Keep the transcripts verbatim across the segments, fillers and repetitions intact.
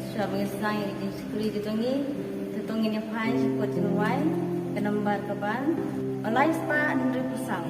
Shuwa ban ïa sdang ïa ka jingshakri ka jong ngi, te to ngin ïa phai sha ka kot jingrwai, ka nambar kaba lai spah hynriewphew saw.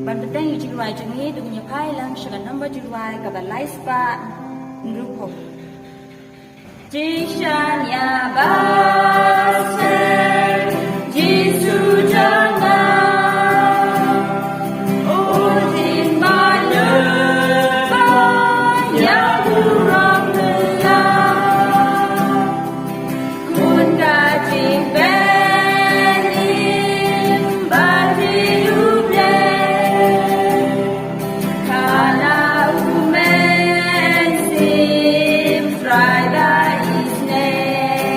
Ban bteng ïa u jingrwai jong ngi, to ngin ïa phai lang sha ka nambar jingrwai kaba lai spah hynriewphew. Jingshan ïa ba seng Jisu jong nga. O Jingshan ïa ba seng, ïa u rong ïa. Khun ka jingpynim ba jong U Blei. Ka la u mynsiem, Trai ba isynei.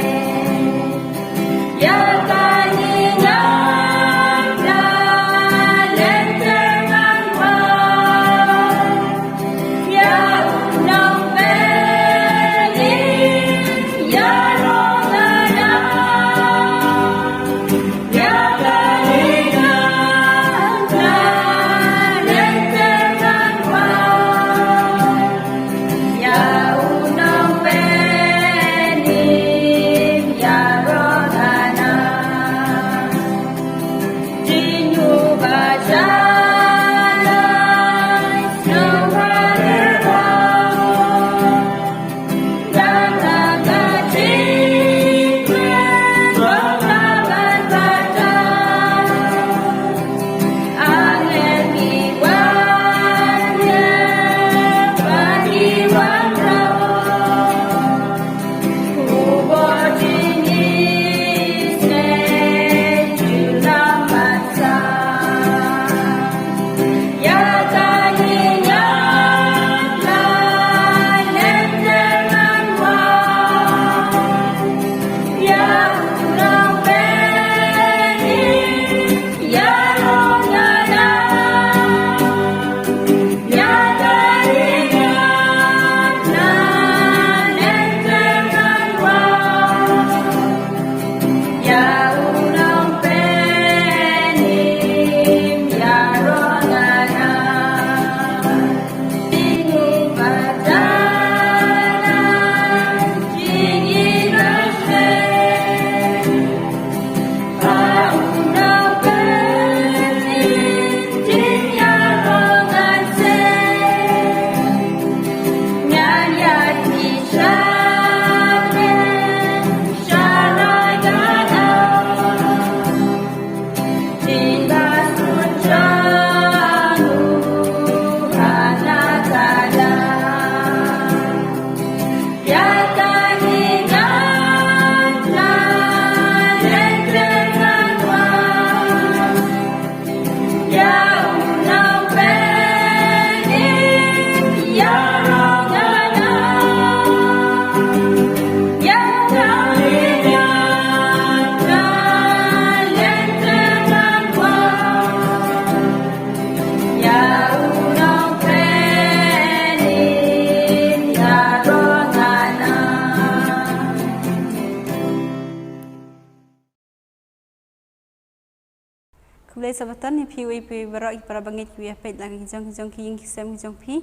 Khublei Sabaton ïa phi wei phi baroh ki para bangeit ki ïa peit la ki jong ki jong ki ïing ki sem ki jong phi.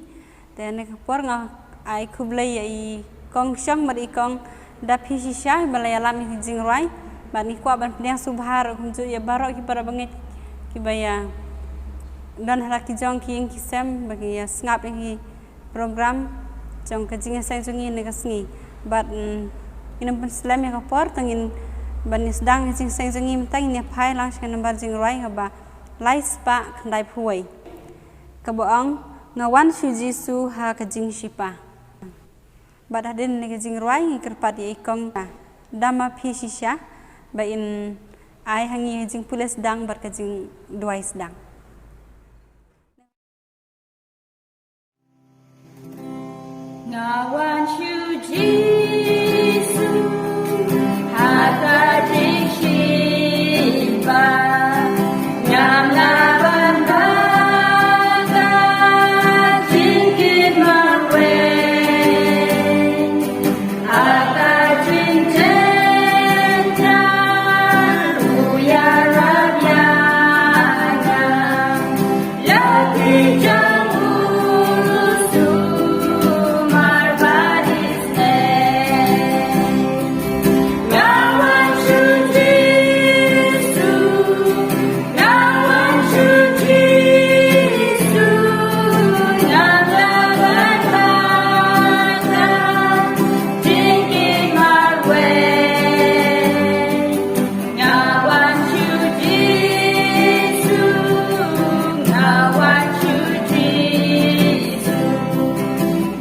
Te ne ka por nga ai khublei ïa i kong shong mar i kong da phi shisha ba la ïalam ïa ki jingrwai. Bad ngi kwah ban pdiang sngewbha ruh kumjuh ïa baroh ki para bangeit ki ba ïa don ha la ki jong ki ïing ki sem ba ki ïa sngap ïa ki program jong ka jingïaseng jong ngi ne ka sngi. Bad ngin ym pynslem ïa ka por tang ngin ban ïa sdang ka jingïaseng jong ngi mynta ngin ïa phai lang sha ka nambar jingrwai kaba lai spah khyndai phew wei. Kaba ong nga wan shu Jisu ha ka jingshipa. Bad hadien ne ka jingrwai ngi kyrpad ïa i kong da ma phi shisha ba in ai ha ngi ha jingpule sdang bad ka jingduwai sdang. Nga wan shu Jisu ha ka jingshipa. Ngam lah ban baka jingkit marwei ha ka jingtynjuh u ïarap ïa nga. Nga wan shu Jisu, nga wan shu Jisu.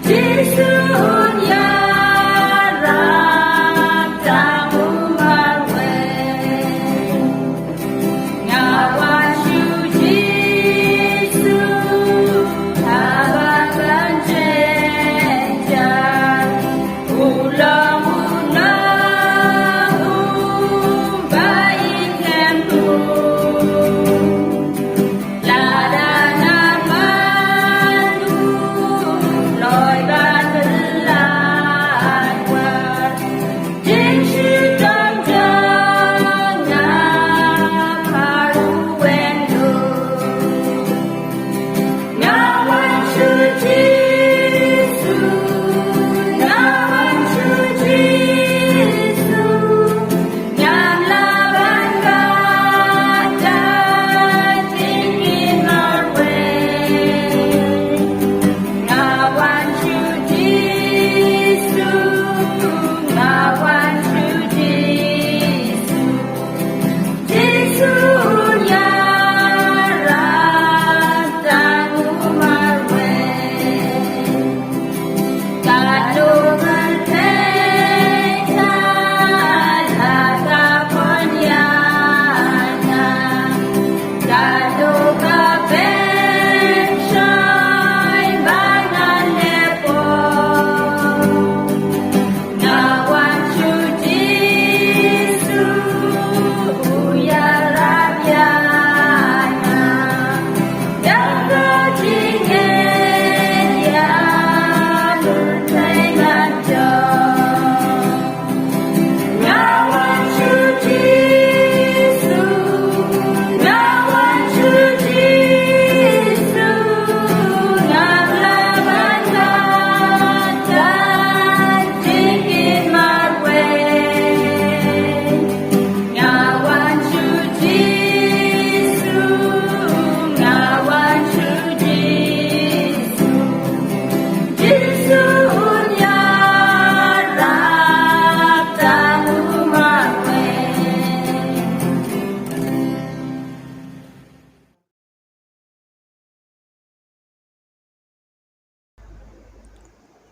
Jisu un ïarap tang u marwei. Nga wan shu Jisu, haba kan jynjar.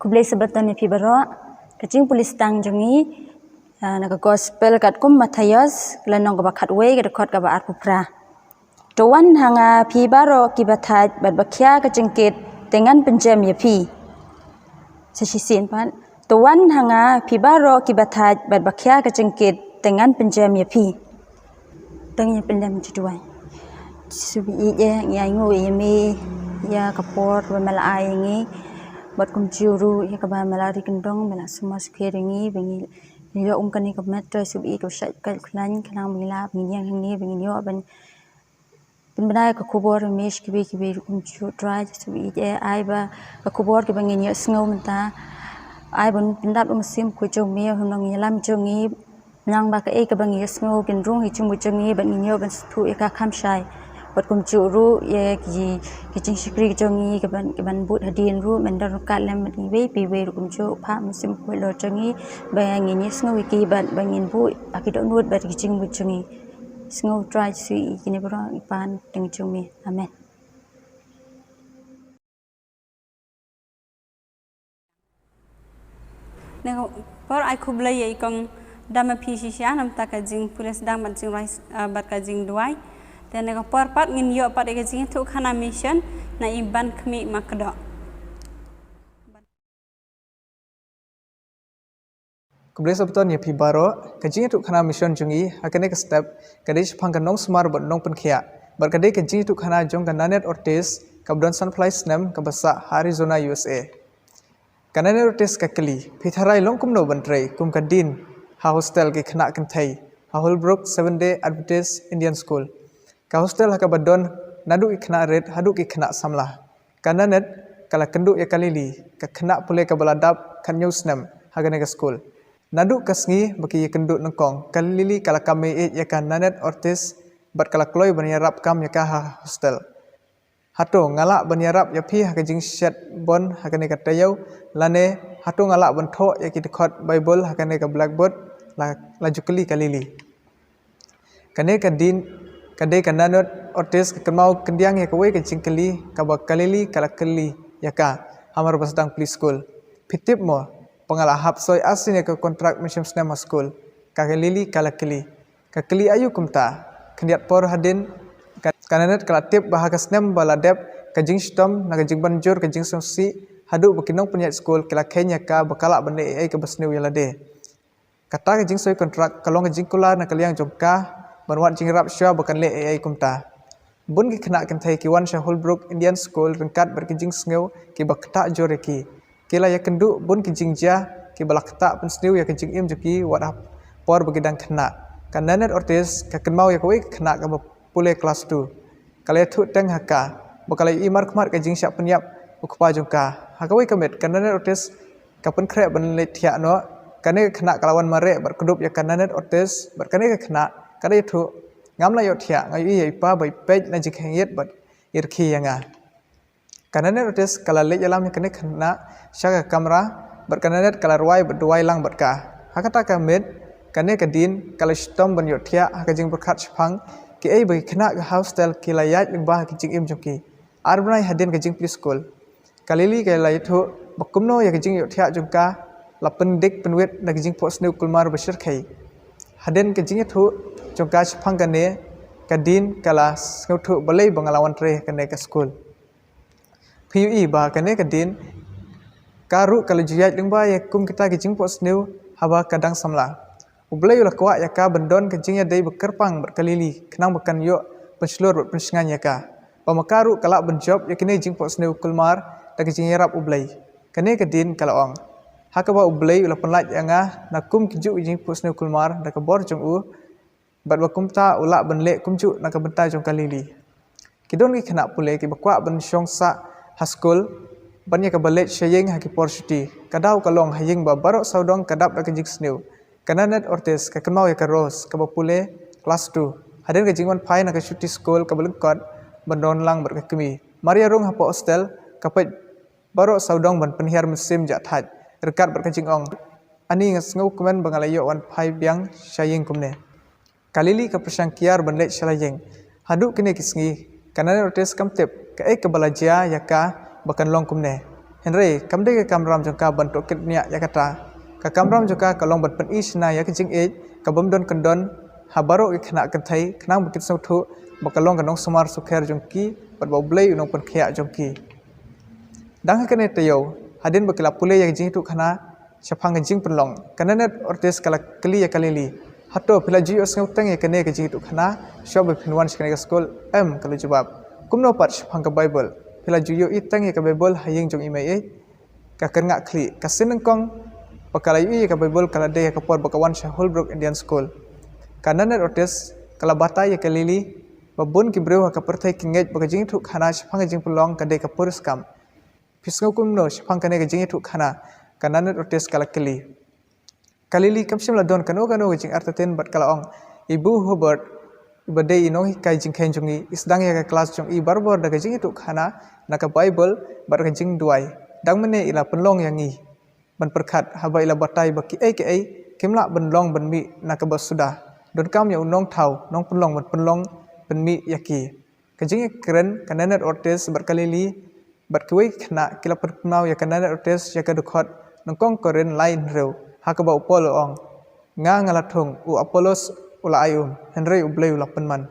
Khublei Sabaton ïa phi baroh. Ka jingpule sdang jong ngi, ah, na ka gospel katkum Mathaios, ka lynnong kaba khatwei, ka dkhot kaba arphew phra. To wan ha nga phi baroh kiba thait bad ba khia ka jingkit, te ngan pynjem ïa phi. Sa shisien pat. To wan ha nga phi baroh kiba thait bad ba khia ka jingkit, te ngan pynjem ïa phi. Tang ïa pynjem jingduwai. Jisu ba ïeit, ngi ainguh ïa me ïa ka por ba me la ai ïa ngi. Bad kumjuh ruh ïa kaba me la ri kyndong, me la sumar sukher ïa ngi ba ngin ïoh kum kane ka met, to Jisu ba ïeit, kaba shait khlaiñ, khnang ba ngin lah, ba ngin ïeng hangne, ba ngin ïoh ban Pynbna ïa ka khubor ïa me sha kiwei kiwei ruh kumjuh, Trai Jisu, ïeit, ai ba ka khubor kaba ngin ïohsngew mynta, ai ban pyndap ïa u Mynsiem Bakhuid jong me ha nongïalam jong ngi. Nang ba kaei kaba ngi ïohsngew kan rung ha ka jingmut jong ngi bad ngin ïoh ban sngewthuh ïa ka kham shai. Bad kumjuh ruh ïa ki, ki jingshakri jong ngi kaban, kaban bud hadien ruh, mynta ruh ryngkat lem bad ngi iwei pa iwei ruh kumjuh, phah Mynsiem Bakhuid halor jong ngi ba ngin ïohsngew ïa ki bad ba ngin buh ha ki dohnud bad ki jingmut jong ngi. Sngew, Trai Jisu, ïa kine baroh ngi pan ha ka kyrteng jong me. Amen. Ne ka por ai khublei ïa i kong Damapi shisha namar ka jingpule sdang bad jingrai, eh, bad ka jingduwai. Te ne ka por pat ngin ïoh pat ïa ka jingïathuhkhana mission na i Bankhmih Makdoh. Khublei shibun ïa phi baroh. Ka jingïathuhkhana mission jong ngi ha kane ka step ka dei shaphang ka nongsumar bad nongpynkhiah, bad ka dei ka jingïathuhkhana jong ka Nanette Ortiz kaba don sanphew lai snem kaba sah ha Arizona, U S A. Ka Nanette Ortiz ka kylli, phi tharai long kumno ban trei kum ka Dean ha hostel ki khynnah kynthei ha Holbrook Seventh Day Adventist Indian School, ka hostel ha kaba don naduh ki khynnah rit haduh ki khynnah samla. Ka Nanette ka la kynduh ïa ka Lily, ka khynnah pule kaba la dap khathynñiew snem ha kane ka skul. Naduh ka sngi ba ki ïakynduh nyngkong, ka Lily ka la kam ïeit ïa ka Nanette Ortiz bad ka la kloi ban ïarap kam ïa ka ha hostel. Hato nga lah ban ïarap ïa phi ha ka jingshet bond ha kane ka taïew, lane hato nga lah ban thoh ïa ki dkhot Baibl ha kane ka blackboard? La, la ju kylli ka Lily. Kane ka Dean, ka dei ka Nanette Ortiz, ka kynmaw khyndiat ïa kawei ka jingkylli kaba ka Lily ka la kylli ïa ka hamar ba sdang plie skul. Phi tip mo ba nga la hap soi arsien ïa ka kontrak mynshem snem ha skul? Ka Lily ka la kylli. Ka kylli aïu kumta? Khyndiat por hadien, ka, ka Nanette ka la tip ba ha ka snem ba la dep, ka jingshitom na ka jingbanjur ka jingsngewsih haduh ba ki nongpynïaid skul ki la kheiñ ïa ka ba ka lah ban leh ei ei kaba sniew ïa lade. Kata ka jingsoi kontrak ka long ka jingkular na ka liang jong ka ban wad jingïarap shuwa ba kan leh ei ei kumta. Bun ki khynnah kynthei ki wan sha Holbrook Indian School ryngkat bad ki jingsngew kiba ktah jur ïa ki. Ki la ïakynduh bun ki jingjia kiba la ktah pynsniew ïa ka jingim jong ki wat ha por ba ki dang khynnah. Ka Nanette Ortiz ka kynmaw ïa kawei ka khynnah kaba pule klas two. Ka la ïathuh teng ha ka ba ka la ïohi markhmat ka jingshah pynïap u kpa jong ka. Ha kawei ka miet ka Nanette Ortiz ka pynkhreh ban leit thiah noh. Kane ka khynnah ka la wan mareh bad kdup ïa ka Nanette Ortiz, bad kane ka khynnah ka la ïathuh, ngam lah ïohthiah, nga ïohi ïa i pa ba i peit na jingkheiñ ïit bad i rkhie ïa nga. Ka Nanette Ortiz ka la leit ïalam ïa kane ka khynnah sha ka kamra, bad ka Nanette ka la rwai bad duwai lang bad ka. Ha kata ka miet kane ka Dean ka la shitom ban ïohthiah ha ka jingpyrkhat shaphang kiei ba ki khynnah ka hostel ki la ïaid lyngba ha ka jingim jong ki. Ar bnai hadien ka jingplie skul, ka Lily ka la ïathuh ba kumno ïa ka jingïohthiah jong ka la pyndik pynwit na ka jingphohsniew kulmar ba shyrkhei. Hadien ka jingïathuh jong ka shaphang kane, ka Dean ka la sngewthuh, balei ba nga la wan trei ha kane ka skul? Phi ïohi ba kane ka Dean ka ruh ka la ju ïaid lyngba ïa kum kita ki jingphohsniew haba ka dang samla. U Blei u la kwah ïa ka ban don ka jingïadei ba kyrpang bad ka Lily khnang ba kan ïoh pynshlur bad pynshngaiñ ïa ka, ba ma ka ruh ka lah ban jop ïa kine ki jingphohsniew kulmar da ka jingïarap U Blei. Kane ka Dean ka la ong, ha kaba U Blei u la pynlait ïa nga na kum kijuh ki jingphohsniew kulmar da ka bor jong u, bad ba kumta u lah ban leh kumjuh na ka bynta jong ka Lily. Ki don ki khynnah pule kiba kwah ban shong sah ha skul ban ïa kaba leit sha ïing ha ki por shuti. Ka daw ka long ha ïing ba baroh sawdong ka dap da ka jingsniew. Ka Nanette Ortiz ka kynmaw ïa ka Rose kaba pule klas two. Hadien ka jingwan phai na ka shuti skul kaba lyngkot ban don lang bad ka kmie, mar ïarung hapoh hostel ka peit baroh sawdong ban pynhiar mynsiem jahthait ryngkat bad ka jingong, ani nga sngewkmen ba nga la ïoh wan phai biang sha ïing kumne. Ka Lily ka pyrshang kiar ban leit sha la ïing. Haduh kine ki sngi ka Nanette Ortiz kam tip kaei kaba la jia ïa ka ba kan long kumne. Hynrei kam dei ka kamram jong ka ban tohkit bniah ïa kata. Ka kamram jong ka ka long ban pyni shynna ïa ka jingïeit ka bym don kyndon ha baroh ki khynnah kynthei khnang ba kin sngewthuh ba ka long ka nongsumar sukher jong ki bad ba U Blei u nongpynkhiah jong ki. Dang ha kane taïew, hadien ba ki la pule ïa ka jingïathuhkhana shaphang ka jingpynlong, ka Nanette Ortiz ka la kylli ïa ka Lily, hato phi la ju ïohsngew teng ïa kane ka jingïathuhkhana shwa ba phin wan sha kane ka skul? Em, ka la jubab. Kumno pat shaphang ka Baibl? Phi la ju ïohi teng ïa ka Baibl ha ïing jong i mei ei? Ka kyrngah khlieh. Ka sien nyngkong ba ka la ïohi ïa ka Baibl ka la dei ha ka por ba ka wan sha Holbrook Indian School. Ka Nanette Ortiz ka la batai ïa ka Lily Ba bun ki briew ha ka pyrthei ki ngeit ba ka jingïathuhkhana shaphang ka jingpynlong ka dei ka puriskam. Phi sngew kumno shaphang kane ka jingïathuhkhana? Ka Nanette Otis ka la kylli. Ka Lily kam shym la don kano kano ka jingartatien bad ka la ong, I Bu Hubbard, iba dei i nonghikai jingkheiñ jong ngi, i sdang ïa ka klas jong i barabor da ka jingïathuhkhana na ka Baibl bad ka jingduwai. Dang mynne i la pynlong ïa ngi ban pyrkhat haba i la batai ba kiei kiei kim lah ban long ban mih na kaba suda. Donkam ïa u nongthaw nongpynlong ban pynlong ban mih ïa ki. Ka jingïakren ka Nanette Otis bad ka Lily bad kiwei ki khynnah ki la pynpaw ïa ka Nanette Otis ïa ka dkhot Nyngkong Korinth lai hynriew, ha kaba u Paul u ong, Nga nga la thung, u Apollos u la ai um, hynrei U Blei u la pynman.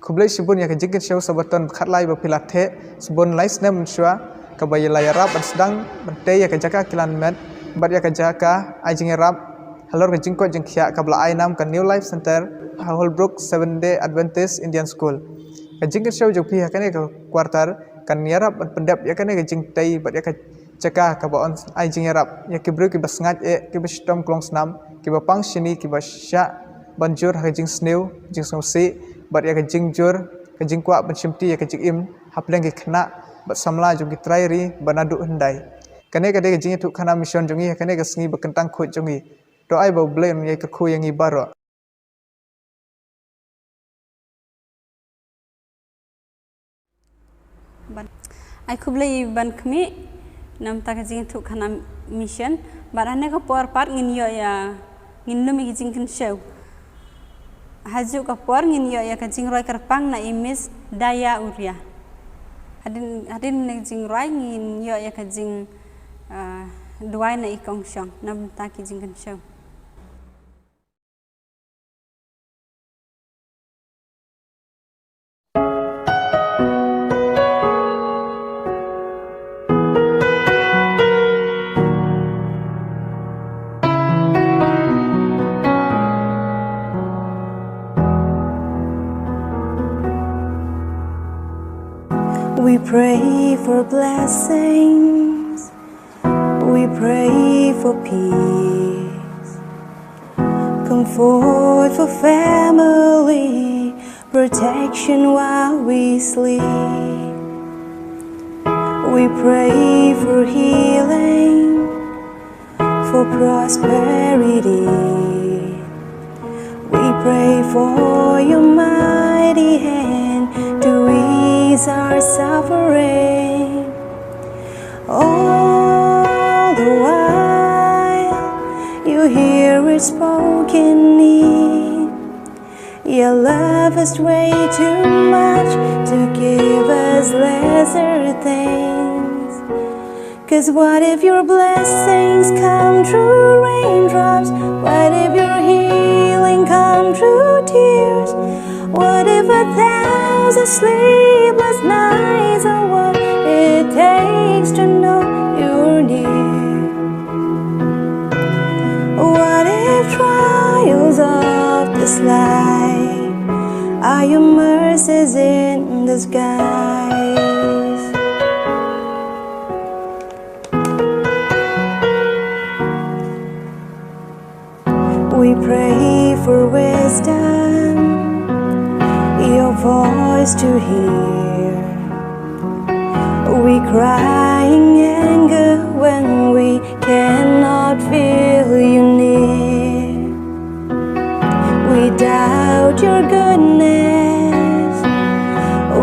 Khublei shibun ïa ka jingkynshew Sabaton ba khatlai ba phi la theh, shibun lai snem mynshuwa, kaba ïa la ïarap ban sdang ban tei ïa ka jaka kilan met bad ïa ka jaka ai jingïarap halor ka jingkoit jingkhiah kaba la ai nam ka New Life Center ha Holbrook Seventh Day Adventist Indian School. Ka jingkynshew jong phi ha kane ka quarter kan ïarap ban pyndep ïa kane ka jingtei bad ïa ka jaka kaba yn ai jingïarap ïa ki briew kiba sngaid eh, kiba shitom klong snam, kiba pang shini, kiba shah ban jur ha ka jingsniew jingsngewsih bad ïa ka jingjur ka jingkwah ban shimti ïa ka jingim hapdeng ki khynnah bad samla jong ki trai ri ba naduh hyndai. Kane ka dei ka jingïathuhkhana mission jong ngi ha kane ka sngi ba kyntang khuid jong ngi. To ai ba U Blei un ïai kyrkhu ïa ngi baroh. Ban ai khublei ban khmih namta ka jingïathuhkhana mission. Bad hane ka por pat ngin ïoh ïa, ngin lum ïa ka jingkynshew. Hajuh ka por ngin ïoh ïa ka jingrwai kyrpang na i Miss Daya Uria. Hadien hadien ne jingrwai ngin ïoh ïa ka jing, ah, duwai na i kongshong namta ki jingkynshew. We pray for blessings. We pray for peace. Comfort for family. Protection while we sleep. We pray for healing, for prosperity. We pray for your mighty hand to ease our suffering. All the while, you hear a spoken need. Your love is way too much to give us lesser things. 'Cause what if your blessings come through raindrops? What if your healing come through tears? What if a thousand sleepless nights are what it takes to know you're near? What if trials of this life are your mercies in disguise? We pray for wisdom, your voice to hear. We cry in anger when we cannot feel you near. We doubt your goodness,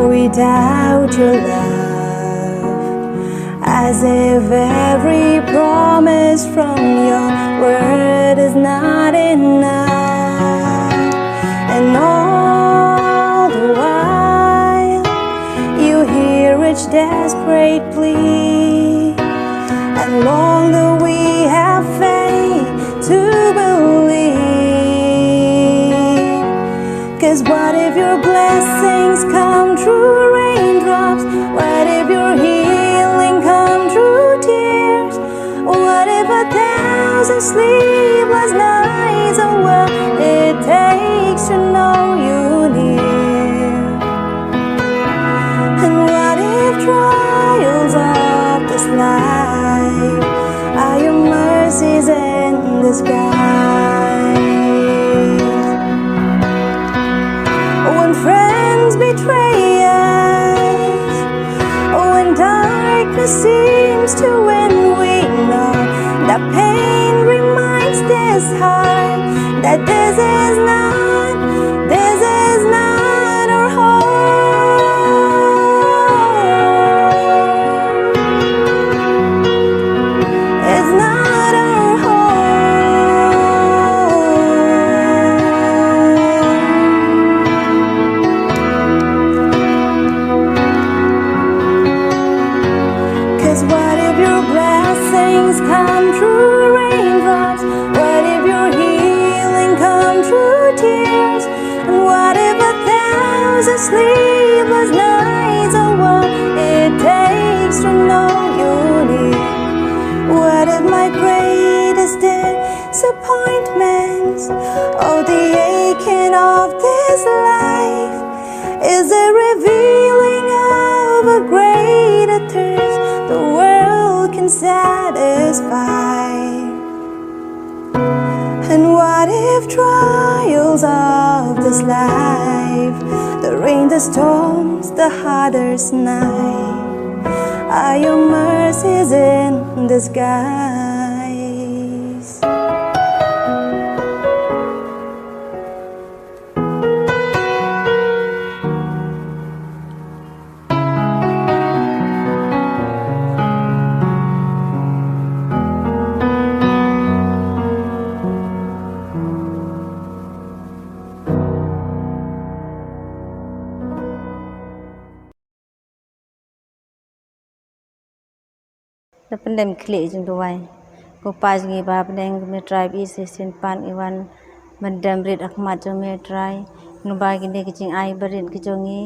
we doubt your love, as if every promise from your word is not enough. And all the while, you hear each desperate plea, and longer we have faith to believe. 'Cause what if your blessings come through raindrops? What if your healing come through tears? What if a thousand sleepless nights are what it takes to know you near? And what if trials of this life are your mercies in disguise? When friends betray seems to win we know. The pain reminds this heart that this is not, this is not our home. It's not our home. 'Cause what if your blessings come through raindrops? What if your healing come through tears? And what if a thousand sleepless nights are what it takes to know you're near? What if my greatest disappointments, all the aching of this life, is a revealing of a greater thirst the world can satisfy? And what if trials of this life, the rain, the storms, the hardest night, are your mercies in disguise? Da pyndem khlieh jingduwai. Ko Pa jong ngi ba ha bneng, kumne Trai ba ïeit, sa shisien pat ngi wan ban dem rit ha khmat jong me Trai. Ngi ba kine ki jingai barit ki jong ngi.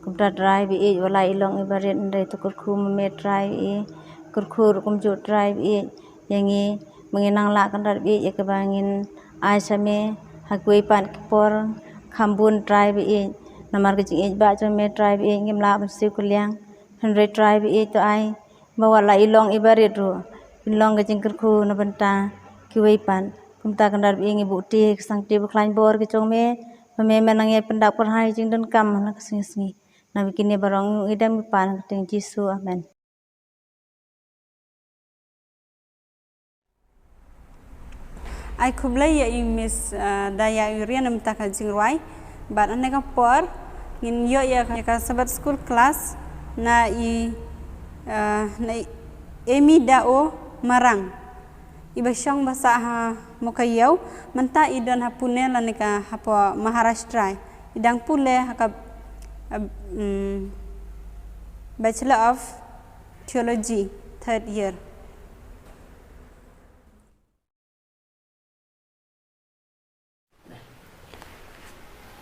Kumta Trai ba ïeit, wat la i long i barit, hynrei to kyrkhu ma me Trai ba ïeit. Kyrkhu ruh kumjuh Trai ba ïeit ïa ngi, ba ngin nang lah kynrad ba ïeit ïa kaba ngin ai sha me ha kiwei pat ki por kham bun Trai ba ïeit. Namar ka jingïeit ba jong me Trai ba ïeit ngim lah ban siew kylliang. Hynrei Trai ba ïeit, to ai ba wat la i long i barit ruh, in long ka jingkyrkhu na bynta kiwei pat. Kumta kynrad ba ïeit ngi buh ti ka sangti ba khlaiñ bor ka jong me, ba me men nang ïai pyndap kyrhai jingdonkam ha la ka sngi sngi. Na ba kine baroh ngi dem ngi pan ha ka kyrteng Jisu. Amen. Ai khublei ïa i Miss, uh, Daya Urian mynta ka jingrwai. Bad ha kane ka por ngin ïoh ïa ka, ïa ka Sabbath School class na i, uh, na i Amy Dao Marang. I ba shong ba sah ha Mawkaiaw, mynta i don ha Pune lane ka hapoh Maharashtra. I dang pule ha ka, uh, mm, Bachelor of Theology, third year.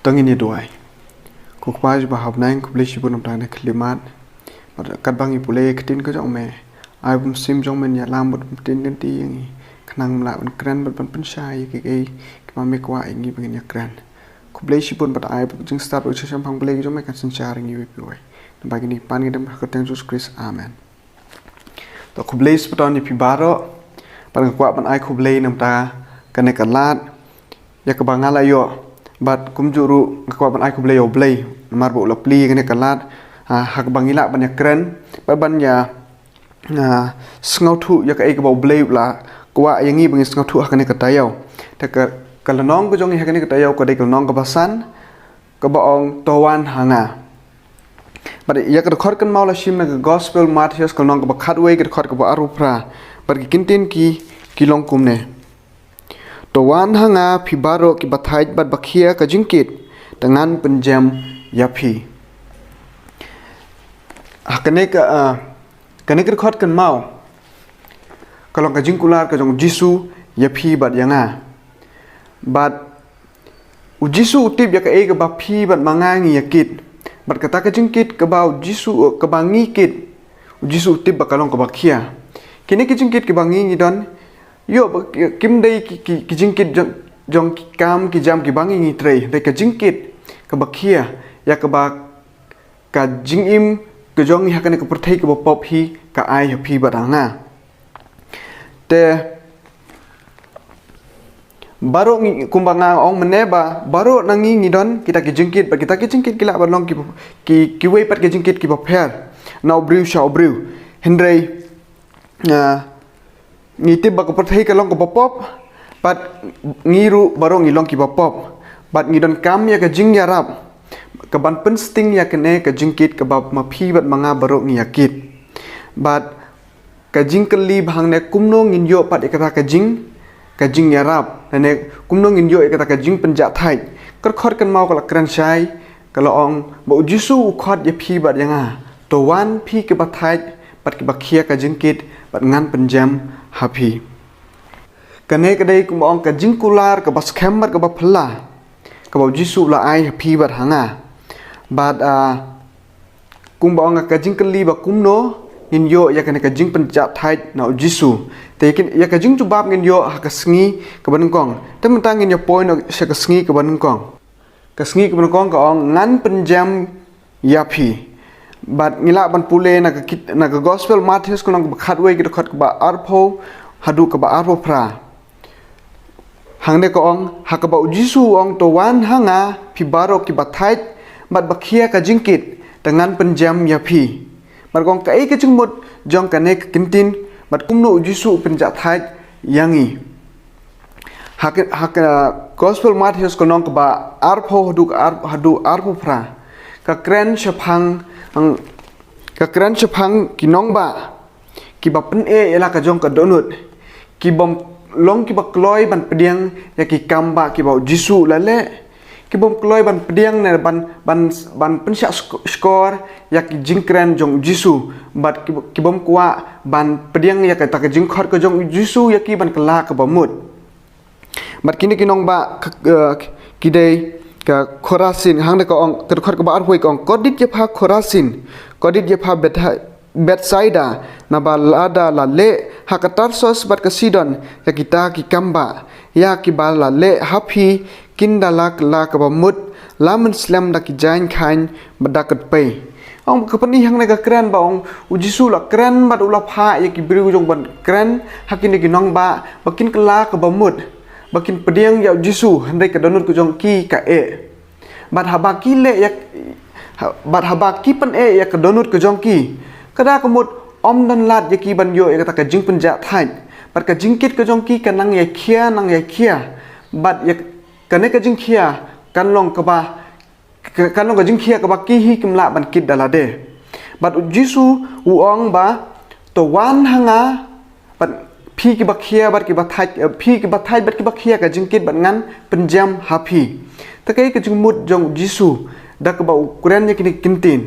To ngin ïa duwai. Ko Kpa jong ngi ba ha bneng, khublei shibun namar kane ka khyllipmat. Bad katba ngi pule ïa ka ktien ka jong me, ai ba u Mynsiem jong me un ïalam bad un pyntip lynti ïa ngi, khnang ba ngin lah ban kren bad ban pynshai ïa kiei kiei kiba me kwah ïa ngi ba ngin ïa kren. Khublei shibun bad ai ba ka jingstad bad ka jingsngewsynei ka jong me kan synshar ïa ngi iwei pa iwei. Namar kine ngi pan ngi dem ha ka kyrteng Jisu Khrist. Amen. To khublei shibun ïa phi baroh. Bad nga kwah ban ai khublei namar kane ka lad ïa kaba nga la ïoh. Bad kumjuh ruh nga kwah ban ai khublei ïa U Blei namar ba u la plie ïa kane ka lad, ha, ha kaba ngi lah ban ïa kren bad ban ïa, ha, sngewthuh ïa kaei kaba U Blei u la kwah ïa ngi ba ngin sngewthuh ha kane ka taïew. Te ka, ka lynnong ka jong ngi ha kane ka taïew ka dei ka lynnong kaba san, kaba ong To wan ha nga. Bad ïa ka dkhot kynmaw la shim na ka Gospel Mathaios ka lynnong kaba khatwei, ka dkhot kaba arphew phra. Bad ki kyntien ki, ki long kumne. To wan ha nga phi baroh kiba thait bad ba khia ka jingkit, te ngan pynjem ïa phi. Ha kane ka, ah, kane ka dkhot kynmaw ka long ka jingkular ka jong U Jisu ïa phi bad ïa nga. Bad U Jisu u tip ïa kaei kaba phi bad ma nga ngi ïa kit. Bad kata ka jingkit kaba U Jisu, kaba ngi kit, U Jisu u tip ba ka long kaba khia. Kine ki jingkit kiba ngi ngi don, ïoh ba ki, kim dei ki, ki, ki jingkit jong, jong ki kam ki jam kiba ngi ngi trei. Dei ka jingkit kaba khia ïa kaba ka jingim ka jong ngi ha kane ka pyrthei kaba pop hi ka ai ha phi bad ha nga. Te baroh ngi, kumba nga ong mynne ba baroh na ngi ngi don kita ki jingkit, bad kita ki jingkit ki lah ban long ki, ki, kiwei pat ki jingkit kiba pher na u briew sha u briew. Hynrei, ah, ngi tip ba ka pyrthei ka long kaba pop, bad ngi ruh baroh ngi long kiba pop. Bad ngi donkam ïa ka jingïarap kaban pynsting ïa kane ka jingkit kaba ma phi bad ma nga baroh ngi ïakit. Bad ka jingkylli ba hangne kumno ngin ïoh pat ïa kata ka jing, ka jingïarap. Lane kumno ngin ïoh ïa kata ka jingpynjahthait. Ka dkhot kynmaw ka la kren shai, ka la ong ba U Jisu u khot ïa phi bad ïa nga. To wan phi kiba thait bad kiba khia ka jingkit bad ngan pynjem ha phi. Kane ka dei kumba ong ka jingkular kaba skhem bad kaba phylla kaba U Jisu u la ai ha phi bad ha nga. Bad, ah, kumba ong ka jingkylli ba kumno ngin ïoh ïa kane ka jingpynjahthait na U Jisu. Te ïa kin, ïa ka jingjubab ngin ïoh ha ka sngi kaba nyngkong. Te mynta ngin ïa poi noh sha ka sngi kaba nyngkong. Ka sngi kaba nyngkong ka ong ngan pynjem ïa phi. Bad ngi lah ban pule na ka kit-, na ka Gospel Mathaios ka lynnong kaba khatwei ka dkhot kaba arphew haduh kaba arphew phra. Hangne ka ong, ha kaba U Jisu u ong to wan ha nga phi baroh kiba thait bad ba khia ka jingkit, te ngan pynjem ïa phi. Bad ka ong kaei ka jingmut jong kane ka ktien, bad kumno U Jisu u pynjahthait ïa ngi. Ha ka, ha ka Gospel Mathaios ka lynnong kaba arphew haduh ka ar-, haduh arphew phra. Ka kren shaphang, ang, ka kren shaphang ki nongbah kiba pyneh ïa la ka jong ka dohnud. Ki bym long kiba kloi ban pdiang ïa ki kam bah kiba U Jisu u la leh. Ki bym kloi ban pdiang ne ban, ban, ban pynshah sk-, skor ïa ki jingkren jong U Jisu. Bad ki, ki bym kwah ban pdiang ïa kata ka jingkhot ka jong U Jisu ïa ki ban kylla kaba mut. Bad kine ki nongbah ka, eh, ki dei ka Khorasin, hangne ka ong, ka dkhot kaba arphew ka ong, kordit ïa pha Khorasin, kordit ïa pha Betha-, Bethsaida, naba lada la leh ha ka Tarsos bad ka Sidon ïa kita ki kam bah ïa kiba la leh ha phi, kin da la kylla kaba mut, la mynslem da ki jaiñ khaiñ bad da ka tpei. Ong ka pyni hangne ka kren ba ong U Jisu u la kren bad u la phah ïa ki briew jong u ban kren ha kine ki nongbah ba kin kylla kaba mut, ba kin pdiang ïa U Jisu, hynrei ka dohnud ka jong ki ka eh. Bad haba ki leh ïa, ha-, bad haba ki pyneh ïa ka dohnud ka jong ki, ka da ka mut ym don lad ïa ki ban ïoh ïa kata ka jingpynjahthait. Bad ka jingkit ka jong ki ka nang ïai khia, nang ïai khia. Bad ïa kane ka jingkhia kan long kaba, ka, kan long ka jingkhia kaba ki hi kim lah ban kit da lade. Bad U Jisu u ong ba to wan ha nga, bad phi kiba khia bad kiba thait, eh, phi kiba thait bad kiba khia ka jingkit bad ngan pynjem ha phi. Te kaei ka jingmut jong U Jisu da kaba u kren ïa kine ki ktien.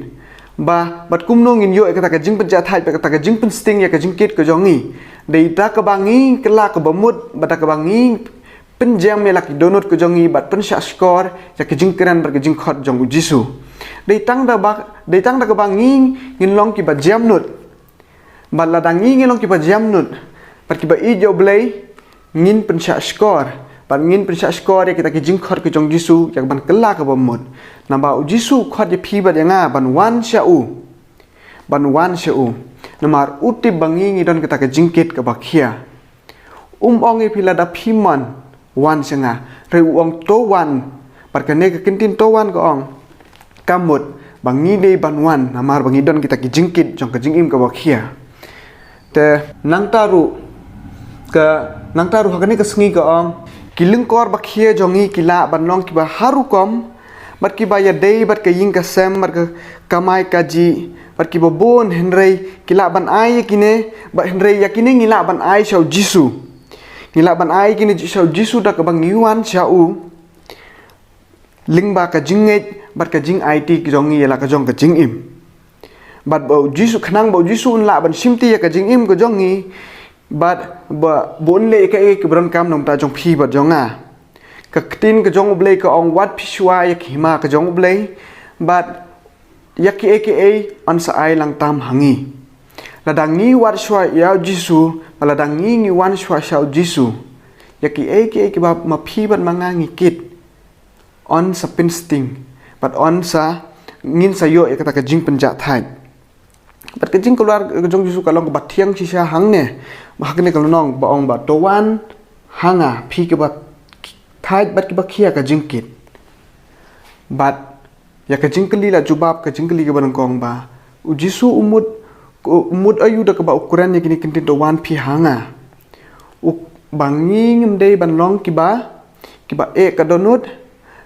Ba, bad kumno ngin ïoh ïa kata ka jingpynjahthait bad kata ka jingpynsting ïa ka jingkit ka jong ngi. Dei da kaba ngi kylla kaba mut, bad da kaba ngi pynjem ïa la ki dohnud ka jong ngi bad pynshah skor ïa ka jingkren bad ka jingkhot jong U Jisu. Dei tang da ba, dei tang da kaba ngi ngin long kiba jemnud. Bad lada ngi ngin long kiba jemnud bad kiba ïeit ïa U Blei, ngin pynshah skor. Bad ngin pynshah skor ïa kita ki jingkhot ka jong U Jisu ïa ka ban kylla kaba mut. Naba U Jisu u khot ïa phi bad ïa nga ban wan sha u. Ban wan sha u. Namar u tip ba ngi ngi don kata ka jingkit kaba khia. Um ong ïa phi lada phi mon, wan sha nga. Hynrei u ong to wan. Bad kane ka ktien to wan ka ong, ka mut ba ngi dei ban wan namar ba ngi don kita ki jingkit jong ka jingim kaba khia. Te nangta ruh, ka, nangta ruh ha kane ka sngi ka ong, ki lyngkor ba khia jong ngi ki lah ban long kiba har rukom, bad kiba ïadei bad ka ïing ka sem, bad ka kamai kajih, bad kiba bun, hynrei ki lah ban ai ïa kine, bad hynrei ïa kine ngi lah ban ai sha U Jisu. Ngi lah ban ai ïa kine sha U Jisu da kaba ngi wan sha u lyngba ka jingngeit bad ka jingaiti ka jong ngi ïa la ka jong ka jingim. Bad ba U Jisu, khnang ba U Jisu un lah ban shimti ïa ka jingim ka jong ngi, bad ba, ba un leh ïa kaei kaei kaba donkam na ka bynta jong phi bad jong nga. Ka ktien ka jong U Blei ka ong, wat phi shuwa ïa ka hima ka jong U Blei, bad ïa kiei kiei yn sa ai lang tam ha ngi. Lada ngi wad shuwa ïa U Jisu, bad lada ngi ngi wan shuwa sha U Jisu, ïa kiei kiei kiba ma phi bad ma nga ngi kit, yn sa pynsting, bad yn sa, ngin sa ïoh ïa kata ka jingpynjahthait. Bad ka jingkular ka jong U Jisu ka long kaba thiang shisha hangne. Ba ha kane ka lynnong ba ong ba to wan ha nga phi kiba thait bad kiba khia ka jingkit. Bad ïa ka jingkylli la jubab ka jingkylli kaba nyngkong ba U Jisu u mut U mut aïu da kaba u kren ïa kine ki ktien, to wan phi ha nga. U, ba ngin ym dei ban long kiba, kiba eh ka dohnud,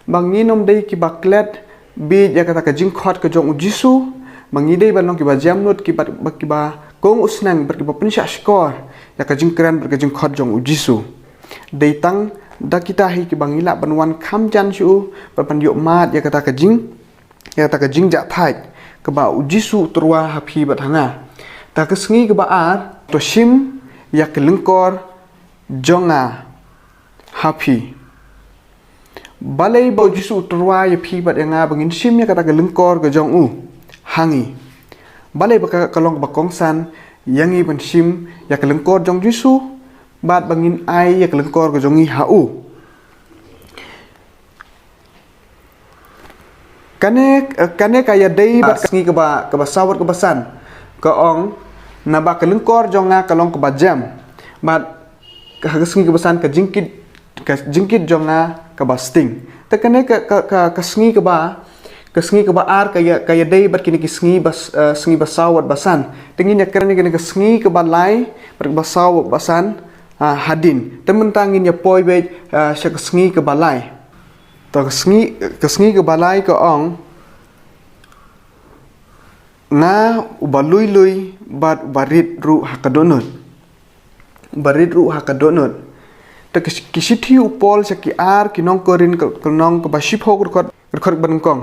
ba ngin ym dei kiba klet bieit ïa kata ka jingkhot ka jong u Jisu, ba ngin dei ban long kiba jemnud, kiba, ba kiba kong u sneng, ba kiba pynshah shkor ïa ka jingkren, ba ka jingkhot jong u Jisu. Dei tang da kita hi kiba ngi lah ban wan kham jan sha u, ban, ban ïoh mad ïa kata ka jing, ïa kata ka jingjahthait kaba u Jisu u tyrwa ha phi bad ha nga. Ta ka sngi kaba ar, to shim ïa ka lyngkor jong nga ha phi. Balei ba u Jisu u tyrwa ïa phi bad ïa nga ba ngin shim ïa kata ka lyngkor ka jong u ha ngi? Balei ba ka, ka long kaba kongsan ïa ngi ban shim ïa ka lyngkor jong u Jisu, bad ba ngin ai ïa ka lyngkor ka jong ngi ha u? Kane, kane ka ïadei bad ka sngi kaba, kaba saw bad kaba san. Ka ong, naba ka lyngkor jong nga ka long kaba jem, bad ha ka sngi kaba san ka jingkit, ka jingkit jong nga kaba sting. Te kane ka, ka, ka, ka sngi kaba, ka sngi kaba ar ka ïa, ka ïadei bad kine ki sngi ba s-, eh, sngi ba saw bad ba san. Te ngin ïa kren ïa kane ka sngi kaba lai bad kaba saw bad ba san, ah, hadien. Te mynta ngin ïa poi beit, ah, sha ka sngi kaba lai. Ta ka sngi, ka sngi kaba lai ka ong, nga uba lui lui bad uba rit ruh ha ka dohnud. Uba rit ruh ha ka dohnud. Ta ki, ki shithi u Paul sha ki ar ki nong Korinth ka, ka lynnong kaba shiphew ka dkhot, ka dkhot ba nyngkong.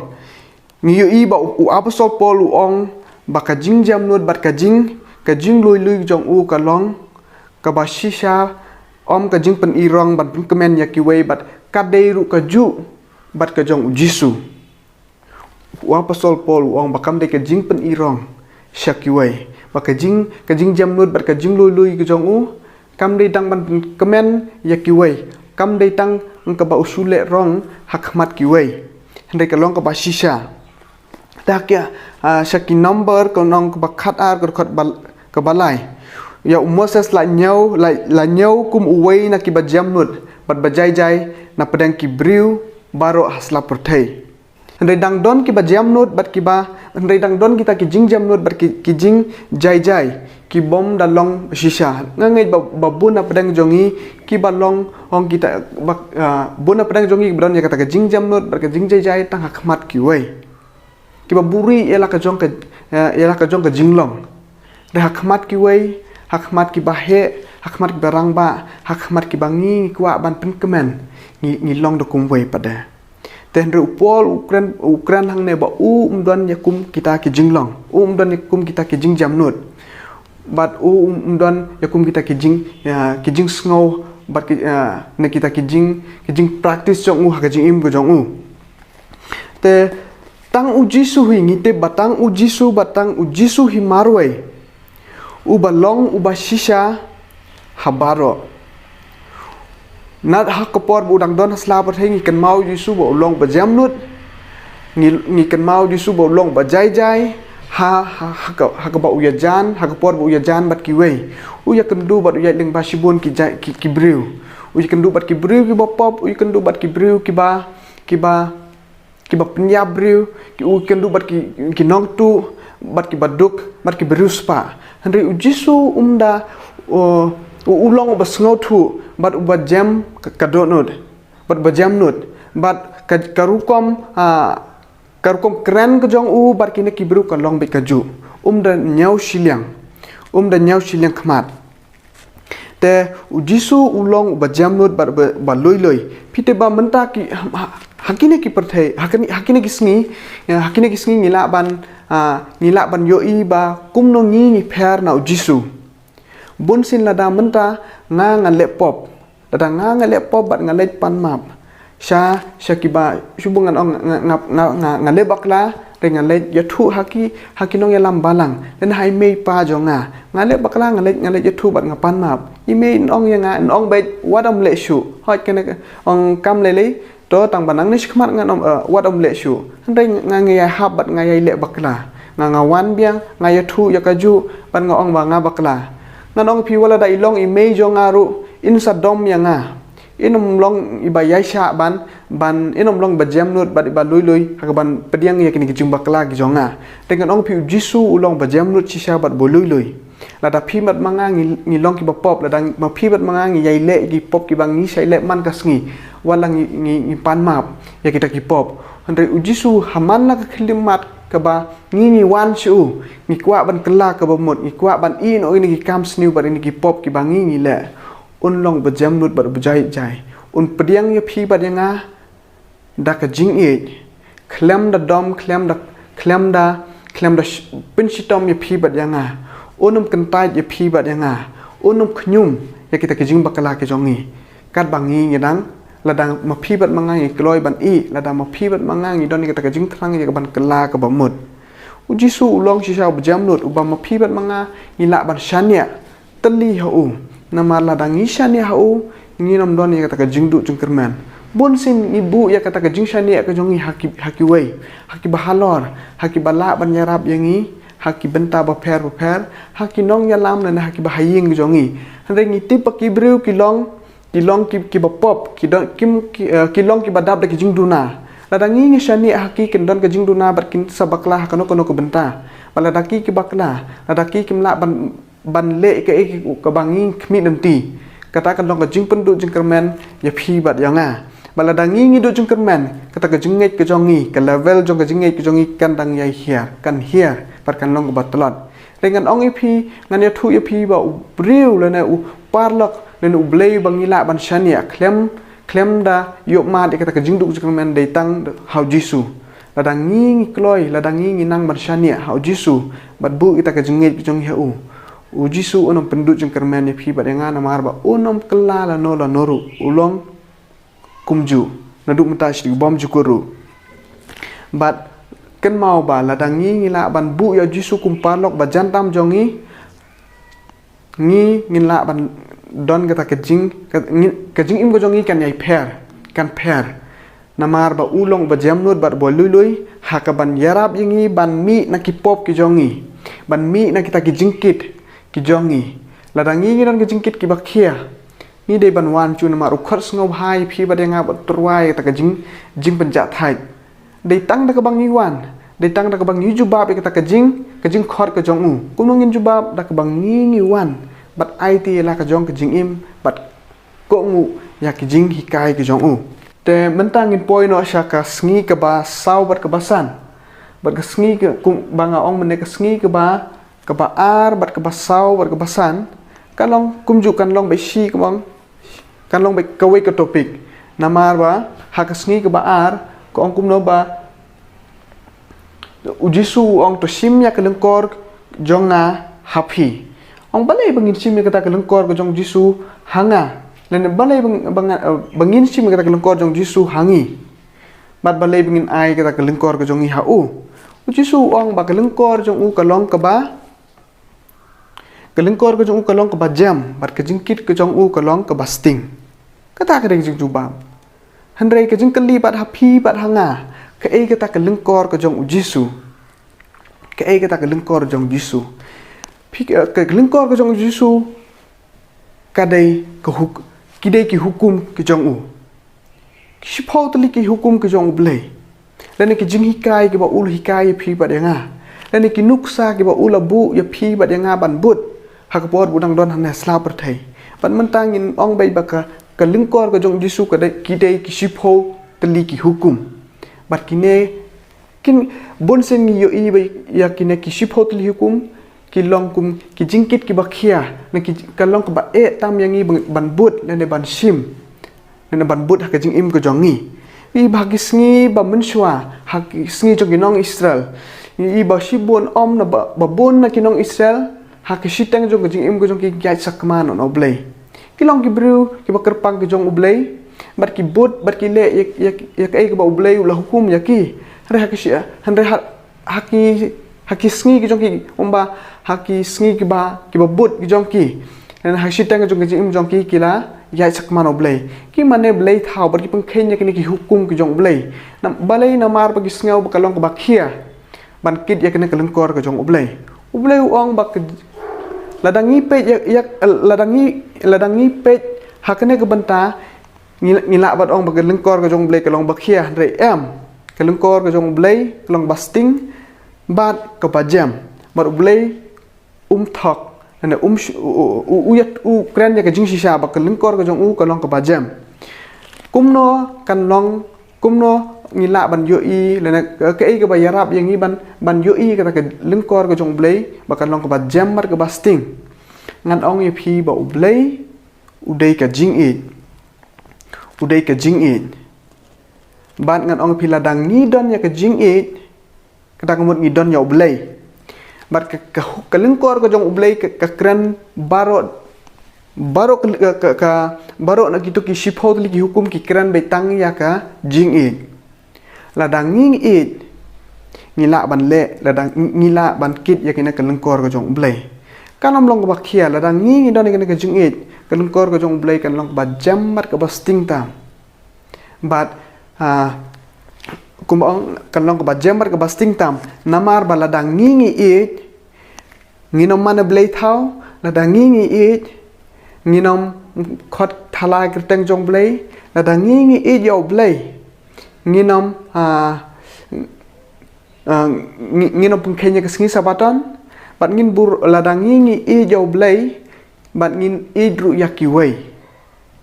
Ngi ïohi ba u, u apostol Paul u ong ba ka jingjemnud bad ka jing, ka jinglui lui jong u ka long kaba shisha, ym ka jingpynïarong ban pynkmen ïa kiwei, bad ka dei ruh kajuh bad ka jong u Jisu. U apostol Paul u ong ba kam dei ka jingpynïarong sha kiwei, ba ka jing, ka jingjemnud bad ka jinglui lui ka jong u kam dei tang ban pynkmen ïa kiwei, kam dei tang kaba u shu leh rong ha khmat kiwei, hynrei ka long kaba shisha. Ta ki, ah, sha ki Number ka lynnong kaba khatar ka dkhot ba, kaba lai. Ïa u Moses la ñiew, la, la ñiew kum uwei na kiba jemnud bad ba jai jai na pdeng ki briew baroh ha sla pyrthei. Hynrei dang don kiba jemnud bad kiba, hynrei dang don kita ki jingjemnud bad ki, ki jingjai jai, ki bym da long shisha. Nga ngeit ba, ba bun na pdeng jong ngi kiba long, ong kita ba, ah, bun na pdeng jong ngi kiba don ïa kata ka jingjemnud bad ka jingjai jai tang ha khmat kiwei. Kiba buhrieh ïa la ka jong ka, eh, ïa la ka jong ka jinglong. Hynrei ha khmat kiwei, ha khmat kiba heh, ha khmat kiba rangbah, ha khmat kiba ngi, ngi kwah ban pynkmen, ngi, ngi long da kumwei pat de. Te hynrei u Paul u kren, u kren hangne ba u ym don ïa kum kita ki jinglong, u ym don ïa kum kita ki jingjemnud. Bad u ym, ym don ïa kum kita ki jing, ïa, ki jingsngew, bad ki, ïa, ne kita ki jing, ki jingpractice jong u ha ka jingim ka jong u. Te tang u Jisu hi, ngi tip ba tang u Jisu, ba tang u Jisu hi marwei uba long uba shisha ha baroh. Nat ha ka por ba u dang don ha sla pyrthei ngi kynmaw u Jisu ba u long uba jemnud. Ngi, ngi kynmaw u Jisu ba u long uba jai jai. Ha, ha, ha ka, ha kaba u ïajan, ha ka por ba u ïajan bad kiwei, u ïakynduh bad u ïaid lyngba shibun ki jai, ki, ki briew. U ïakynduh bad ki briew kiba pop, u ïakynduh bad ki briew kiba, kiba kiba pynïap briew, ki, u ïakynduh bad ki, ki nongtuh, bad kiba duk, bad kiba riewspah. Hynrei u Jisu um da, u, u long uba sngewthuh bad uba jem ka, ka dohnud, bad uba jemnud, bad ka, ka rukom, ah, ka rukom kren ka jong u bad kine ki briew ka long beit kajuh. Um da ñiew shiliang, um da ñiew shiliang khmat. Te u Jisu u long uba jemnud bad ba, ba lui lui. Phi tip ba mynta ki, ha, ha kine ki pyrthei, ha kine, ha kine ki sngi, ïa, ha kine ki sngi ngi lah ban, ah, ngi lah ban ïohi ba kumno ngi, ngi pher na u Jisu. Bunsien lada mynta nga, nga leh pop. Lada nga, nga leh pop bad nga leit pan map sha, sha kiba, shu bun ngan ong nga, nga, nga, nga, nga leh bakla, te nga leit ïathuh ha ki, ha ki nongïalam balang. Te na ha i mei i pa jong nga, nga leh bakla, nga leit, nga leit ïathuh bad nga pan map. I mei in ong ïa nga, in ong beit, wat ym leh shuh. Hooid kane ka ong kam lei lei, to tang ba nang ne shi khmat ngan ong, eh, wat ym leh shuh. Hynrei nga, nga ïai hap bad nga ïai leh bakla. Nga, nga wan biang, nga ïathuh ïa kajuh, bad nga ong ba nga bakla. Ngan ong phi wat lada i long i mei jong nga ruh, in sa dom ïa nga. In ym long iba ïaishah ban, ban, in ym long ba jemnud bad iba lui lui ha kaban pdiang ïa kine ki jingbakla ki jong nga. Te ngan ong phi, u Jisu u long ba jemnud shisha bad ba lui lui. Lada phi bad ma nga ngi, ngi long kiba pop, lada ma phi bad ma nga ngi ïai leh ki pop kiba ngi shait leh man ka sngi, wat la ngi, ngi, ngi pan map ïa kita ki pop. Hynrei u Jisu ha man la ka khyllipmat kaba ngi, ngi wan sha u, ngi kwah ban kylla kaba mut, ngi kwah ban ïeh noh ïa kine ki kam sniew bad ïa kine ki pop kiba ngi, ngi leh. Un long ba jemnud bad ba jait jai. Un pdiang ïa phi bad ïa nga da ka jingïeit, khlem da dom, khlem da, khlem da, khlem da sh-, pynshitom ïa phi bad ïa nga. Un ym kyntait ïa phi bad ïa nga. Un ym khñium ïa kita ki jingbakla ki jong ngi. Katba ngi, ngi dang, lada ma phi bad ma nga ngi kloi ban ïeh, lada ma phi bad ma nga ngi don ïa kita ka jingthrang ïa kaban kylla kaba mut. U Jisu u long shisha ba jemnud, uba ma phi bad ma nga ngi lah ban shaniah tylli ha u. Namar lada ngi shaniah ha u, ngin ym don ïa kata ka jingduh jingkyrmen. Bun sien ngi buh ïa kata ka jingshaniah ka jong ngi ha ki, ha kiwei, ha kiba halor, ha kiba lah ban ïarap ïa ngi ha ki bynta bapher bapher, ha ki nongïalam lane ha kiba ha ïing ka jong ngi. Hynrei ngi tip ba ki briew ki long, ki long ki, kiba pop, ki don, kim, ki, eh, ki long kiba dap da ki jingduna. Lada ngi, ngi shaniah ha ki, kin don ka jingduna bad kin sa bakla ha kano kano ka bynta. Bad lada ki, ki bakla, lada ki, kim lah ban, ban leh kaei kaei kaba ngi khmih lynti, kata kan long ka jingpynduh jingkyrmen ïa phi bad ïa nga. Bad lada ngi, ngi duh jingkyrmen, kata ka jingngeit ka jong ngi, ka level jong ka jingngeit ka jong ngi kan dang ïai hiar, kan hiar bad kan long kaba tlot. Te ngan ong ïa phi, ngan ïathuh ïa phi ba u briew lane u paralok lane u Blei ba ngi lah ban shaniah khlem, khlem da ïohmad ïa kata ka jingduh jingkyrmen dei tang ha u Jisu. Lada ngi, ngi kloi, lada ngi, ngi nang ban shaniah ha u Jisu bad buh ïa kata ka jingngeit ka jong ngi ha u, u Jisu un ym pynduh jingkyrmen ïa phi bad ïa nga, namar ba un ym kylla lano lano ruh. U long kumjuh, naduh mynta sha ki bymjukut ruh. Bad kynmaw ba lada ngi, ngi lah ban buh ïa u Jisu kum paralok ba jan tam jong ngi, ngi, ngin lah ban don kata ka jing, ka, ngi, ka jingim ka jong ngi kan ïai pher, kan pher. Namar ba u long ba jemnud bad ba lui lui ha kaban ïarap ïa ngi ban mih na ki pop ki jong ngi, ban mih na kita ki jingkit ki jong ngi. Lada ngi, ngi don ki jingkit kiba khia, ngi dei ban wan shuh, namar u khot sngewbha ïa phi bad ïa nga ban tyrwa ïa kata ka jing, jingpynjahthait. Dei tang da kaba ngi wan, dei tang da kaba ngi jubab ïa kata ka jing, ka jingkhot ka jong u. Kumno ngin jubab? Da kaba ngi, ngi wan bad aiti ïa la ka jong ka jingim bad kohnguh ïa ki jinghikai ki jong u. Te mynta ngin poi noh sha ka sngi kaba saw bad kaba san. Bad ka sngi ka, kum, ba nga ong mynne, ka sngi kaba, kaba ar bad kaba saw bad kaba san, ka long kumjuh, kan long ba shi, ka long, kan long ba kawei ka topic. Namar ba ha ka sngi kaba ar ka ong kumno ba u Jisu u ong, to shim ïa ka lyngkor jong nga ha phi. Ong balei ba ngin shim ïa kata ka lyngkor ka jong u Jisu ha nga? Lane balei ba, ba nga, eh, ba ngin shim ïa kata ka lyngkor jong u Jisu ha ngi? Bad balei ba ngin ai kata ka lyngkor ka jong ngi ha u? U Jisu u ong ba ka lyngkor jong u ka long kaba, ka lyngkor ka jong u ka long kaba jem, bad ka jingkit ka jong u ka long kaba sting. Kata ka dei ka jingjubab. Hynrei ka jingkylli pat ha phi bad ha nga, kaei kata ka lyngkor ka jong u Jisu? Kaei kata ka lyngkor jong u Jisu? Phi, eh, ka lyngkor ka jong u Jisu ka dei ka huk-, ki dei ki hukum ki jong u. Ki shiphew tylli ki hukum ki jong u Blei. Lane ki jinghikai kiba u la hikai ïa phi bad ïa nga. Lane ki nuksa kiba u la buh ïa phi bad ïa nga ban bud ha ka por ba u dang don hangne ha sla pyrthei. Bad mynta ngin ong beit ba ka, ka lyngkor ka jong u Jisu ka dei, ki dei ki shiphew tylli ki hukum. Bad kine, kin, bun sien ngi ïohi ba ïa kine ki shiphew tylli hukum ki long kum ki jingkit kiba khia, ne ki, ka long kaba eh tam ïa ngi ban, ban bud, lane ban shim, lane ban bud ha ka jingim ka jong ngi. Ï ba ha ki sngi ba mynshuwa, ha ki sngi jong ki nong Israel, ï ba shibun ym na ba, ba bun na ki nong Israel ha ki shiteng jong ka jingim ka jong ki, ki ïaid sakma noh na u Blei. Ki long ki briew kiba kyrpang ki jong u Blei, bad ki bud, bad ki leh ïa, ïa, ïa kaei kaba u Blei u la hukum ïa ki. Hynrei ha ki shi-, hynrei ha, ha ki, ha ki sngi ki jong ki, kumba ha ki sngi kiba, kiba bud ki jong ki, lane ha ki shiteng jong ka jingim jong ki, ki la ïaid sakma na u Blei. Ki mane blei thaw bad ki pynkheiñ ïa kine ki hukum ki jong u Blei. Na, balei? Namar ba ki sngew ba ka long kaba khia ban kit ïa kane ka lyngkor ka jong u Blei. U Blei u ong ba ka, lada ngi peit ïa, ïa, lada ngi, lada ngi peit ha kane ka bynta, ngi, ngi lah ban ong ba ka lyngkor ka jong U Blei ka long ba khia, hynrei em. Ka lyngkor ka jong U Blei ka long ba sting bad kaba jem. Bad U Blei um thok, lane um sh-, u, u, u, u, ïa, u kren ïa ka jingshisha ba ka lyngkor ka jong u ka long kaba jem. Kumno kan long, kumno ngi lah ban ïohi, lane ka, kaei kaba ïarap ïa ngi ban, ban ïohi kata ka lyngkor ka jong U Blei ba kan long kaba jem bad kaba sting. Ngan ong ïa phi ba U Blei u dei ka jingïeit. U dei ka jingïeit. Bad ngan ong ïa phi, lada ngi don ïa ka jingïeit, kata ka mut ngi don ïa U Blei. Bad ka, ka, ka lyngkor ka jong U Blei ka, ka kren baroh, baroh ka, ka, ka, ka, baroh na kito ki shiphew tylli ki hukum ki kren beit tang ïa ka jingïeit. Lada ngi ngi ïeit, ngi lah ban leh, lada ngi, ngi lah ban kit ïa kane ka lyngkor ka jong U Blei. Kan ym long kaba khia, lada ngi ngi don ïa kane ka jingïeit, ka lyngkor ka jong U Blei kan long kaba jem bad kaba sting tam. Bad, ah, kumba ong, kan long kaba jem bad kaba sting tam. Namar ba lada ngi ngi ïeit, ngin ym man blei thaw, lada ngi ngi ïeit, ngin ym khot thala kyrteng jong Blei, lada ngi ngi ïeit ïa U Blei, ngin ym, ah, ah, ngi, ngin ym pynkheiñ ïa ka sngi Sabaton, bad ngin bur, lada ngi ngi ïeit ïa U Blei, bad ngin ïeit ruh ïa kiwei.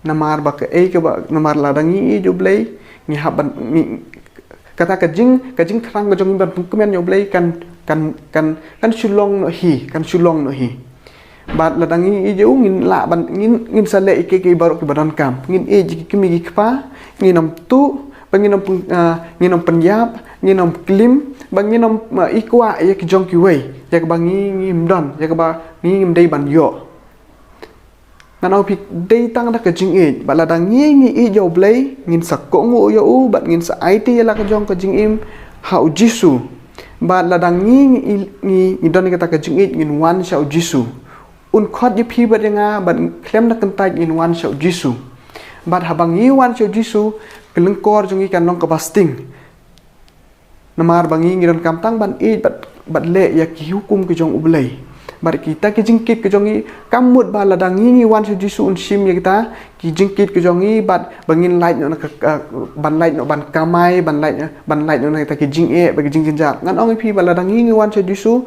Namar ba kaei kaba, namar lada ngi ïeit ïa U Blei, ngi hap ban, ngi, kata ka jing, ka jingthrang ka jong ngi ban pynkmen ïa U Blei kan, kan, kan, kan shu long noh hi, kan shu long noh hi. Bad lada ngi ïeit ïa U, ngin lah ban, ngin, ngin sa leh ïa kiei kiei baroh kiba donkam. Ngin ïeit ïa ki kmie ki kpa, ngin ym tuh, ba ngin ym pyn-, ah, ngin ym pynïap, ngin ym klim, ba ngin ym, ah, ïa kwah ïa ki jong kiwei, ïa kaba ngi, ngim don, ïa kaba ngi ngim dei ban ïoh. Ngan ong ïa phi, dei tang da ka jingïeit, bad lada ngi ngi ïeit ïa U Blei, ngin sa kohnguh ïa U, bad ngin sa aiti ïa la ka jong ka jingim ha U Jisu. Bad lada ngi ngi, ngi, ngi don ïa kata ka jingïeit, ngin wan sha U Jisu. Un khot ïa phi bad ïa nga, bad khlem da kyntait ngin wan sha U Jisu. Bad haba ngi wan sha U Jisu, ka lyngkor jong ngi kan long kaba sting. Namar ba ngi ngi donkam tang ban ïeit bad, bad leh ïa ki hukum ki jong U Blei. Bad kita ki jingkit ki jong ngi, kam mut ba lada ngi ngi wan sha U Jisu Un shim ïa kita ki jingkit ki jong ngi, bad ba ngin lait noh na ka, ka, ban lait noh ban kamai, ban lait, ban lait noh na kita ki jingeh, bad ki jingjynjar. Ngan ong ïa phi ba lada ngi ngi wan sha U Jisu,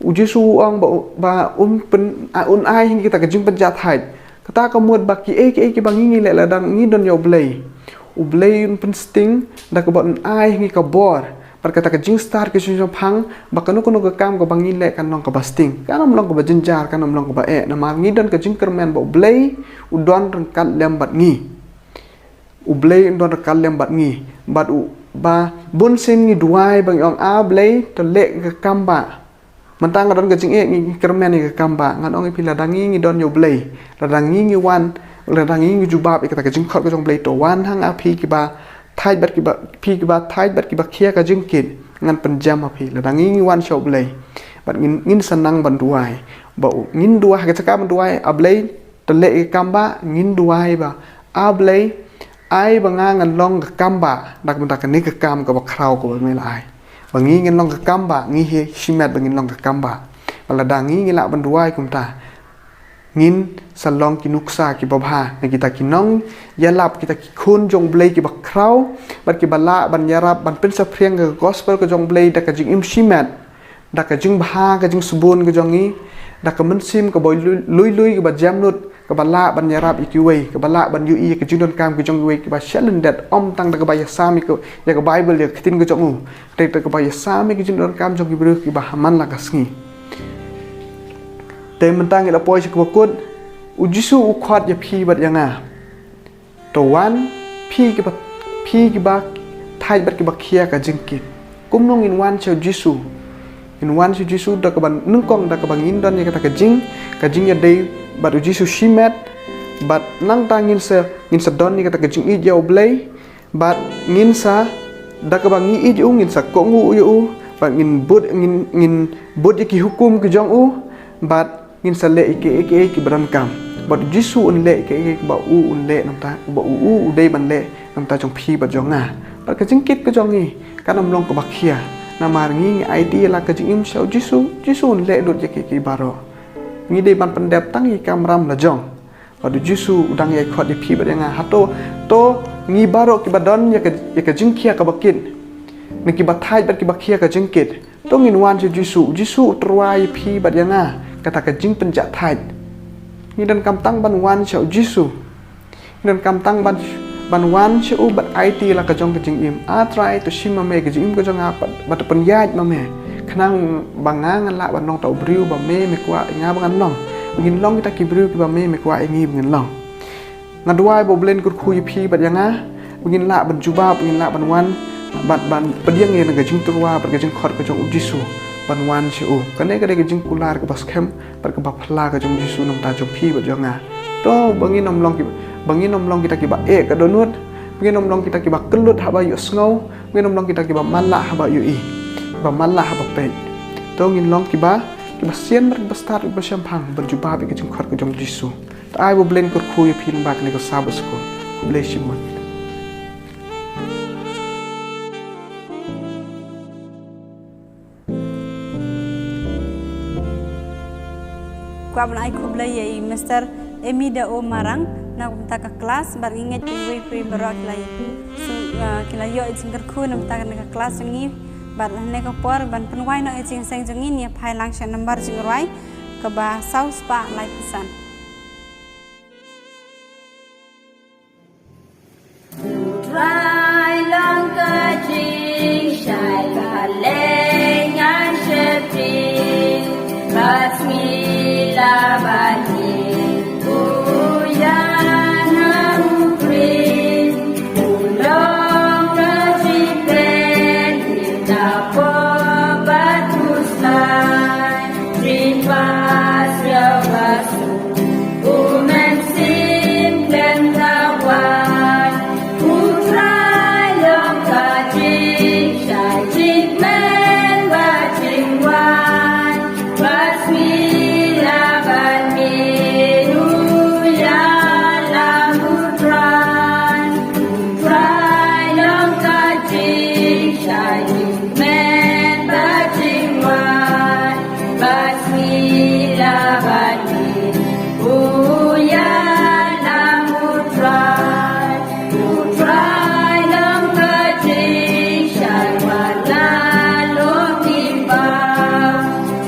U Jisu U ong ba, ba Un pyn, ah, Un ai ha ngi kita ki jingpynjah thait. Kata ka mut ba kiei kiei kiba ngi ngi leh lada ngi don ïa U Blei, U Blei Un pynsting da kaba Un ai ha ngi ka bor. Bad kata ka jingstad ka jingshemphang, ba kano kano ka kam kaba ngi leh kan long kaba sting. Kan ym long kaba jynjar, kan ym long kaba eh. Namar ngi don ka jingkyrmen ba U Blei u don ryngkat lem bad ngi. U Blei un don ryngkat lem bad ngi. Bad u, ba bunsien ngi duwai ba ngi ong, A Blei, to leh ka kam ba. Mynta nga don ka jingeh, ngi kyrmen ïa ka kam ba. Ngan ong ïa phi, lada ngi ngi don ïa U Blei, lada ngi ngi wan, lada ngi ngi jubab ïa kata ka jingkhot ka jong U Blei, to wan hangne phi kiba thait bad kiba, phi kiba thait bad kiba khia ka jingkit. Ngan pynjem ha phi, lada ngi ngi wan sha U Blei, bad ngin, ngin sa nang ban duwai. Ba u, ngin duwai ha ka jaka ban duwai, A Blei, to leh ïa ka kam ba, ngin duwai ba, A Blei, ai ba nga ngan long ka kam ba, da ka bynta kane ka kam kaba khraw kaba me la ai. Ba ngi ngin long ka kam ba, ngi hi shimet ba ngin long ka kam ba. Ba lada ngi ngi lah ban duwai kumta, ngin sa long ki nuksa kiba bha na kita ki nongïalap, kita ki khun jong U Blei kiba khraw, bad kiba lah ban ïarap ban pynsaphriang ka gospel ka jong U Blei da ka jingim shimet, da ka jingbha ka jingsbun ka jong ngi, da ka mynsiem kaba lui, lui, lui kaba jemnud, kaba lah ban ïarap ïa kiwei, kaba lah ban ïohi ïa ka jingdonkam ka jong kiwei, kiba shalyndet, ym tang da kaba ïasam ïa ka, ïa ka Baibl, ïa ka ktien ka jong U, hynrei da kaba ïasam ïa ka jingdonkam jong ki briew kiba ha man la ka sngi. Te mynta ngi la poi sha kaba kut, U Jisu u khot ïa phi bad ïa nga. To wan, phi kiba, phi kiba thait bad kiba khia ka jingkit. Kumno ngin wan sha U Jisu? Ngin wan sha U Jisu da kaba nyngkong, da kaba ngin don ïa kata ka jing, ka jingïadei bad U Jisu shimet, bad nangta ngin sa, ngin sa don ïa kata ka jingïeit ïa U Blei, bad ngin sa, da kaba ngi ïeit ïa U, ngin sa kohnguh ïa U, bad ngin bud, ngin, ngin bud ïa ki hukum ki jong U, bad ngin sa leh ïa kiei kiei kiba donkam. Bad U Jisu un leh ïa kiei kiei kiba U un leh namar ba U, U, U dei ban leh namar jong phi bad jong nga. Bad ka jingkit ka jong ngi kan ym long kaba khia. Namar ngi ngi aiti ïa la ka jingim sha U Jisu, U Jisu un leh lut ïa kiei kiei baroh. Ngi dei ban pyndep tang ïa ki kamram la jong. Bad u Jisu u dang ïai khot ïa phi bad ïa nga. Hato, to ngi baroh kiba don ïa ka, ïa ka jingkhia kaba kit, ne kiba thait bad kiba khia ka jingkit, to ngin wan sha u Jisu. U Jisu u tyrwa ïa phi bad ïa nga kata ka jingpynjah thait. Ngi donkam tang ban wan sha u Jisu. Ngi donkam tang ban, ban wan sha u bad aiti la ka jong ka jingim. A Trai, to shim ma me ka jingim ka jong nga bad, bad to pynïaid ma me, khnang ba nga ngan lah ban long uta u briew ba me, me kwah ïa nga ba ngan long. Ba ngin long kita ki briew kiba me, me kwah ïa ngi ba ngin long. Nga duwai ba u Blei un kyrkhu ïa phi bad ïa nga, ba ngin lah ban jubab, ba ngin lah ban wan bad ban pdiang ïa ka jingtyrwa bad ka jingkhot ka jong u Jisu, ban wan sha u. Kane ka dei ka jingkular kaba skhem bad kaba phylla ka jong u Jisu na ka bynta jong phi bad jong nga. To ba ngin ym long ki, ba ngin ym long kita kiba eh ka dohnud, ba ngin ym long kita kiba kyllut haba ïohsngew, ba ngin ym long kita kiba matlah haba ïohi, kiba matlah haba peit. To ngin long kiba, kiba sian bad kiba stad, kiba shemphang ban jubab ïa ka jingkhot ka jong u Jisu. To ai ba u Blei un kyrkhu ïa phi lyngba kane ka Sabbath School. Khublei shibun. Kwah ban ai khublei ïa i Mister Emida O Marang na ka bynta ka klas, bad ngi ngeit ba iwei pa iwei baroh ki la, ah, ki la ïoh ïa ka jingkyrkhu na ka bynta kane ka klas jong ngi. Bad ha kane ka por ban pynwai noh ïa ka jingïaseng jong ngi, ngin ïa phai lang sha ka nambar jingrwai kaba saw spah laiphew san. Trai long ka jingshai ka leng ngan sheptieng, bad sngila ban ïeng u ïa na u Khrist. U long ka jingpynïaid na pop bad u slai, jingpastor ba suk. U Mynsiem Khlem da wan. U Trai long ka jingshai, jingkmen bad jingwan. Bad sngila ban mih u ïalam u Trai. U Trai long ka jingshai, jingkmen bad jingwan. Bad sngila ban mih u ïalam u Trai. U Trai long ka jingshai wat la long ki paw.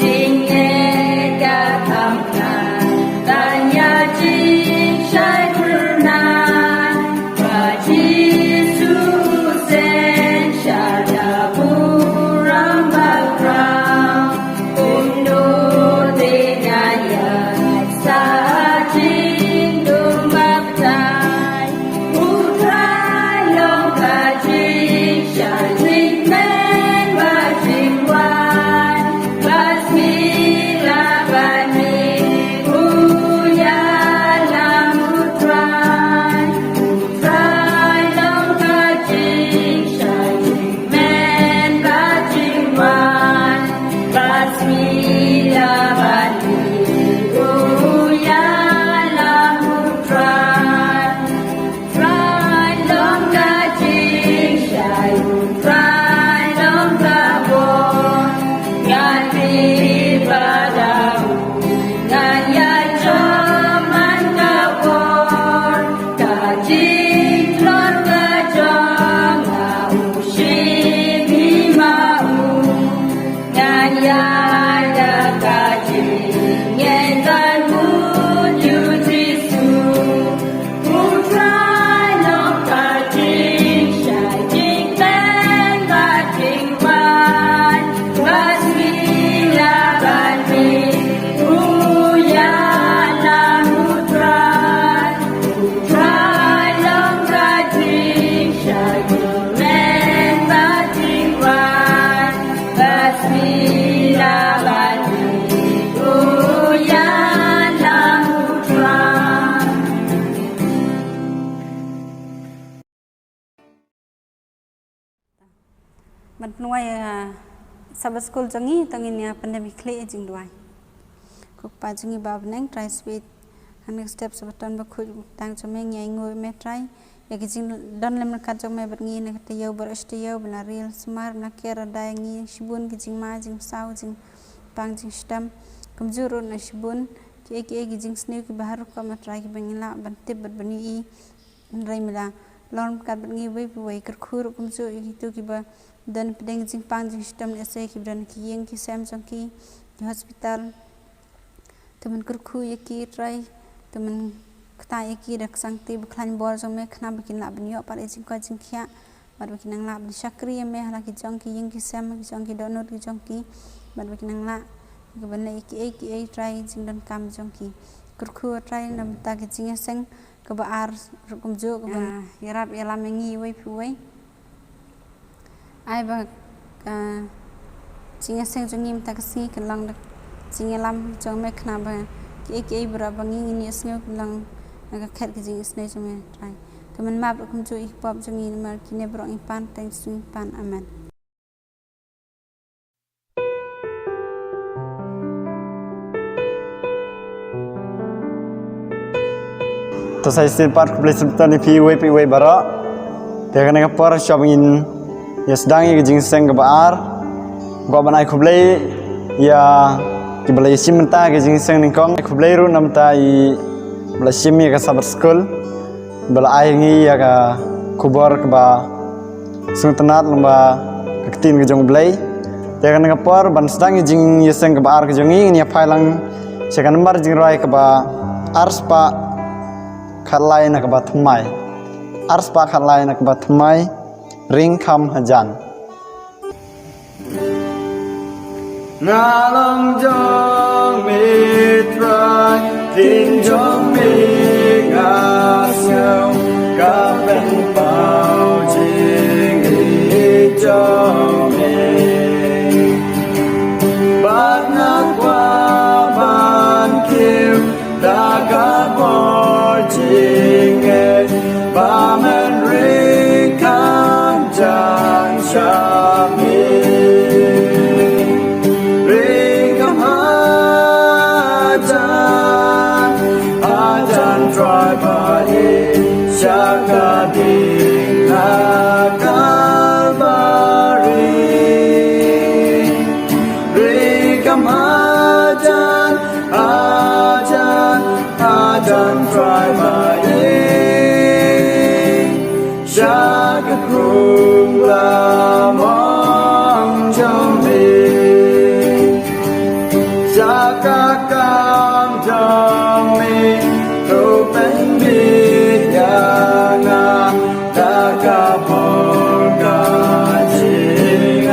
Jingeh ka kham kan, tang ïa jingshai phyrnai. Ba Jisu u synshar da burom bakhraw. Um nud te ngan ïaid sa jingdum baptais. U Trai long ka jingshai, jingkmen bad jingwan. Bad sngila ban mih u ïalam u Trai. U Trai long ka jingshai, jingkmen bad jingwan. Bad sngila ban mih u ïalam u Trai. Trai long ka jingshai, Trai long ka bor. Ngan mih bad u, ngan ïaid jop man ka bor. Ka jingtlot ka jong nga u shim hi ma u. Ngan ïaid da ka jingngeit ban mut ïa u Jisu. U Trai long ka jingshai, jingkmen bad jingwan. Bad sngila ban mih u ïalam u Trai. U Trai long ka jingshai, jingkmen bad jingwan. Bad sngila ban mih u ïalam u Trai. Ban pynwai, ah, Sabbath School jong ngi, to ngin ïa pyndem ïa ki khlieh jingduwai. Ko Kpa jong ngi ba ha bneng, Trai Spirit, ha kane ka step Sabbaton bakhuid tang jong me, ngi ainguh ïa me Trai ïa ki jingdon lem ryngkat jong me bad ngi na ka taïew baroh shi taïew, ba la ril sumar, ba la ker da ïa ngi shibun ki jingma, jingsaw, jingpang, jingshitom, kumjuh ruh na shibun ki Kiei kiei ki jingsniew kiba har rukom, A Trai, kiba ngi lah ban tip bad ban ïohi, hynrei me la long ryngkat bad ngi uwei pa uwei. Kyrkhu ruh kumjuh ïa kito kiba don pdeng jingpang jingshitom lehse, kiba don ki ïing ki sem jong ki, ki hospital. To men kyrkhu ïa ki, A Trai. To men ktah ïa ki da ka sangti bakhlaiñ bor jong me, khnang ba kin lah ban ïoh pat ïa ka jingkoit jingkhiah, bad ba kin nang lah ban shakri ïa me ha la ki jong ki ïing ki sem, ki jong ki dohnud ki jong ki, bad ba kin nang lah ïa ka ban leh ïa kiei kiei, A Trai, jingdonkam jong ki. Kyrkhu, A Trai, na ka bynta ka jingïaseng kaba ar ruh kumjuh, kaba, ah, ïarap ïalam ïa ngi uwei pa uwei. Ai ba ka jingïaseng jong ngi mynta ka sngi kan long da ka jingïalam jong me, khnang ba kiei kiei baroh ba ngi ngin ïohsngew kan long na ka khet ka jingïohsngew jong me, A Trai. To men map ruh kumjuh ïa ki pop jong ngi, namar kine baroh ngi pan tang ïa ka kyrteng Jisu ngi pan. Amen. To sa shisien pat khublei shibun ïa phi uwei pa uwei baroh. Te kane ka por shwa ba ngin ïa sdang ïa ka jingïaseng kaba ar. Kwah ban ai khublei ïa kiba la ïashim mynta ka jingïaseng nyngkong. Khublei ruh na bynta i ba la shim ïa ka Sabbath School, ba la ai ngi ïa ka khubor kaba sngewtynnat lyngba ka ktien ka jong U Blei. Te kane ka por ban sdang ïa ka jingïaseng kaba ar ka jong ngi, ngin ïa phai lang sha ka nambar jingrwai kaba arspah khatlai na kaba thymmai. Arspah khatlai na kaba thymmai, Ring Kham Hajan. Nga long jong me Trai, ktien jong me nga sngew, ka pynpaw jingïeit jong me. Bad nga kwah ban kiew da ka bor jingeh, ba men ring kham jan sha me. Ring kham hajan, hajan Trai ba ïeit, sha ka dieng na Kalbari. Ring kham hajan, hajan, hajan Trai ba ïeit, sha ka khunlung jong me. Sha ka kam jong me, to pynmih ïa nga da ka bor ka jingaiei.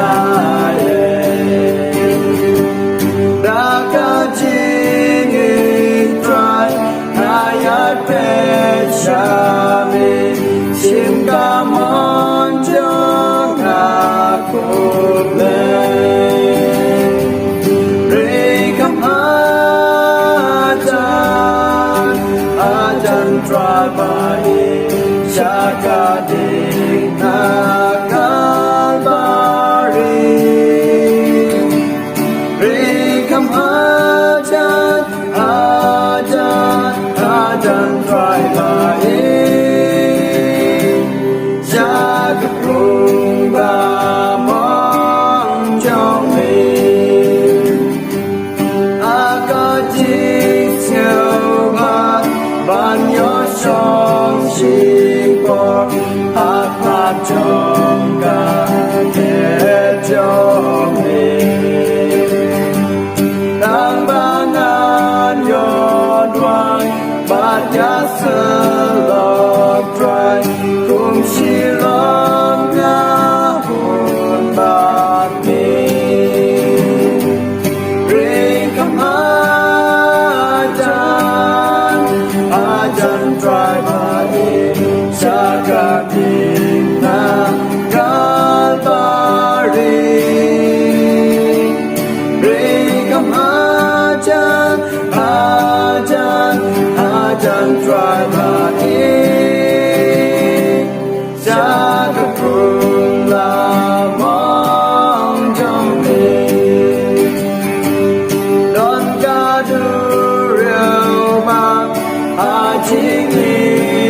Da ka jingïeit Trai nga ïaid peit sha me, shim ka mon jong nga khublei. Ring kham hajan, hajan Trai ba ïeit, sha ka dieng na Kalbari. Ring kham hajan, hajan, hajan Trai ba ïeit, sha ka khunlung jong me. Ha ka jingsngewbha ban ïoh shong shipor ha khmat jong ka khet jong me. Tang ba ngan ïoh duwai bad ïasyllok Trai, kum shilynter nga hun bad me. Ring kham hajan, hajan Trai ba ïeit, sha ka dieng na Kalbari. Ring kham hajan, hajan, hajan Trai ba ïeit, sha ka khunlung jong me. Don ka duriaw ba ha jingim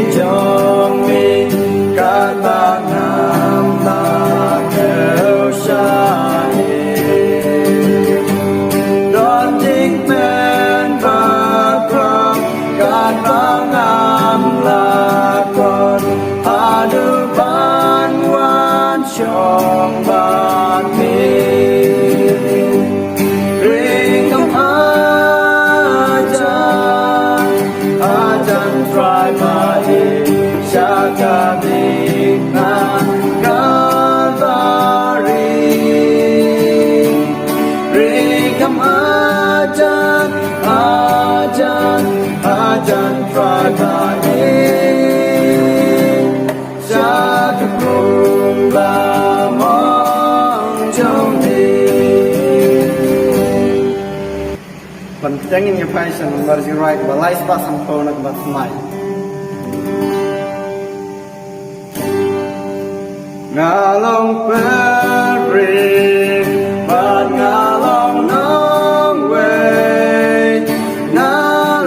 Te ngin ïa phai sha nambar jingrwai kaba lai spah sanphew na kaba thymmai. Nga long pilgrim bad nga long nongwei. Nga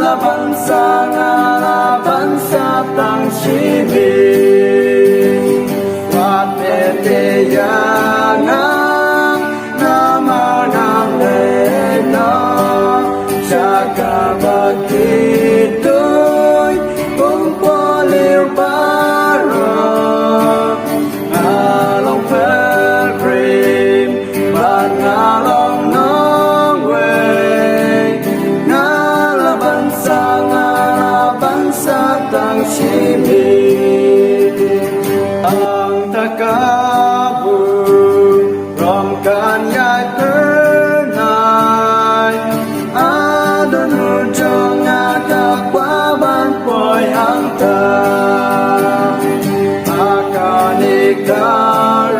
la ban sah, nga la ban sah tang shibit. Wat leh te ïa nga, namar nga leh noh sha kaba kituid kum u briew baroh. Nga long pilgrim bad nga long nongwei. Nga la ban sah, nga la ban sah tang shibit. Hangta ka burom kan ïai phyrnai. Adon u jong nga ka kwah ban poi hangta. Ha kane ka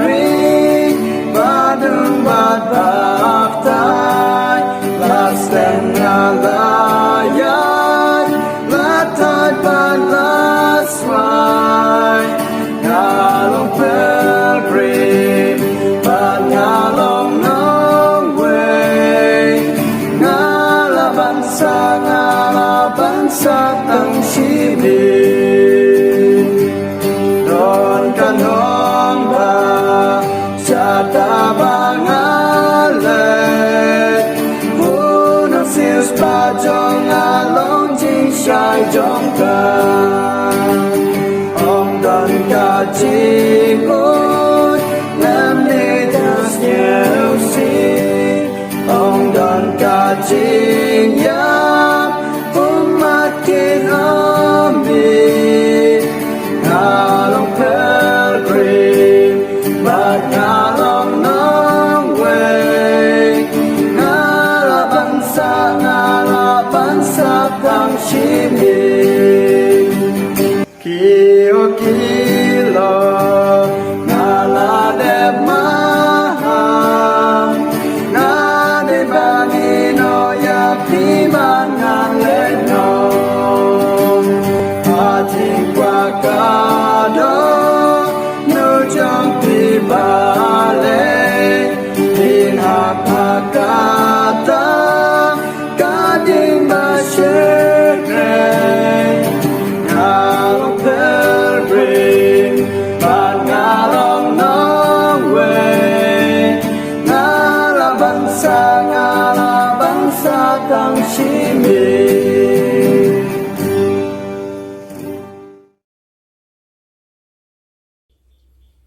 ri ba dum bad ba tai. La slem nga la ïaid, la thait bad la swai. Nga long pilgrim bad nga long nongwei. Nga la ban sah, nga la ban sah tang shibit. Don ka nongbah shata ba nga leit. U nongsiewspah jong nga long jingshai jong ka. Ym don ka jingud lem ne jingsngewsih. Ym don ka jingïap, um, mat kin ym mih. Nga long pilgrim bad nga long nongwei. Nga la ban sah, nga la ban sah tang shibit. Ki hok ki lok nga la dep maham. Nga dei ban ïehnoh ïa phi bad ngan leit noh. Ha jingkwah ka dohnud jong phi balei phin hap ha kata ka ding ba shyrkhei. Nga long pilgrim bad nga long nongwei. Nga la ban sah, nga la ban sah tang shibit.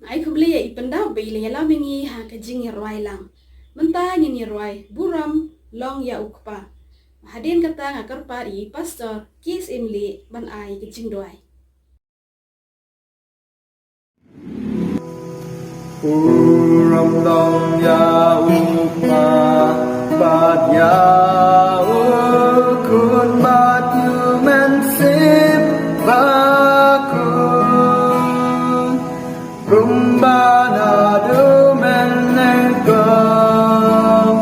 Ai khublei ïa i Pyndap ba i la ïalam ïa ngi ha ka jingïarwai lang. Mynta ngin ïarwai Burom Long ïa u Kpa. Hadien kata nga kyrpad ïa i Pastor Keith Inlih ban ai ka jingduwai. Burom long ïa u Kpa bad ïa u Khun bad u Mynsiem Bakhuid. Kumba naduh mynnyngkong,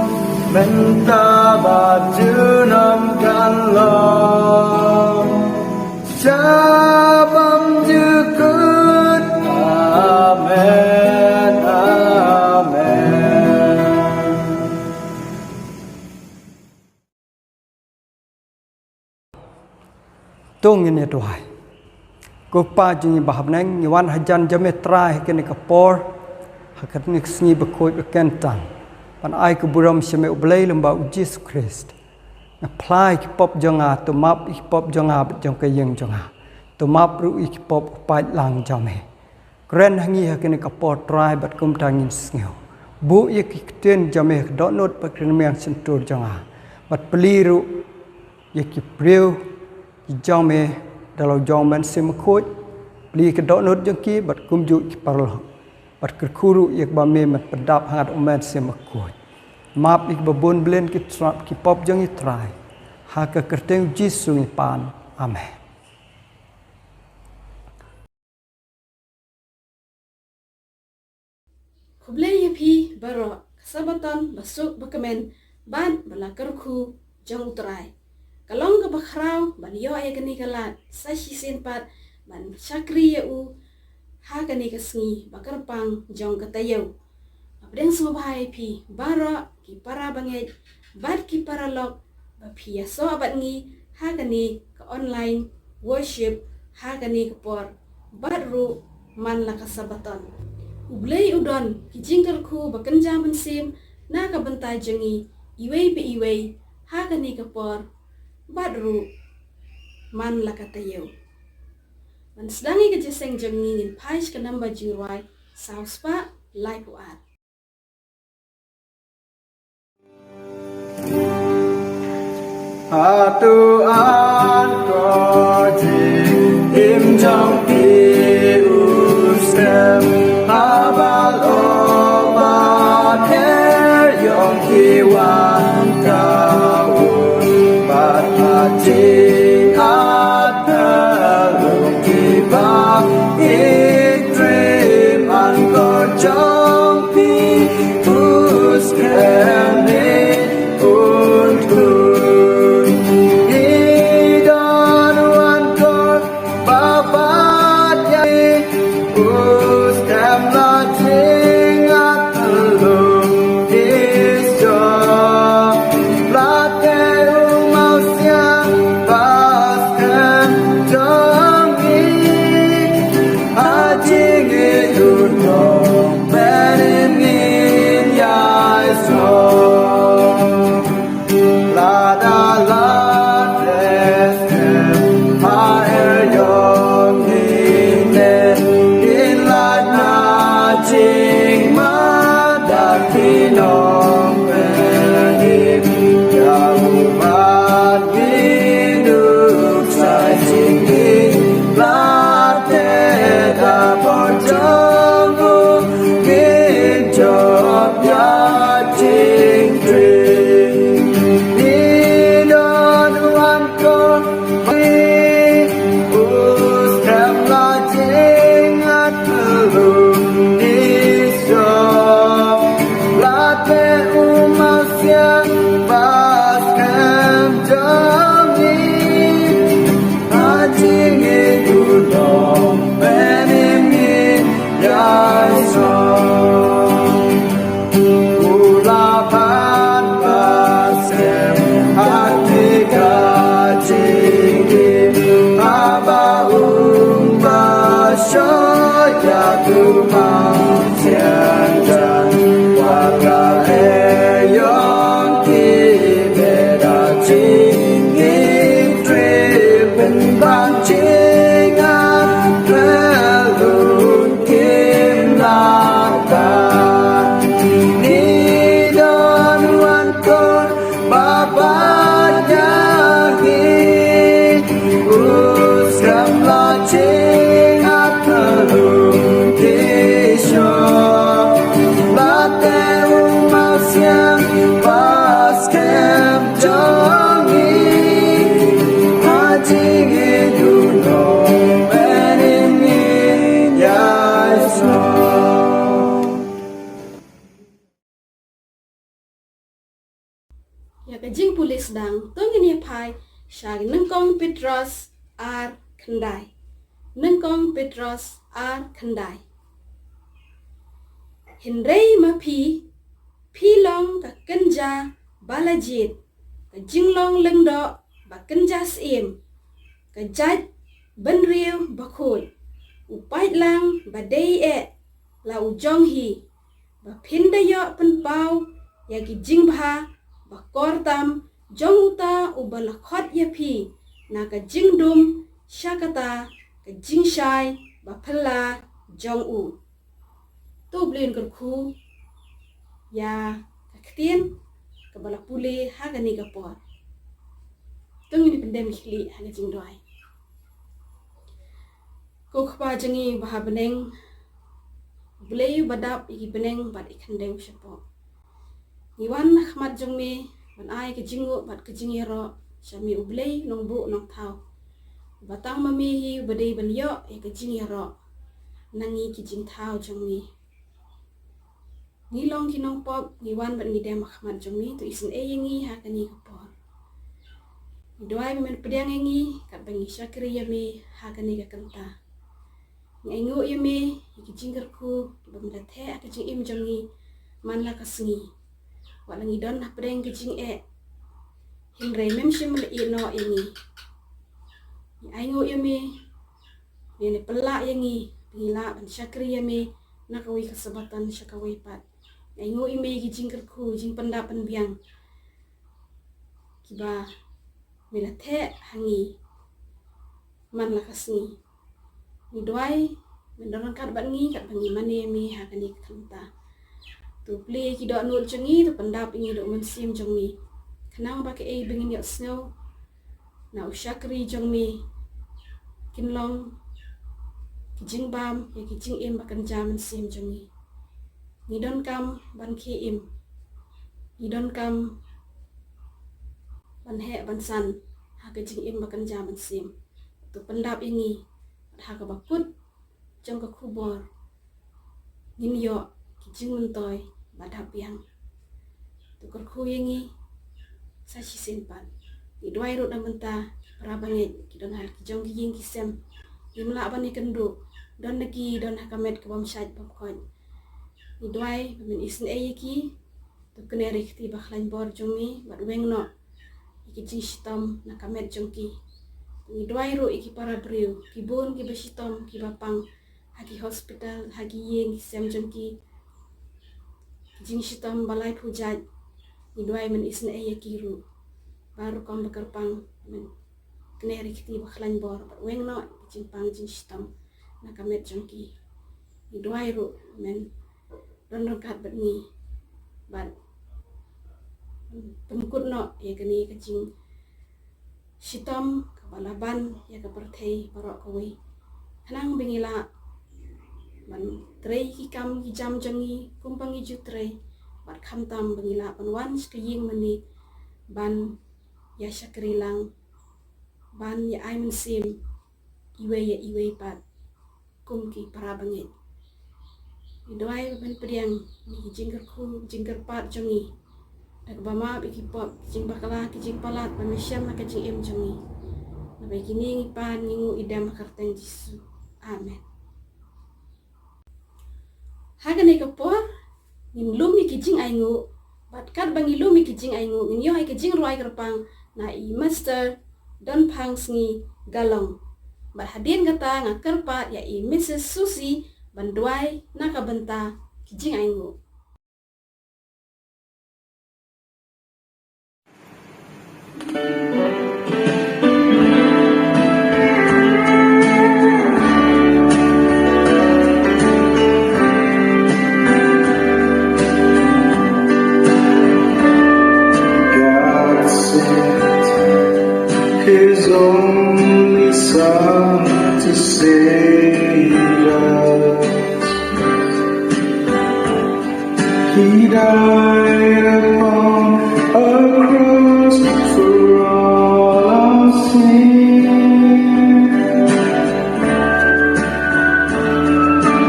mynta bad junom kan long, sha bymjukut. Amen, amen. To ngin ïa duwai. Ko Pa jong ngi ba ha bneng, ngi wan hajan jong me Trai ha kane ka por, ha kane ka sngi bakhuid ba kyntang, ban ai ka burom sha me U Blei lyngba U Jisu Khrist. Nga phla ïa ki pop jong nga, to map ïa ki pop jong nga bad jong ka ïing jong nga. To map ruh ïa ki pop u paidlang jong me. Kren ha ngi ha kane ka por Trai bad kumta ngin sngew. Buh ïa ki ktien jong me ha ka dohnud bad ka rynmiang shyntur jong nga. Bad plie ruh ïa ki briew ki jong me da la u jong Mynsiem Bakhuid. Plie ïa ka dohnud jong ki bad kumjuh ki paralok. Bad kyrkhu ruh ïa kaba me men pyndap ha ngat u Mynsiem Bakhuid. Map ïa kiba bun blin ki trap ki pop jong ngi Trai. Ha ka kyrteng U Jisu ngi pan. Amen. Khublei ïa phi baroh, ka Sabbaton ba suk ba kmen bad ba la kyrkhu jong U Trai. Ka long kaba khraw ban ïoh ïa kane ka lad sa shisien pat ban shakri ïa u ha kane ka sngi ba kyrpang jong ka taïew. Nga pdiang sngewbha ïa phi baroh ki para bangeit bad ki paralok ba phi ïasoh bad ngi ha kane ka online worship ha kane ka por bad ruh man la ka Sabaton. U Blei u don ki jingkyrkhu ba kynja mynsiem na ka bynta jong ngi iwei pa iwei ha kane ka por bad ruh man la ka taïew. Ban sdang ïa ka jingïaseng jong ngi, ngin phai sha ka namba jingrwai saw spah laiphew ar. Hato an ko jingim jong phi u skhem ha ba la o ba pher ïong ki wan ka un ba ha jingïaid pher long ki ba i trei man ko jong phi u skhem ne un khun. I don wan ko ba ba ïa u skhem la jingïaid pher long ki sha. Lade u mawsiang ba skhem jong ngi ha jingïeit u nongpynim ngin ïaisngew. Lada lade skhem ha er ïong ngi ne ngin lait na jingmut da ki nongpynim ïa u bad ngin uk sa jingim. Lade da bor jong u ngin jop ïa jingtrei. Ngi don wan ko u skhem la jingïaid pher long ki sha. Lade u mawsiang ba skhem jong ngi ha jingïeit u nongpynim ngin ïaisngew. U la ban ba skhem ha kane ka jingim haba um ba sha ïa u mawsiang jan wat la e ïong ki beda jingim trei pynban jingïaid pher long kim lada. Ngi don wan ko ba ba ïa ngi u skhem la jingïaid pher long ki sha. Lade u mawsiang ba skhem jong ngi ha jingïeit u nongpynim ngin ïaisngew. Ïa ka jingpule sdang, to ngin ïa phai sha Nyngkong Petros ar khyndai. Nyngkong Petros ar khyndai. Hynrei ma phi, phi long ka kynja ba la jied, ka jinglong lyngdoh ba kynja syiem, ka jait bynriew bakhuid, u paidlang ba dei eh la u jong hi, ba phin da ïoh pynpaw ïa ki jingbha ba kor tam jong uta uba la khot ïa phi na ka jingdum sha kata ka jingshai ba phylla jong u. To U Blei un kyrkhu ïa ka ktien kaba la pule ha kane ka por. To ngin ïa pyndem khlieh ha ka jingduwai. Ko Kpa jong ngi ba ha bneng, U Blei uba dap ïa ki bneng bad ïa ki khyndew shapoh, ngi wan ha khmat jong me ban ai ka jingnguh bad ka jingïaroh sha me U Blei nongbuh nongthaw, ba tang ma me hi uba dei ban ïoh ïa ka jingïaroh na ngi ki jingthaw jong me. Ngi long ki nongpop, ngi wan bad ngi dem ha khmat jong me, to isynei ïa ngi ha kane ka por. Ngi duwai ba men pdiang ïa ngi katba ngi shakri ïa me ha kane ka kynta. Ngi ainguh ïa me ïa ki jingkyrkhu kiba me la theh ha ka jingim jong ngi man la ka sngi. Wat la ngi don hapdeng ka jingeh, hynrei mem shym la ïehnoh ïa ngi. Ngi ainguh ïa me, me ne pynlah ïa ngi ba ngi lah ban shakri ïa me na kawei ka Sabbaton sha kawei pat. Ngi ainguh ïa me ïa ki jingkyrkhu, jingpyndap pynbiang kiba me la theh ha ngi man la ka sngi. Ngi duwai men don ryngkat bad ngi katba ngi mane ïa me ha kane ka kynta. To plie ïa ki dohnud jong ngi, to pyndap ïa ngi da u Mynsiem jong me, khnang ba kaei ba ngin ïohsngew na u shakri jong me kin long ki jingbam ïa ki jingim ba kynja mynsiem jong ngi. Ngi donkam ban khie im, ngi donkam ban heh ban san ha ka jingim ba kynja mynsiem. To pyndap ïa ngi bad ha kaba kut jong ka khubor ngin ïoh ki jingmyntoi ba dap biang. To kyrkhu ïa ngi sa shisien pat. Ngi duwai ruh na bynta ki para bangeit ki don ha ki jong ki ïing ki sem, ngim lah ban ïakynduh, don na ki don ha ka met ka bym shait bym khoit. Ngi duwai ba men isynei ïa ki, to kner ïa ki kti ba khlaiñ bor jong me bad weng noh ïa ki jingshitom na ka met jong ki. Ngi duwai ruh ïa ki para briew, ki bun kiba shitom kiba pang ha ki hospital, ha ki ïing ki sem jong ki, ki jingshitom ba laiphew jait. Ngi duwai men isynei ïa ki ruh, ba rukom ba kyrpang men kner ïa ki kti ba khlaiñ bor bad weng noh ïa ki jingpang jingshitom na ka met jong ki. Ngi duwai ruh men don ryngkat bad ngi bad pynkut noh ïa kane ka jingshitom kaba la ban ïa ka pyrthei baroh kawei, khnang ba ngi lah ban trei ki kam ki jam jong ngi kumba ngi ju trei, bad khamtam ba ngi lah ban wan sha ka ïing mane ban ïa shakri lang, ban ïa ai mynsiem iwei ïa iwei pat kum ki para bangeit. Ngi duwai ba men pdiang ïa ki jingkyrkhu jingkyrpad jong ngi da kaba map ïa ki pop, ki jingbakla, ki jingpalat ba men shem ha ka jingim jong ngi. Naba ïa kine ngi pan ngi nguh ïa dem ha ka kyrteng Jisu. Amen. Ha kane ka por ngin lum ïa ki jingainguh, bad katba ngi lum ïa ki jingainguh ngin ïoh ïa ki jingrwai kyrpang na i Mister Donphang Sngi Galong. Bad hadien kata nga kyrpad ïa i Missus Susie ban duwai na ka bynta ki jingainguh. God sent his only son to save us. He died upon a cross for all our sin.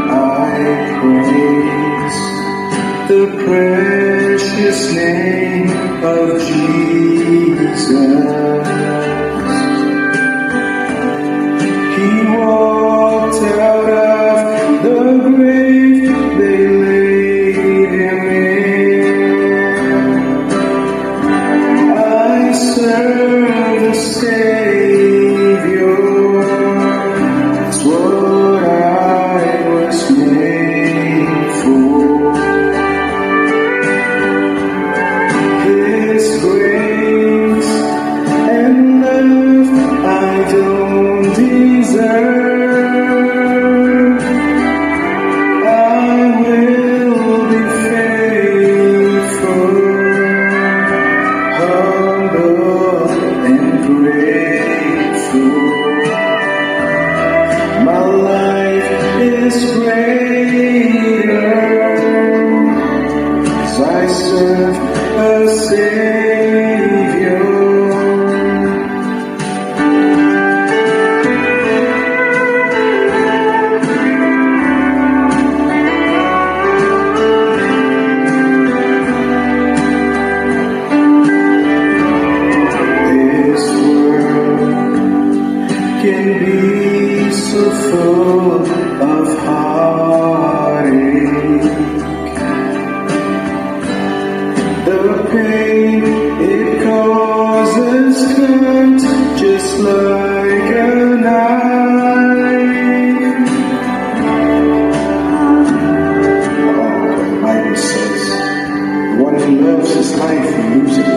I praise the precious name of Jesus. He walked out of the grave they laid him in. I serve the Savior, that's what I was made for. His grace of heartache. The pain it causes cuts just like a knife. Oh, the Bible says, "The one who loves his life will lose it,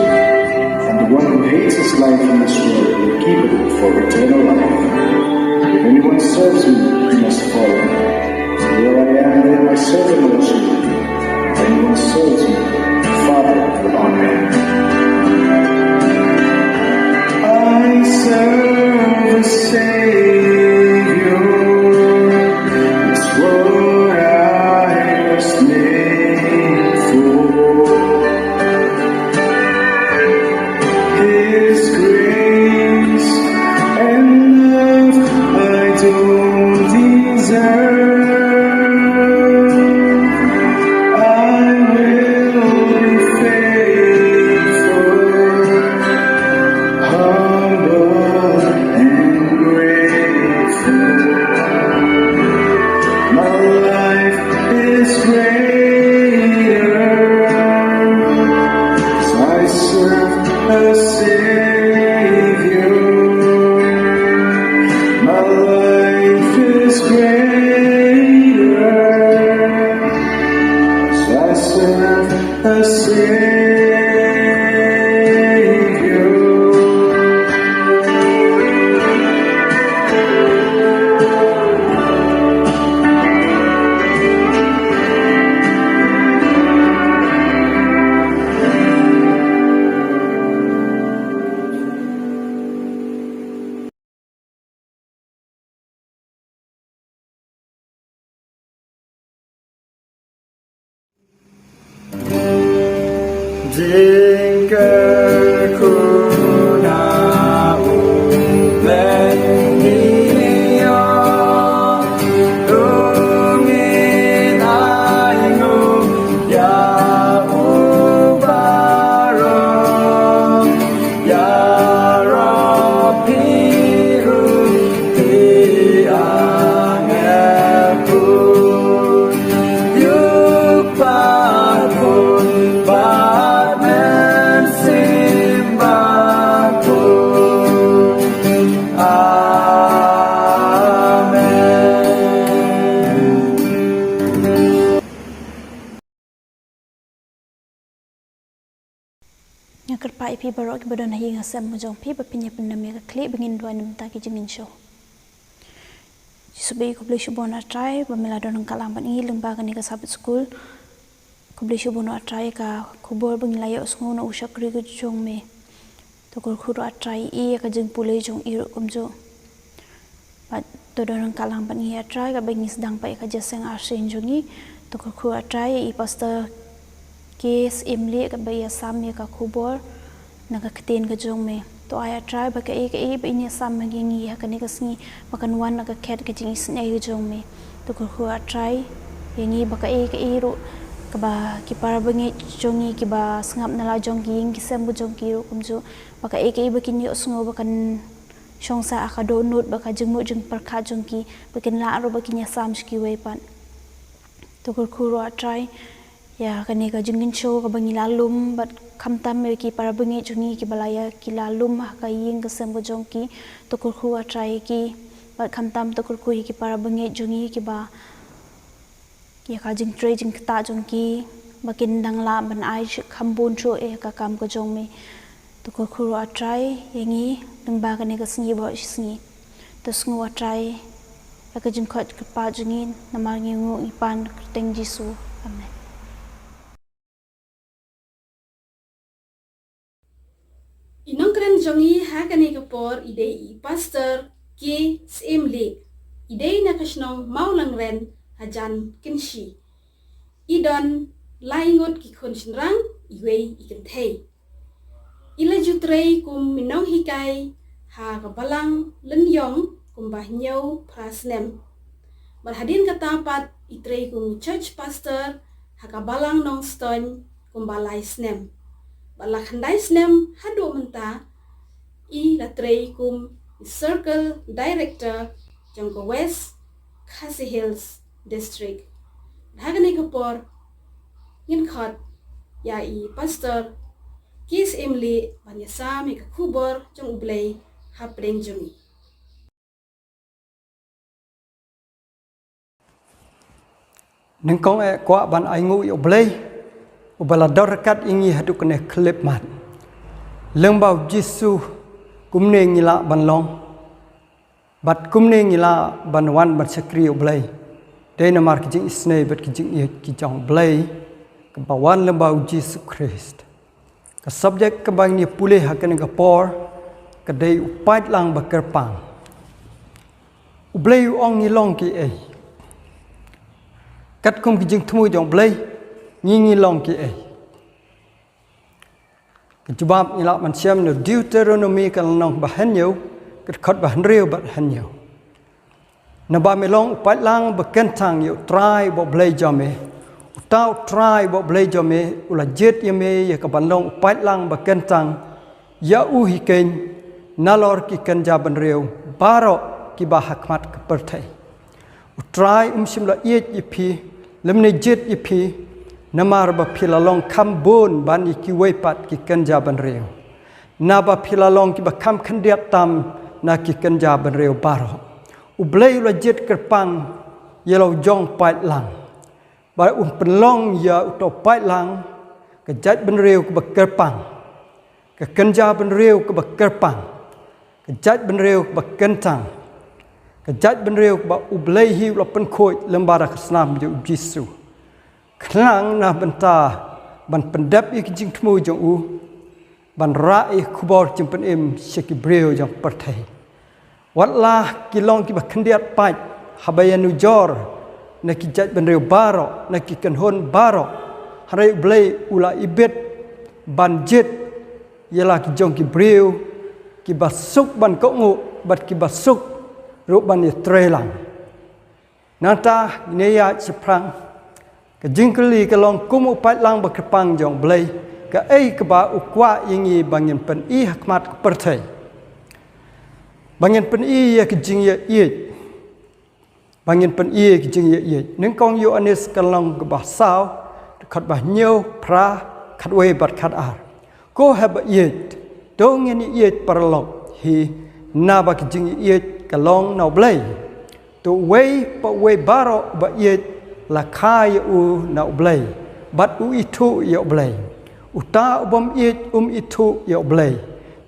and the one who hates his life in this world will keep it for eternal life." If anyone serves me, he must follow me. Here I am, and my servant also. If anyone serves me, the Father will honor him. I serve a Savior. It's what I was made for. His grace and love I don't deserve. I will be faithful, humble and grateful. My life is greater, so I serve a Savior. My life is greater, so I serve a Savior. Nga kyrpad ïa phi baroh kiba don ha ïing ha sem jong phi ba phin ïa pyndem ïa ka khlieh ba ngin duwai na ka bynta ki jingïashoh. Jisu ba ïeit, khublei shibun A Trai ba me la don ryngkat lang bad ngi lyngba kane ka Sabbath School. Khublei shibun A Trai ka khubor ba ngi la ïohsngew na u shakri ka jong me. To kyrkhu ruh A Trai ïa ka jingpule jong i ruh kumjuh. Bad to don ryngkat lang bad ngi A Trai kaba ngi sdang pat ïa ka jingïaseng arsien jong ngi. To kyrkhu A Trai ïa i Pastor K Syiemlieh kaba ïasam ïa ka khubor na ka ktien ka jong me. To ai A Trai ba kaei kaei ba in ïasam ha ngi ha kane ka sngi ba kan wan na ka khet ka jingisynei ka jong me. To kyrkhu A Trai ïa ngi ba kaei kaei ruh kaba ki para bangeit jong ngi kiba sngap na la jong ki ïing ki sem ka jong ki ruh kumjuh, ba kaei kaei ba kin ïohsngew ba kan shong sah ha ka dohnud bad ka jingmut jingpyrkhat jong ki, ba kin lah ruh ba kin ïasam sha kiwei pat. To kyrkhu ruh A Trai ïa kane ka jingkynshew kaba ngi la lum, bad khamtam ïa ki para bangeit jong ngi kiba la ïa ki la lum ha ka ïing ka sem ka jong ki. To kyrkhu A Trai ïa ki, bad khamtam to kyrkhu ïa ki para bangeit jong ngi kiba ïa ka jingtrei jingktah jong ki ba kin dang lah ban ai shi kham bun shuh ïa ka kam ka jong me. To kyrkhu ruh A Trai ïa ngi lyngba kane ka sngi bad shi sngi. To sngew A Trai ïa ka jingkhuid kyrpad jong ngi namar ngi ong ngi pan ha ka kyrteng Jisu. Amen. I nongkren jong ngi ha kane ka por i dei i Pastor K Syiemlieh. I dei na ka shnong Mawlangren hajan Kynshi. I don lai ngut ki khun shynrang, iwei i kynthei. I la ju trei kum i nonghikai ha ka balang Lynïong kumba hynñiew phra snem. Bad hadien kata pat i trei kum i church pastor ha ka balang Nongstoiñ kumba lai snem. Bad la khyndai snem haduh mynta i la trei kum i circle director jong ka West Khasi Hills District. Ha kane ka por ngin khot ïa i Pastor Keith Imli ban ïa sam ïa ka khubor jong U Blei hapdeng jong ngi. Nyngkong eh kwah ban ai nguh ïa U Blei uba la dor ryngkat ïa ngi haduh kane ka khyllipmat. Lyngba U Jisu kumne ngi lah ban long. Bad kumne ngi lah ban wan ban shakri ïa U Blei. Dei namar ka jingisynei bad ka jingïeit ki jong U Blei kaba wan lyngba U Jisu Khrist. Ka subject kaba ngin ïa pule ha kane ka por ka dei u paidlang ba kyrpang. U Blei u ong ngi long kiei? Katkum ka jingthmu jong U Blei ngi ngi long kiei? Ka jubab ngi lah ban shem na Deuteronomi ka lynnong ba hynñiew, ka dkhot ba hynriew bad hynñiew. Naba me long u paidlang ba kyntang ïa U Trai uba U Blei jong me. Uta U Trai uba U Blei jong me u la jied ïa me ïa ka ban long u paidlang ba kyntang ïa u hi keiñ nalor ki kynja bynriew baroh kiba ha khmat ka pyrthei. U Trai um shym la ïeit ïa phi lymne jied ïa phi namar ba phi la long kham bun ban ïa kiwei pat ki kynja bynriew. Naba phi la long kiba kham khyndiat tam na ki kynja bynriew baroh. U Blei u la jied kyrpang ïa la u jong paidlang. Ba un pynlong ïa uto u paidlang ka jaitbynriew kaba kyrpang, ka kynja bynriew kaba kyrpang, ka jaitbynriew kaba kyntang, ka jaitbynriew kaba U Blei hi u la pynkhuid lyngba da ka snam jong U Jisu. Khnang na bynta ban pyndep ïa ki jingthmu jong u, ban rah ïa ka khubor jingpynim sha ki briew jong pyrthei. Wat la ki long kiba khyndiat paid haba ïanujor na ki jaitbynriew baroh, na ki kynhun baroh, hynrei U Blei u la ibit ban jied ïa la ki jong ki briew kiba suk ban kohnguh bad kiba suk ruh ban ïatreilang. Nangta ngin ïa shaphrang ka jingkylli ka long, kum u paidlang ba kyrpang jong U Blei, kaei kaba u kwah ïa ngi ba ngin pyni ha khmat ka pyrthei? Ba ngin pyni ïa ka jingïaieit. Ba ngin pyni ïa ka jingïaieit. Nyngkong Ïoannis ka lynnong kaba saw, dkhot ba hynñiew, phra, khatwei bad khatar. Ko haba ïeit, to ngin ïeit paralok hi, naba ka jingïaieit ka long na U Blei. To uwei pa uwei baroh ba ïeit la kha ïa u na U Blei, bad u ithuh ïa U Blei. Uta u bym ïeit um ithuh ïa U Blei,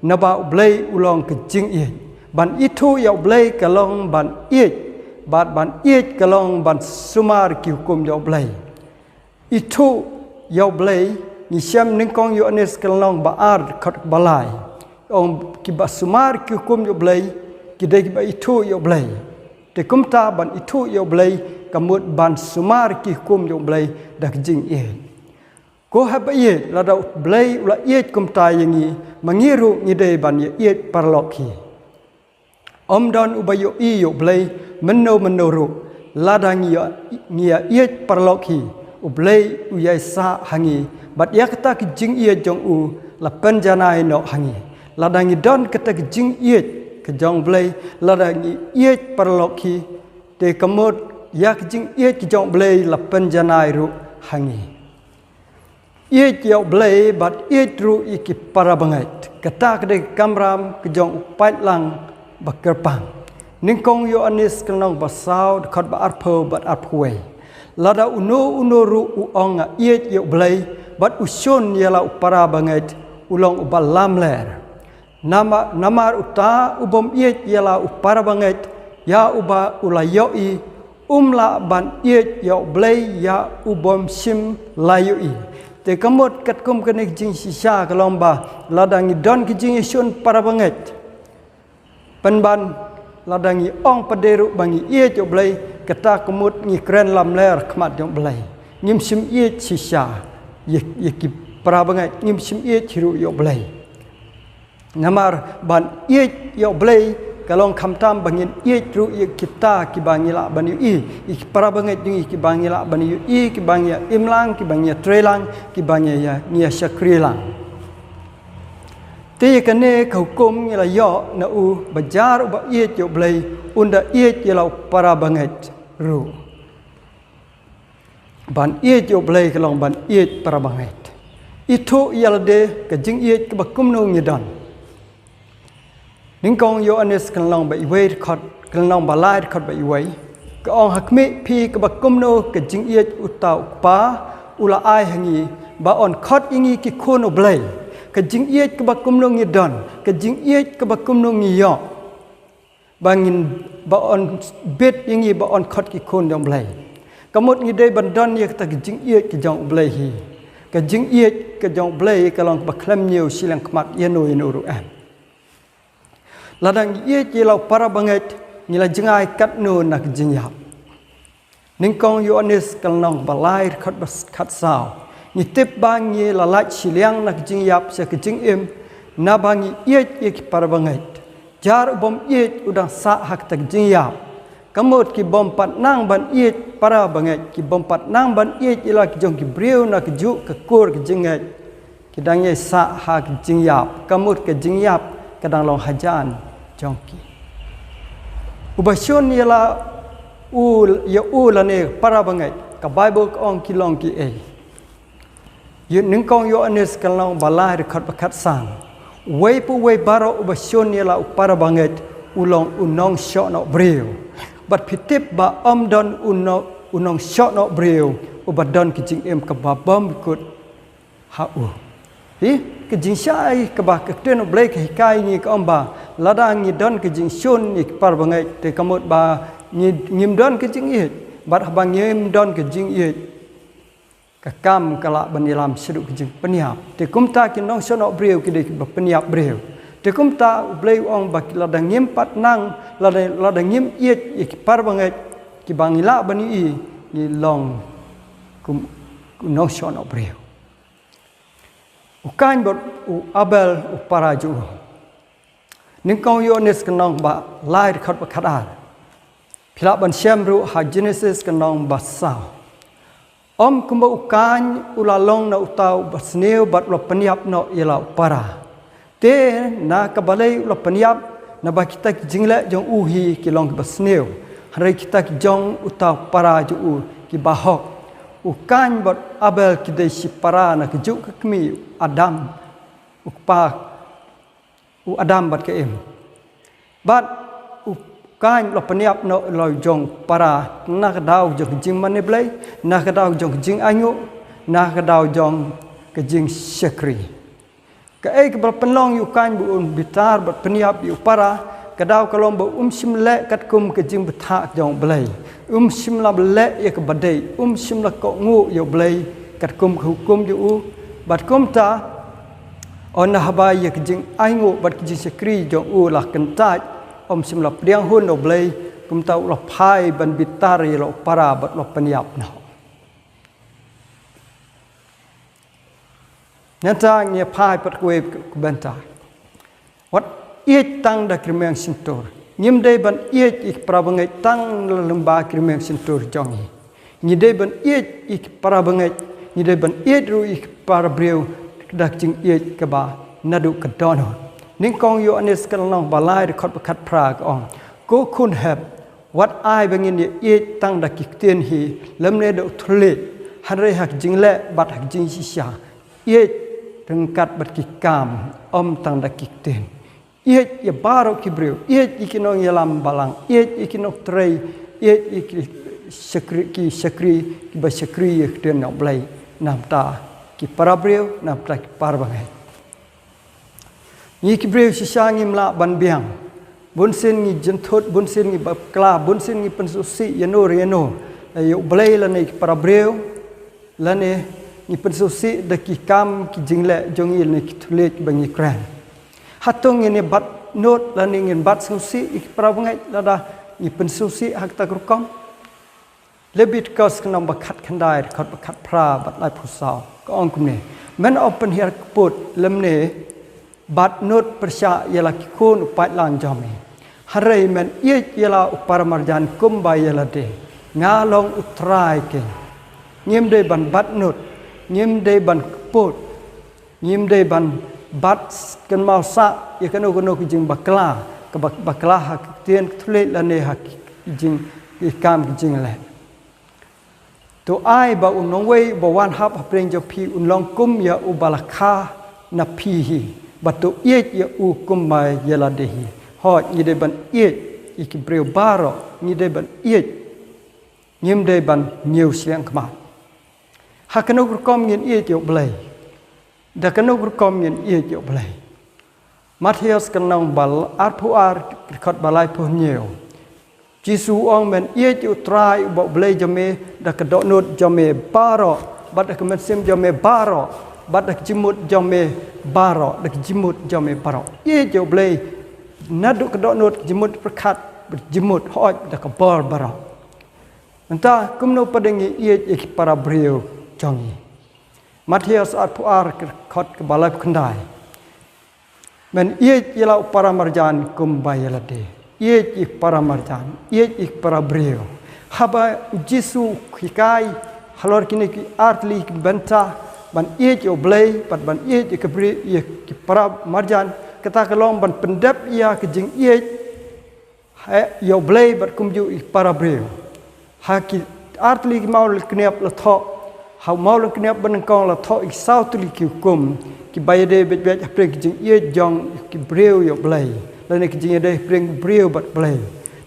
naba U Blei u long ka jingïeit. Ban ithuh ïa U Blei ka long ban ïeit, bad ban ïeit ka long ban sumar ki hukum jong U Blei. Ithuh ïa U Blei, ngi shem Nyngkong Ïoannis ka lynnong ba ar, dkhot ba lai. Ong kiba sumar ki hukum jong U Blei ki dei kiba ithuh ïa U Blei. Te kumta ban ithuh ïa U Blei ka mut ban sumar ki hukum jong U Blei da ka jingïeit. Ko haba ïeit, lada U Blei u la ïeit kumta ïa ngi, ma ngi ruh ngi dei ban ïa ïeit paralok hi. Ym don uba ïohi ïa U Blei mynno mynno ruh. Lada ngi ïa, ngi ïa ïeit paralok hi, U Blei u ïaisah ha ngi, bad ïa kata ka jingïeit jong u la pynjanai noh ha ngi. Lada ngi don kata ka jingïeit ka jong U Blei, lada ngi ïeit paralok hi, te ka mut ïa ka jingïeit ka jong U Blei la pynjanai ruh ha ngi. Ïeit ïa U Blei bad ïeit ruh ïa ki para bangeit. Kata ka dei ka kamram ka jong u paidlang ba kyrpang. Nyngkong Ïoannis ka lynnong ba saw, dkhot ba arphew bad arphew wei. Lada uno uno ruh u ong nga ïeit ïa U Blei bad u shun ïa la u para bangeit, u long uba lamler. Nama-, namar uta u bym ïeit ïa la u para bangeit ïa uba u la ïohi, um lah ban ïeit ïa U Blei ïa u bym shym la ïohi. Te ka mut katkum kane ka jingshisha ka long ba lada ngi don ka jingïashun para bangeit, pynban lada ngi ong pat de ruh ba ngi ïeit ïa U Blei, kata ka mut ngi kren lamler khmat jong U Blei. Ngim shym ïeit shisha ïa, ïa ki para bangeit, ngim shym ïeit hi ruh ïa U Blei. Namar ban ïeit ïa U Blei ka long khamtam ba ngin ïeit ruh ïa kita kiba ngi lah ban ïohi, ïa ki para bangeit jong ngi kiba ngi lah ban ïohi, kiba ngi ïa imlang, kiba ngi ïa treilang, kiba ngi ïa, ngi ïa shakri lang. Te ïa kane ka hukum ngi la ïoh na u, ba jar uba ïeit ïa U Blei un da ïeit ïa la u para bangeit. ruh. Ban ïeit ïa U Blei ka long ban ïeit para bangeit. Ithuh ïa lade ka jingïeit kaba kumno ngi don. Nyngkong Ïoannis ka lynnong ba iwei dkhot, ka lynnong ba lai dkhot ba iwei. Ka ong, ha khmih phi kaba kumno ka jingïeit uta u Kpa u la ai ha ngi, ba yn khot ïa ngi ki khun U Blei. Ka jingïeit kaba kumno ngi don, ka jingïeit kaba kumno ngi ïoh. Ba ngin, ba yn bit ïa ngi ba yn khot ki khun jong U Blei. Ka mut ngi dei ban don ïa kata ka jingïeit ka jong U Blei hi. Ka jingïeit ka jong U Blei ka long kaba khlem ñiew shiliang khmat ïano ïano ruh em. Lada ngi ïeit ïa la u para bangeit, ngi la jngai katno na ka jingïap. Nyngkong Ïoannis ka lynnong ba lai dkhot ba khatsaw. Ngi tip ba ngi la lait shiliang na ka jingïap sha ka jingim, naba ngi ïeit ïa ki para bangeit. Jar u bym ïeit u dang sah ha kata ka jingïap. Ka mut ki bym pat nang ban ïeit para bangeit, ki bym pat nang ban ïeit ïa la ki jong ki briew na kajuh ka kur ka jingngeit. Ki dang ïai sah ha ka jingïap, ka mut ka jingïap ka dang long hajan jong ki. Uba shun ïa la u, ïa u lane para bangeit, ka Baibl ka ong ki long kiei. Ïa Nyngkong Ïoannis ka lynnong ba lai dkhot ba khatsan. Uwei pa uwei baroh uba shun ïa la u para bangeit u long u nongshohnoh briew. Bad phi tip ba ym don u no-, u nongshohnoh briew uba don ka jingim kaba bymjukut ha u. Hi, ka jingshai kaba ka ktien U Blei ka hikai ngi ka ong ba lada ngi don ka jingshun ïa ki para bangeit, te ka mut ba ngi, ngim don ka jingïeit. Bad haba ngim don ka jingïeit, ka kam ka lah ban ïalam shaduh ka jingpynïap. Te kumta ki nongshohnoh briew ki dei kiba pynïap briew. Te kumta U Blei u ong ba ki lada ngim pat nang, lada, lada ngim ïeit ïa ki para bangeit kiba ngi lah ban ïohi, ngi long kum u nongshohnoh briew. U Kain bad u Abel u para jong u. Nyngkong Ïoannis ka lynnong ba lai dkhot ba khatar. Phi lah ban shem ruh ha Genesis ka lynnong ba saw. Ym kumba u Kain u la long na uta uba sniew bad u la pynïap noh ïa la u para. Te na ka balei u la pynïap, naba kita ki jingleh jong u hi ki long kiba sniew. Hynrei kita ki jong uta u para jong u kiba hok. U Kain bad Abel ki dei shipara na kajuh ka kmie u Adam, u kpa u Adam bad ka Im. Bad u Kain u la pynïap noh ïa la u jong para na ka daw jong ka jingmane Blei, na ka daw jong ka jingainguh, na ka daw jong ka jingshakri. Kaei kaba la pynlong ïa u Kain ba un bitar bad pynïap ïa u para, ka daw ka long ba um shym leh katkum ka jingbthah jong U Blei. Um shym la leh ïa kaba dei, um shym la kohnguh ïa U Blei katkum ka hukum jong u. Bad kumta, ynda haba ïa ka jingainguh bad ka jingshakri jong u la kyntait, um shym la pdiang hun ïa U Blei, kumta u la phai ban bitar ïa la u para bad u la pynïap noh. Nangta ngi phai pat kawei ka bynta. Wat ïeit tang da ki rmiang shyntur. Ngim dei ban ïeit ïa ki para bangeit tang la lyngba ki rmiang shyntur jong ngi. Ngi dei ban ïeit ïa ki para bangeit, ngi dei ban ïeit ruh ïa ki para briew da ka jingïeit kaba naduh ka dohnud. Nyngkong Ïoannis ka lynnong ba lai dkhot ba khatphra ka ong, ko khun hep, wat ai ba ngin ïa ïeit tang da ki ktien hi, lymne da u thylliej, hynrei ha ka jingleh bad ha ka jingshisha. Ïeit ryngkat bad ki kam, ym tang da ki ktien. Ïeit ïa baroh ki briew, ïeit ïa ki nongïalam balang, ïeit ïa ki nongtrei, ïeit ïa ki shakri, ki shakri, kiba shakri ïa ka ktien jong U Blei, na bynta ki para briew, na bynta ki para bangeit. Ngi ki briew shisha ngim lah ban biang. Bunsien ngi jynthut, bunsien ngi bakla, bunsien ngi pynsngewsih ïano re ïano. Ïa U Blei lane ki para briew, lane ngi pynsngewsih da ki kam ki jingleh jong ngi lane ki thylliej ba ngi kren. Hato ngin ïa bat nud lane ngin bat sngewsih ïa ki para bangeit lada ngi pynsngewsih ha kata ka rukom? Lebitkos ka lynnong ba khatkhyndai, dkhot ba khatphra bad laiphew saw. Ka ong kumne. Men ym pynhiar kput lymne bat nud pyrshah ïa la ki khun u paidlang jong me. Hynrei men ïeit ïa la u paramarjan kumba ïa lade. Nga long U Trai keiñ. Ngim dei ban bat nud. Ngim dei ban kput. Ngim dei ban bat kynmaw sah ïa kano kano ka jingbakla, ka bak-, bakla ha ka ktien ka thylliej lane ha ka jing, ki kam ki jingleh. To ai ba u nongwei uba wan hap hapdeng jong phi un long kum ïa uba la kha na phi hi, bad to ïeit ïa u kumba ïa lade hi. Hooid, ngi dei ban ïeit ïa ki briew baroh, ngi dei ban ïeit, ngim dei ban ñiew shiliang khmat. Ha kano ka rukom ngin ïeit ïa u Blei? Da kano ka rukom ngin ïeit ïa u Blei? Mathaios ka lynnong ba arphew ar, ka dkhot ba laiphew hynñiew. Jisu u ong, men ïeit ïa u Trai uba u Blei jong me da ka dohnud jong me baroh, bad da ka mynsiem jong me baroh, bad da ka jingmut jong me baroh, da ka jingmut jong me baroh. Ïeit ïa u Blei naduh ka dohnud, ka jingmut pyrkhat, bad ka jingmut, hooid, da ka bor baroh. Mynta kumno pat ngi ïeit ïa ki para briew jong ngi? Mathaios arphew ar, ka dkhot kaba laiphew khyndai. Men ïeit ïa la u para marjan kumba ïa lade. Ïeit ïa ki para marjan, ïeit ïa ki para briew. Haba u Jisu u hikai halor kine ki artylli ki bynta, ban ïeit ïa u Blei bad ban ïeit ïa ki briew, ïa ki para marjan, kata ka long ban pyndep ïa ka jingïeit ha ïa u Blei bad kumjuh ïa ki para briew. Ha ki artylli ki maw lyngkniap la thoh, ha u maw lyngkniap banyngkong la thoh ïa ki saw tylli ki hukum kiba ïadei beit beit hapdeng ka jingïeit jong ki briew ïa u Blei, lane ka jingïadei hapdeng briew bad Blei.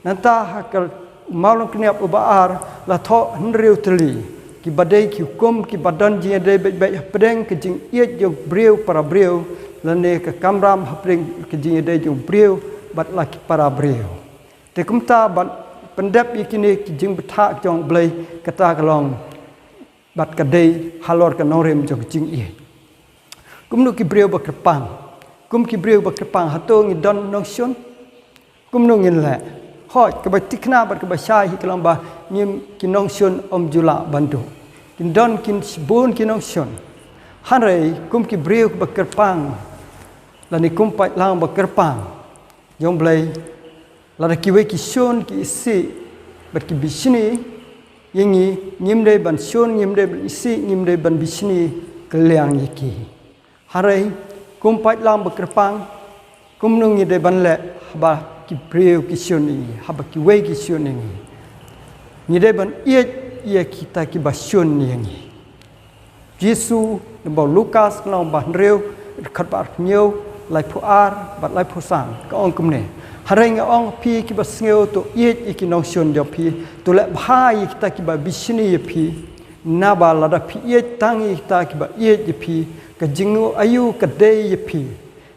Nangta ha ka maw lyngkniap uba ar la thoh hynriew tylli kiba dei ki hukum kiba don jingïadei beit beit hapdeng ka jingïeit jong briew para briew, lane ka kamram hapdeng ka jingïadei jong briew bad la ki para briew. Te kumta ban pyndep ïa kine ki jingbthah jong u Blei, kata ka long bad ka dei halor ka nongrim jong ka jingïeit. Kumno ki briew ba kyrpang? Kum ki briew ba kyrpang, hato ngi don nongshun? Kumno ngin leh? Hooid, kaba tikna bad kaba shai hi ka long ba ngim, ki nongshun ym ju lah ban duh. Kin don, kin shibun ki nongshun. Hynrei kum ki briew ba kyrpang, lane kum paidlang ba kyrpang jong u Blei, lada kiwei ki shun, ki isih bad ki bishni ïa ngi, ngim dei ban shun, ngim dei ban isih, ngim dei ban bishni kylliang ïa ki. Hynrei kum paidlang ba kyrpang, kumno ngi dei ban leh haba ki briew ki shun ïa ngi, haba kiwei ki shun ïa ngi? Ngi dei ban ïeit ïa kita kiba shun ïa ngi. Jisu, naba u Lukas ka lynnong ba hynriew, dkhot ba arphew hynñiew, laiphew ar bad laiphew san, ka ong kumne: Hynrei nga ong ïa phi kiba sngew, to ïeit ïa ki nongshun jong phi, to leh bha ïa kita kiba bishni ïa phi. Naba lada phi ïeit tang ïa kita kiba ïeit ïa phi, ka jingaïu ka dei ïa phi?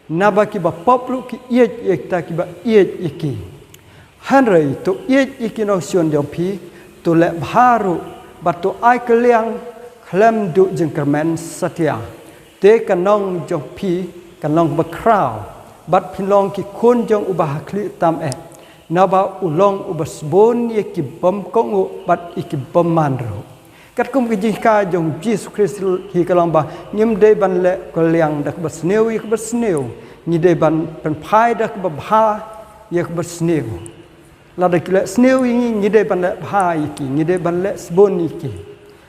Naba kiba pop ruh ki ïeit ïa kita kiba ïeit ïa ki. Hynrei to ïeit ïa ki nongshun jong phi, to leh bha ruh, bad to ai kylliang khlem duh jingkyrmen satia. Te ka nong jong phi kan long bakhraw, bad phin long ki khun jong uba hakhlieh tam eh. Naba u long uba sbun ïa ki bym kohnguh bad ïa ki bymman ruh. Katkum ka jinghikai jong u Jisu Khrist hi ka long ba ngim dei ban leh kylliang da kaba sniew ïa kaba sniew. Ngi dei ban pynphai da kaba bha ïa kaba sniew. Lada ki leh sniew ïa ngi, ngi dei ban leh bha ïa ki, ngi dei ban leh sbun ïa ki.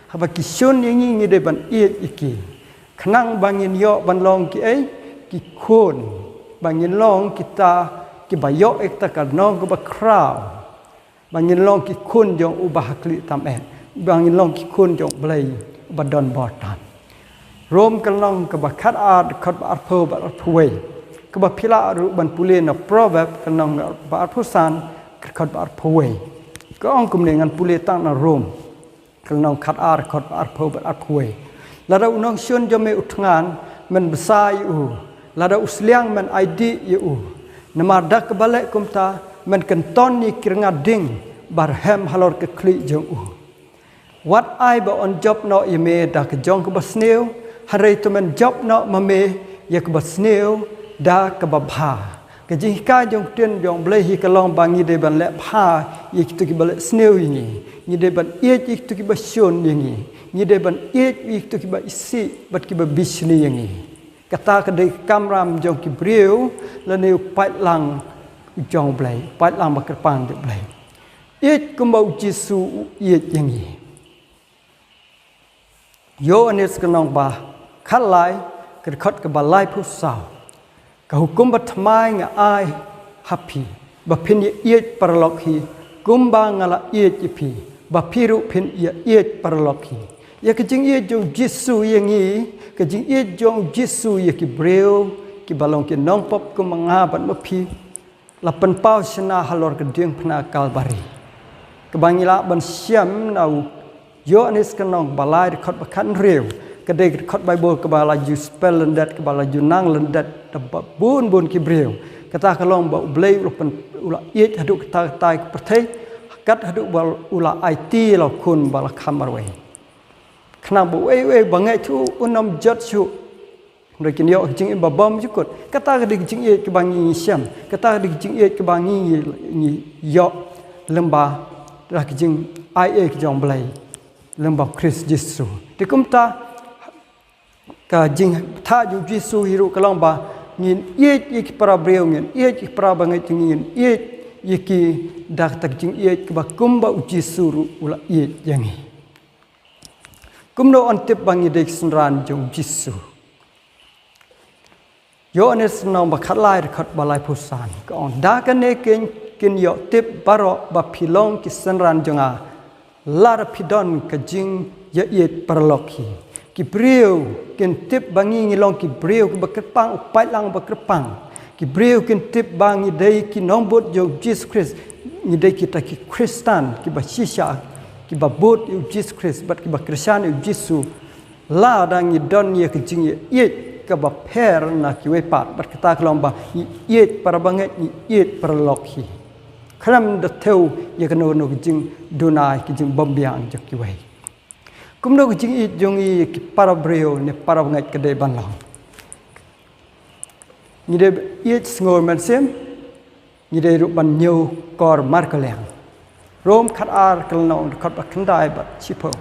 Haba ki shun ïa ngi, ngi dei ban ïeit ïa ki. Khnang ba ngin ïoh ban long kiei? Ki khun. Ba ngin long kita kiba ïoh ïa kata ka nong kaba khraw. Ba ngin long ki khun jong uba hakhlieh tam eh. Ba ngin long ki khun jong u Blei uba don bor tam. Rom ka lynnong kaba khatar, dkhot ba arphew bad arphew wei. Kaba phi lah ruh ban pule na Proverb ka lynnong ba arphew san, dkhot ba arphew wei. Ka ong kumne, ngan pule tang na Rom ka lynnong khatar, dkhot ba arphew bad arphew wei. Lada u nongshun jong me u thngan, men bsa ïa u. Lada u sliang, men ai dih ïa u. Namar da kaba leh kumta, men kynton ïa ki rnga ding ba rhem halor ka khlieh jong u. Wat ai ba un jop noh ïa me da ka jong kaba sniew, hynrei to men jop noh ma me ïa kaba sniew da kaba bha. Ka jinghikai jong ka ktien jong u Blei hi ka long ba ngi dei ban leh bha ïa kito kiba leh sniew ïa ngi. Ngi dei ban ïeit ïa kito kiba shun ïa ngi. Ngi dei ban ïeit ïa kito kiba isih bad kiba bishni ïa ngi. Kata ka dei ka kamram jong ki briew, lane u paidlang jong u Blei, u paidlang ba kyrpang jong u Blei. Ïeit kumba u Jisu u ïeit ïa ngi. Ïoannis ka lynnong ba khatlai, ka dkhot kaba laiphew saw. Ka hukum bathymmai nga ai ha phi, ba phin ïa ïeit paralok hi Kumba nga la ïeit ïa phi, ba phi ruh phin ïa ïeit paralok hi. Ïa ka jingïeit jong Jisu ïa ngi, ka jingïeit jong Jisu ïa ki briew, ki ba long ki nongpop kum ma nga bad ma phi, la pynpaw shynna halor ka diengphna Kalbari. Kaba ngi lah ban shem na u Ïoannis ka lynnong ba lai dkhot ba khathynriew. Ka dei ka dkhot Baibl kaba la ju spell lyndet, kaba la ju nang lyndet da ba bun bun ki briew. Kata ka long ba U Blei u la pyn-, u la ïeit haduh katta katta ka pyrthei, kat haduh ba u la aiti ïa la u Khun ba la kham marwei. Khnang ba uei uei ba ngeit ha u un ym jot shuh. Hynrei kin ïoh ka jingim ba bymjukut. Kata ka dei ka jingïeit kaba ngi shem. Kata ka dei ka jingïeit kaba ngi, ngi ïoh lyngba da ka jingai ei ka jong U Blei lyngba U Khrist Jisu. Te kumta ka jingthoh jong U Jisu hi ruh ka long ba ngin ïeit ïa ki para briew, ngin ïeit ïa ki para bangeit, ngin ïeit ïa ki da kata ka jingïeit kaba kumba U Jisu ruh u la ïeit ïa ngi. Kumno yn tip ba ngi dei ki synran jong U Jisu? Ïoannis lynnong ba khatlai dkhot ba laiphew san ka ong, da kane kin, kin ïoh tip baroh ba phi long ki synran jong nga, lada phi don ka jingïaieit paralok hi. Ki briew kin tip ba ngi, ngi long ki briew kiba kyrpang, u paidlang ba kyrpang. Ki briew kin tip ba ngi dei ki nongbud jong U Jisu Khrist, ngi dei kita ki Khristan kiba shisha, kiba bud ïa U Jisu Khrist bad kiba kyrshan ïa U Jisu. Lada ngi don ïa ka jingïaieit kaba pher na kiwei pat, bad kata ka long ba ngi ïeit para bangeit, ngi ïeit paralok hi. Khlem da thew ïa kano kano ka jingduna, ka jingbymbiang jong kiwei. Kumno ka jingïeit jong ngi ïa ki para briew ne para bangeit ka dei ban long? Ngi dei ïeit sngur mynsiem, ngi dei ruh ban ñiewkor markylliang. Rom khatar ka lynnong dkhot ba khyndai bad shiphew.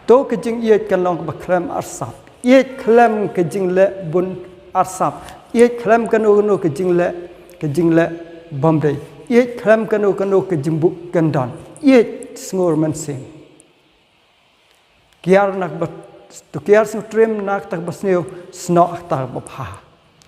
To ka jingïeit kan long kaba khlem arsap. Ïeit khlem ka jingleh bun arsap. Ïeit khlem kano kano ka jingleh, ka jingleh bymdei. Ïeit khlem kano kano ka jingbuh kyndon. Ïeit sngur mynsiem. Kiar na kaba, to kiar sngewtriem na kata kaba sniew, snoh kata kaba bha.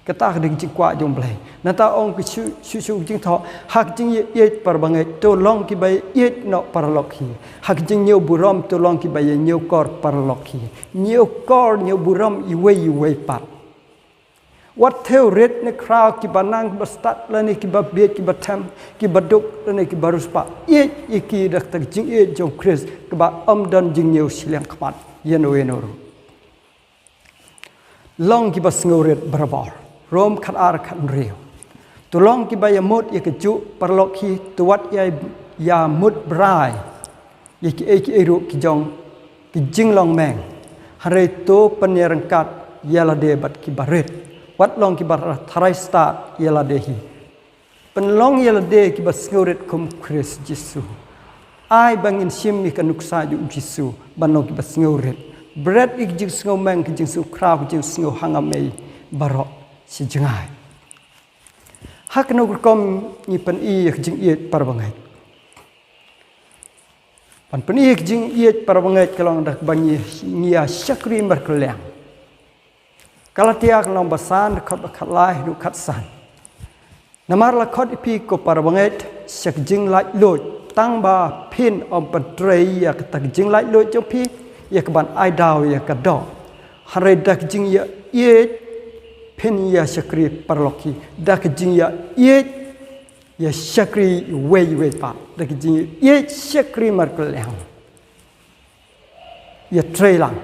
Kata ka dei ka jingkwah jong U Blei. Nangta ong ka shu, shu, shu jingthoh, ha ka jingïeit para bangeit, to long kiba ïeit noh paralok hi. Ha ka jingñiew burom, to long kiba ïa ñiewkor paralok hi. Ñiewkor, ñiew burom iwei iwei pat. Wat thew rit ne khraw, kiba nang kiba stad lane kiba bieit, kiba them, kiba duk lane kiba riewspah. Ïeit ïa ki da kata ka jingïeit jong U Khrist kaba ym don jingñiew shiliang khmat ïa uno uno ruh. Long kiba sngewrit barabor. Rom khatar khathynriew. To long kiba ïamut ïa kajuh paralok hi, to wat ïa, ïamut brai ïa kiei kiei ruh ki jong ki jinglong meng. Hynrei to pynïaryngkat ïa lade bad kiba rit. Wat long kiba tharai stad ïa lade hi. Pynlong ïa lade kiba sngewrit kum U Khrist Jisu. Ai ba ngin shim ïa ka nuksa jong U Jisu ban long kiba sngewrit. Bret ïa ka jingsngew meng, ka jingsngew khraw, ka jingsngew hangam ei baroh shi jngai. Ha kano ka rukom ngi pyni ïa ka jingïeit para bangeit? Ban pyni ïa ka jingïeit para bangeit ka long da kaba ngi, ngi ïa shakri markylliang. Galatia ka lynnong ba san, dkhot ba khatlai haduh khatsan. Namar la khot ïa phi ko para bangeit sha ka jinglaitluid, tang ba phin ym pyntrei ïa kata ka jinglaitluid jong phi ïa kaban ai daw ïa ka doh. Hynrei da ka jingïaieit phin ïa shakri paralok hi. Da ka jingïaieit ïa shakri iwei iwei pat. Da ka jingïaieit shakri markylliang. Ïatrei lang.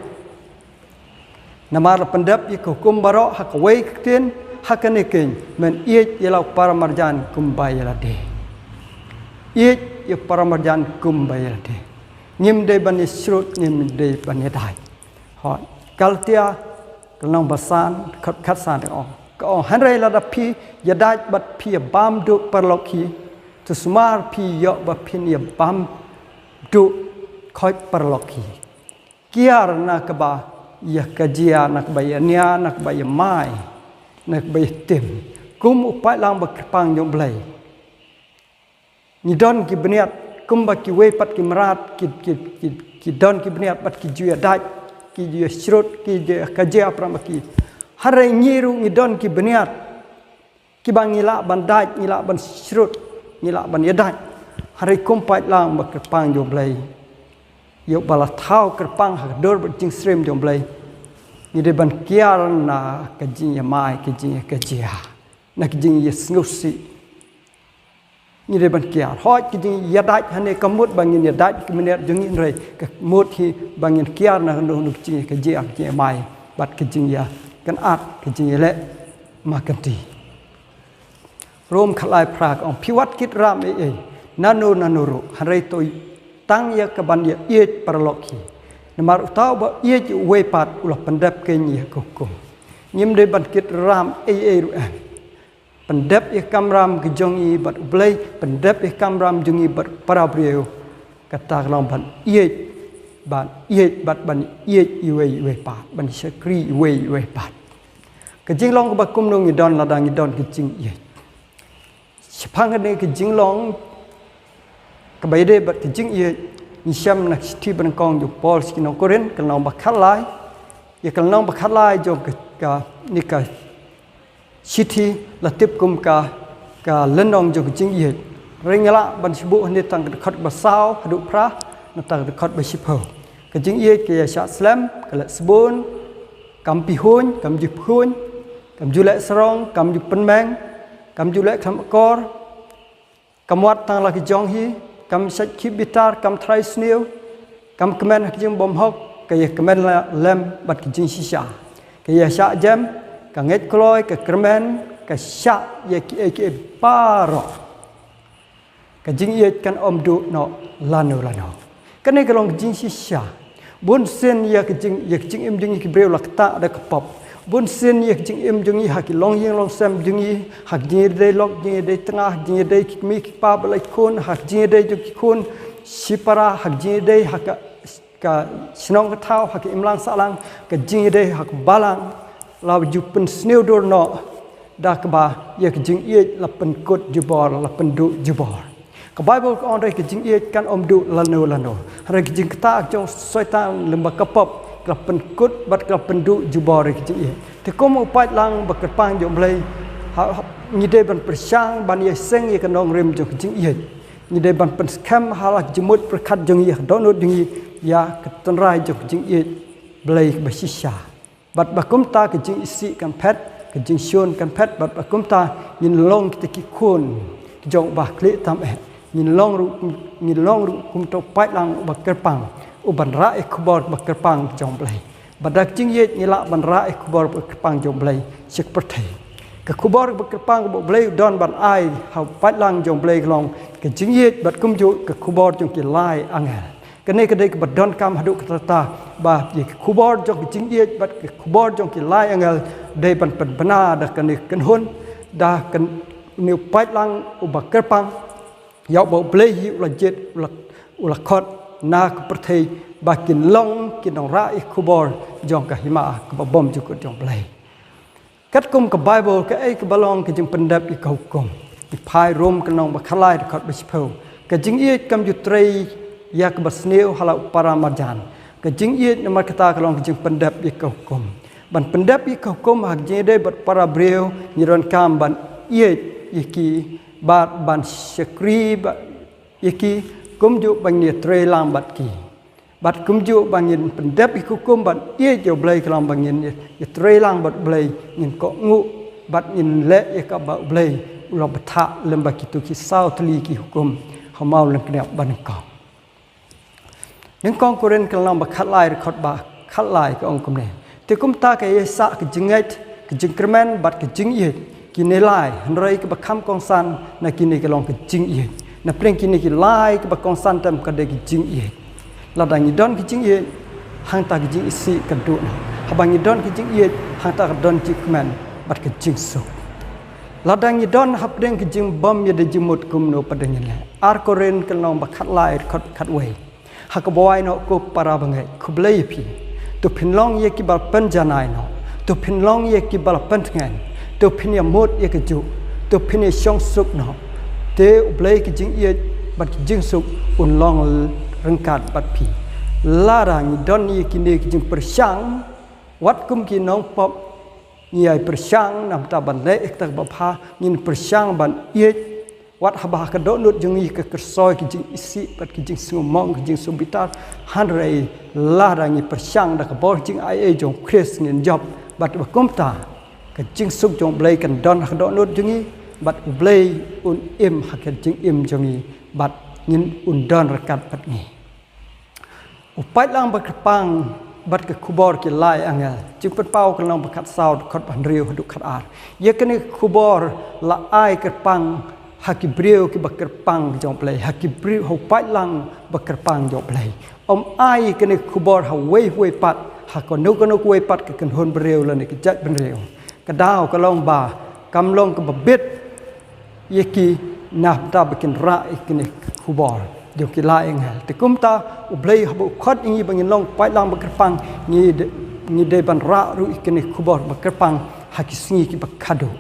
Namar la pyndep ïa ka hukum baroh ha kawei ka ktien, ha kane keiñ, men ïeit ïa la u paramarjan kumba ïa lade. Ïeit ïa u paramarjan kumba ïa lade. Ngim dei ban ïashrut, ngim dei ban ïadait. Hooid. Galatia ka lynnong ba san, dkhot khatsan ka ong. Ka ong, hynrei lada phi ïadait bad phi ïabam duh paralok hi, to sumar phi ïoh ba phin ïabam duh khoit paralok hi. Kiar na kaba ïakajia, na kaba ïania, na kaba ïamai, na kaba ïatim. Kum u paidlang ba kyrpang jong U Blei, ngi don ki bniat kumba kiwei pat ki mrad, ki, ki, ki, ki don ki bniat bad ki ju ïadait, ki ju ïashrut, ki ju ïakajia para ma ki. Hynrei ngi ruh ngi don ki bniat kiba ngi lah ban dait, ngi lah ban shrut, ngi lah ban ïadait. Hynrei kum paidlang ba kyrpang jong Blei, ïoh ba la thaw kyrpang ha ka dur bad jingsyriem jong Blei, ngi dei ban kiar na ka jingïamai, ka jingïakajia, na ka jingïasngewsih. Ngi dei ban kiar. Hooid, ka jingïadait hangne kam mut ba ngin ïadait ka mynmiet jong ngi, hynrei ka mut hi ba ngin kiar na ka jingïakajia, ka jingïamai bad ka jingïakynad, ka jingïaleh markynti. Rom khatlai phra ka ong, phi wat kit ram ei ei nano nano ruh, hynrei to tang ïa kaban ïaieit paralok hi. Namar uta uba ïeit ïa uwei pat u la pyndep kein ïa ka hukum. Ngim dei ban kit ram ei ei ruh em. Pyndep ïa ka kamram ka jong ngi bad U Blei, pyndep ïa ka kamram jong ngi bad para briew, kata ka long ban ïeit, ban ïeit bad ban ïeit ïa uwei ïa uwei pat, ban shakri ïa uwei ïa uwei pat. Ka jinglong kaba kumno ngi don lada ngi don ka jingïeit? Shaphang kane ka jinglong kaba ïadei bad ka jingïeit, ngi shem na ka shithi banyngkong jong u Paul sha ki nong Korinth, ka lynnong ba khatlai. Ïa ka lynnong ba khatlai jong ka, kane ka shithi la tip kum ka, ka lynnong jong ka jingïeit. Hynrei nga lah ban shu buh hangne tang ka dkhot ba saw haduh phra, na tang ka dkhot ba shiphew. Ka jingïeit ka ïashah slem, ka leh sbun, kam pyrhuiñ, kam ju pyrhuiñ, kam ju leh sarong, kam ju pynmeng, kam ju leh khlem akor, kam wad tang la ki jong hi, kam shait khih bitar, kam trai sniew, kam kmen ha ka jingbymhok, ka ïakmen la lem bad ka jingshisha, ka ïashah jem, ka ngeit kloi, ka kyrmen, ka shah ïa kiei kiei baroh. Ka jingïeit kan ym duh noh lano lano. Kane ka long ka jingshisha. Bunsien ïa ka jing, ïa ka jingim jong ngi ki briew la ktah da ka pop. Bunsien ïa ka jingim jong ngi ha ki longïing longsem jong ngi, ha ka jingïadei lok, jingïadei tnga, ha ka jingïadei ki kmie ki kpa ba la ïakhun, ha ka jingïadei jong ki khun shipara, ha ka jingïadei ha ka, ka shnong ka thaw, ha ka imlang sahlang, ka jingïadei ha ka balang, la ju pynsniew dur noh da kaba ïa ka jingïeit la pynkut jubor, la pynduh jubor. Ka Baibl ka ong ruh ka jingïeit kan ym duh lano lano. Hynrei ka jingktah jong u Soitan lem bad ka pop ka la pynkut bad ka la pynduh jubor ïa ka jingïeit. Te kum u paidlang ba kyrpang jong U Blei, ha, ha, ngi dei ban pyrshang ban ïaseng ïa ka nongrim jong ka jingïeit. Ngi dei ban pynskhem ha la ka jingmut pyrkhat jong ngi, ha ka dohnud jong ngi ïa ka tynrai jong ka jingïeit Blei ba shisha. Bad ba kumta ka jingisih kan phet, ka jingshun kan phet, bad ba kumta ngin long kita ki khun ki jong uba khlieh tam eh. Ngin long ruh, ngin long ruh kum uto u paidlang uba kyrpang, uban rah ïa ka khubor ba kyrpang jong U Blei. Bad da ka jingïeit ngi lah ban rah ïa ka khubor ba kyrpang jong U Blei sha ka pyrthei. Ka khubor ba kyrpang ba U Blei u don ban ai ha u paidlang jong U Blei ka long ka jingïeit bad kumjuh ka khubor jong ki lai angel. Kane ka dei kaba donkam haduh katta katta, ba ïa ka khubor jong ka jingïeit bad ka khubor jong ki lai angel dei ban pynbna da kane ka kynhun, da kane u paidlang uba kyrpang, ïa uba U Blei hi u la jied, u la, u la khot na ka pyrthei ba kin long ki nongrah ïa ka khubor jong ka hima kaba bymjukut jong U Blei. Katkum ka Baibl, kaei kaba long ka jingpyndep ïa ka hukum? Ngi phai Rom ka lynnong ba khatlai dkhot ba shiphew. Ka jingïeit kam ju trei ïa kaba sniew ha la u para marjan. Ka jingïeit namar kata ka long ka jingpyndep ïa ka hukum. Ban pyndep ïa ka hukum ha ka jingïadei bad para briew, ngi donkam ban ïeit ïa ki bad ban shakri bad ïa ki, kumjuh ban ïatrei lang bad ki. Bad kumjuh ba ngin pyndep ïa ka hukum ban ïeit ïa U Blei ka long ba ngin ïa, ïatrei lang bad U Blei, ngin kohnguh bad ngin leh ïa kaba U Blei u la bthah lem bad kito ki saw tylli ki hukum ha u maw lyngkniap ba nyngkong. Nyngkong Korinth ka lynnong ba khatlai dkhot ba khatlai ka ong kumne. Te kumta ka ïaishah ka jingngeit, ka jingkyrmen bad ka jingïeit, kine lai, hynrei kaba kham kongsan na kine ka long ka jingïeit. Na pdeng kine ki lai kaba kongsan tam ka dei ka jingïeit. Lada ngi don ka jingïeit, hangta ka jingisih ka duh noh. Haba ngi don ka jingïeit, hangta ka don jingkmen bad ka jingsuk. Lada ngi don hapdeng ka jingbym ïadei jingmut, kumno pat ngin leh? Ar Korinth ka lynnong ba khatlai dkhot khatwei. Ha kaba wai noh, ko para bangeit, khublei ïa phi. To phin long ïa kiba la pynjanai noh. To phin long ïa kiba la pyntngen. To phin ïamut ïa kajuh. To phin ïashong suk noh. Te U Blei ka jingïeit bad ka jingsuk un long ryngkat bad phi. Lada ngi don ïa kine ki jingpyrshang, wat kum ki nongpop, ngi ïai pyrshang namar ban leh ïa kata kaba bha, ngin pyrshang ban ïeit Wat haba ha ka dohnud jong ngi ka kyrsoi ki jingisih bad ki jingsngewmong ki jingsngewbitar, hynrei lada ngi pyrshang da ka bor jingaiei jong Khrist ngin jop, bad ba kumta ka jingsuk jong U Blei kan don ha ka dohnud jong ngi, bad U Blei un im ha ka jingim jong ngi, bad ngin un don ryngkat bad ngi. U paidlang ba kyrpang bad ka khubor ki lai angel. Jingpynpaw ka lynnong ba khatsaw, dkhot ba hynriew haduh khatar. Ïa kane ka khubor la ai kyrpang ha ki briew kiba kyrpang jong U Blei, ha ki briew, ha u paidlang ba kyrpang jong U Blei. Ym ai kane ka khubor ha uwei uwei pat, ha kano kano kawei pat ka kynhun briew lane ka jaitbynriew. Ka daw ka long ba kam long kaba bit ïa ki na bynta ba kin rah ïa kane ka khubor jong ki lai angel. Te kumta U Blei haba u khot ïa ngi ba ngin long paidlang ba kyrpang, ngi de, ngi dei ban rah ruh ïa kane ka khubor ba kyrpang ha ki sngi kiba khadduh.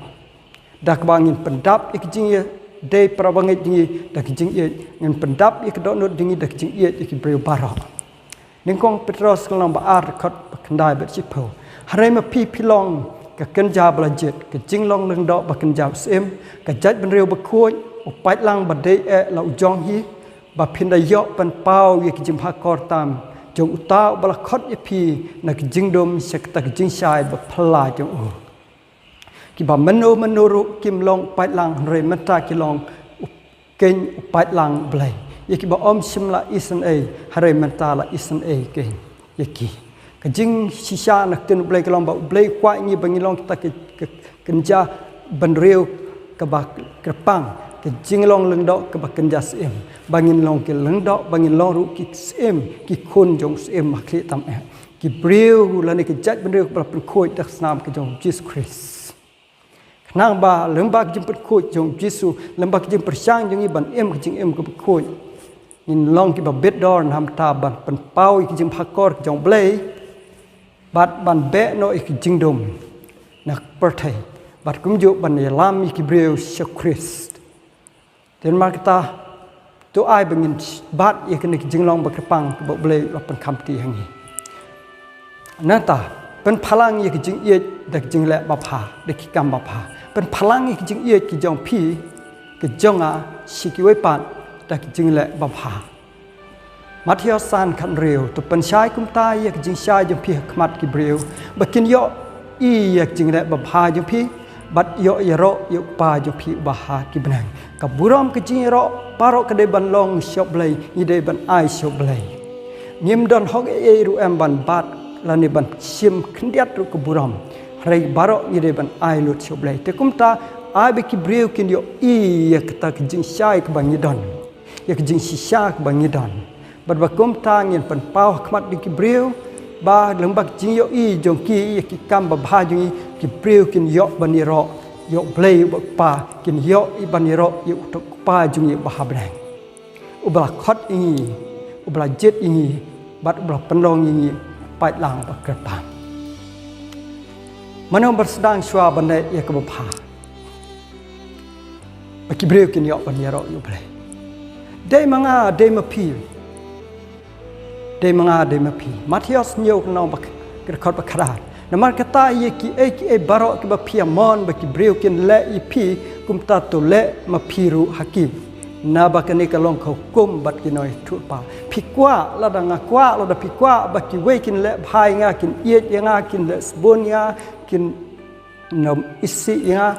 Da kaba ngin pyndap ïa ki jingïadei para bangeit jong ngi da ki jingïeit, ngin pyndap ïa ka dohnud jong ngi da ki jingïeit ïa ki briew baroh. Nyngkong Petros ka lynnong ba ar, dkhot ba khyndai bad shiphew. Hynrei ma phi, phi long ka kynja ba la jied, ka jinglong lyngdoh ba kynja u syiem, ka jaitbynriew bakhuid, u paidlang ba dei eh la u jong hi, ba phin da ïoh pynpaw ïa ki jingbha kor tam jong uta uba la khot ïa phi na ka jingdum sha kata ka jingshai ba phylla jong u. Kiba mynno mynno ruh kim long paidlang, hynrei mynta ki long u keiñ u paidlang U Blei. Ïa kiba ym shym la isynei, hynrei mynta la isynei keiñ ïa ki. Ka jingshisha na ka ktien U Blei ka long ba U Blei u kwah ïa ngi ba ngin long kita ki, ki, ki kynja bynriew kaba kyrpang, ka jinglong lyngdoh kaba kynja syiem, ba ngin long ki lyngdoh, ba ngin long ruh ki syiem, ki khun jong u syiem ba khlieh tam eh. Ki briew lane ki jaitbynriew ba la pynkhuid da ka snam ka jong u Jisu Khrist. Khnang ba lyngba ka jingpynkhuid jong u Jisu, lyngba ka jingpyrshang jong ngi ban im ka jingim kaba khuid, ngin long kiba bit dor na bynta ban pynpaw ïa ka jingbha kor ka jong U Blei, bad ban beh noh ïa ka jingdum na ka pyrthei, bad kumjuh ban ïalam ïa ki briew sha u Khrist. Te namar kata, to ai ba ngin bat ïa kane ka jinglong ba kyrpang kaba U Blei u la pynkham kti ha ngi. Nangta, pynphalang ïa ka jingïeit da ka jingleh babha, da ki kam babha. Pynphalang ïa ka jingïeit ka jong phi, ka jong nga, sha kiwei pat da ka jingleh babha. Mathaios san khathynriew, to pynshai kumta ïa ka jingshai jong phi ha khmat ki briew, ba kin ïohi ïa ka jingleh babha jong phi, bad ïoh ïaroh ïa u Kpa jong phi uba ha ki bneng. Ka burom ka jingïaroh baroh ka dei ban long sha U Blei, ngi dei ban ai sha U Blei. Ngim don hok ei ei ruh em ban bat lane ban shim khyndiat ruh ka burom. Hynrei baroh ngi dei ban ai lut sha U Blei. Te kumta, ai ba ki briew kin ïohi ïa kata ka jingshai kaba ngi don, ïa ka jingshisha kaba ngi don. Bad ba kumta ngin pynpaw ha khmat jong ki briew, ba lyngba ka jingïohi jong ki ïa ki kam babha jong ngi, ki briew kin ïoh ban ïaroh ïa U Blei uba u Kpa, kin ïoh ban ïaroh ïa uta u Kpa jong ngi uba ha bneng, uba la khot ïa ngi, uba la jied ïa ngi, bad uba la pynlong ïa ngi paidlang ba kyrpang. Mano ba sdang shuwa ban leh ïa kaba bha, ba ki briew kin ïoh ban ïaroh ïa U Blei? Dei ma nga, dei ma phi? Dei ma nga, dei ma phi? Mathaios hynñiew ka lynnong ba kh-, ka dkhot ba khatar. Namar kata, ïa kiei kiei baroh kiba phi ïa mon ba ki briew kin leh ïa phi, kumta to leh ma phi ruh ha ki. Naba kane ka long ka hukum bad ki nongïathuhlypa. Phi kwah, lada nga kwah, lada phi kwah ba kiwei kin leh bha ïa nga, kin ïeit ïa nga, kin leh sbun ïa nga, kin nym isih ïa nga,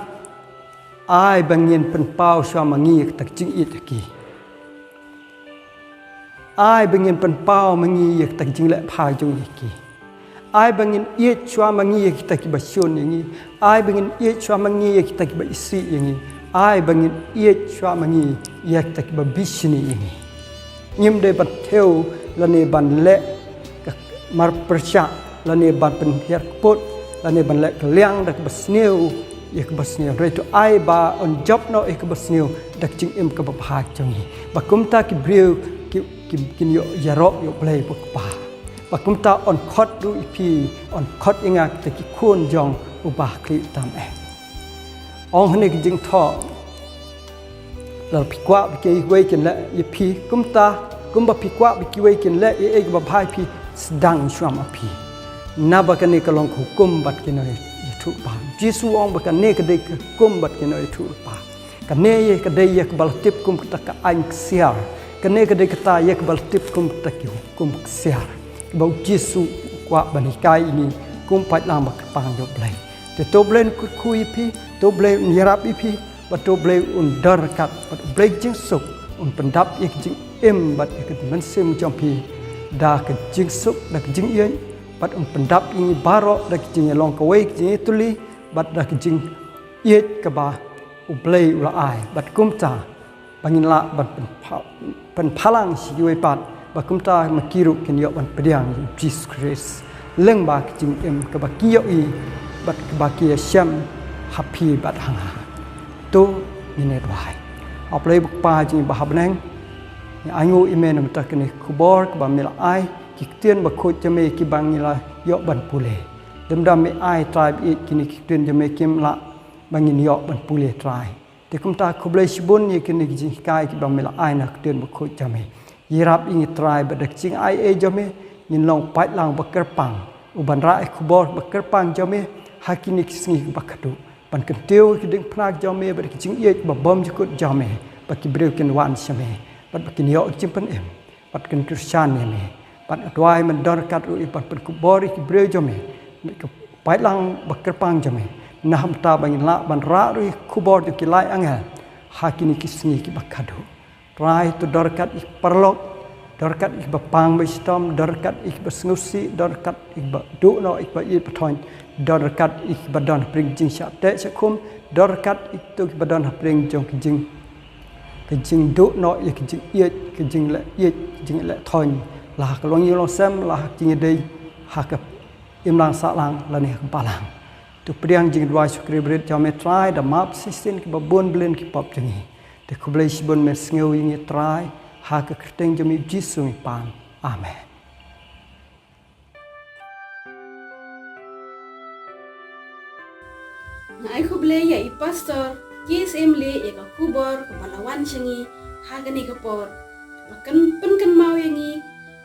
ai ba ngin pynpaw shuwa ma ngi ïa kata ka jingïeit ha ki. Ai ba ngin pynpaw ma ngi ïa kata ka jingleh bha jong ngi ha ki. Ai ba ngin ïeit shuwa ma ngi ïa kita kiba shun ïa ngi. Ai ba ngin ïeit shuwa ma ngi ïa kita kiba isih ïa ngi. Ai ba ngin ïeit shuwa ma ngi ïa kita kiba bishni ïa ngi. Ngim dei ban thew lane ban leh ka mar pyrshah, lane ban pynhiar kput, lane ban leh kylliang da kaba sniew ïa kaba sniew. Hynrei to ai ba yn jop noh ïa kaba sniew da ka jingim kaba bha jong ngi. Ba kumta ki briew ki, ki, kin ïoh ïaroh ïa U Blei uba u Kpa. Ba kumta yn khot ruh ïa phi, yn khot ïa nga kita ki khun jong uba ha khlieh tam eh. Ong hangne ka jingthoh. Lada phi kwah ba kiwei kin leh ïa phi kumta, kumba phi kwah ba kiwei kin leh ïa ei kaba bha ïa phi, sdang shuwa ma phi. Naba kane ka long ka hukum bad ki nongïathuhlypa. Jisu u ong ba kane ka dei ka hukum bad ki nongïathuhlypa. Kane ïa ka dei ïa kaba la tip kum kata ka aiñ ksiar. Kane ka dei kata ïa kaba la tip kum kata ki hukum ksiar, kiba U Jisu u kwah ban hikai ïa ngi kum paidlang ba kyrpang ïa U Blei. Te to U Blei un kyrkhu ïa phi, to U Blei un ïarap ïa phi, bad to U Blei un don ryngkat, bad U Blei ka jingsuk un pyndap ïa ka jingim bad ïa ka mynsiem jong phi da ka jingsuk, da ka jingïeit, bad un pyndap ïa ngi baroh da ka jingïalong kawei, ka jingïatylli, bad da ka jingïeit kaba U Blei u la ai, bad kumta ba ngin lah ban pynpha-, pynphalang sha kiwei pat, ba kumta ma ki ruh kin ïoh ban pdiang ïa U Jisu Khrist lyngba ka jingim kaba ki ïohi bad kaba ki ïashem ha phi bad ha nga. To ngin ïa duwai. A Blei ba Kpa jong ngi ba ha bneng, ngi ainguh ïa me namar kane ka khubor kaba me la ai, ki ktien bakhuid jong me kiba ngi la ïoh ban pule. Lymda me ai, Trai ba ïeit, kine ki ktien jong me kim lah ba ngin ïoh ban pule, Trai. Te kumta khublei shibun ïa kine ki jinghikai kiba me la ai na ka ktien bakhuid jong me. Ïarap ïa ngi Trai, bad da ka jingai ei jong me ngin long paidlang ba kyrpang, u ban rah ïa ka khubor ba kyrpang jong me ha kine ki sngi kiba khadduh, ban kyntiew ïa ka diengphna jong me bad ka jingïeit ba bymjukut jong me, ba ki briew kin wan sha me bad ba kin ïoh ka jingpynim bad kin kyrshan ïa me. Bad nga duwai men don ryngkat ruh ïa ban pynkhubor ïa ki briew jong me, ka paidlang ba kyrpang jong me, na ka bynta ba ngin lah ban rah ruh ïa ka khubor jong ki lai angel ha kine ki sngi kiba khadduh. Trai, to don ryngkat ïa ki paralok, don ryngkat ïa kiba pang ba shitom, don ryngkat ïa kiba sngewsih, don ryngkat ïa kiba duh noh ïa kiba ïeit ba thoiñ, don ryngkat ïa kiba don hapdeng jingshah teh shah khum, don ryngkat ïa kito kiba don hapdeng jong ka jing ka jingduh noh ïa ka jingïeit, ka jingleh ïeit, ka jingleh thoiñ, la ha ka longïing longsem, la ha ka jingïadei ha ka imlang sahlang lane ha ka balang. To pdiang jingduwai shakri brit jong me Trai, da map shisien kiba bun byllion ki pop jong ngi. Te khublei shibun, me sngew ïa ngi Trai, ha ka kyrteng jong me Jisu ngi pan. Amen. Nga ai khublei ïa i Pastor K S M Leh ïa ka khubor kaba la wan sha ngi ha kane ka por, kaba kan pynkynmaw ïa ngi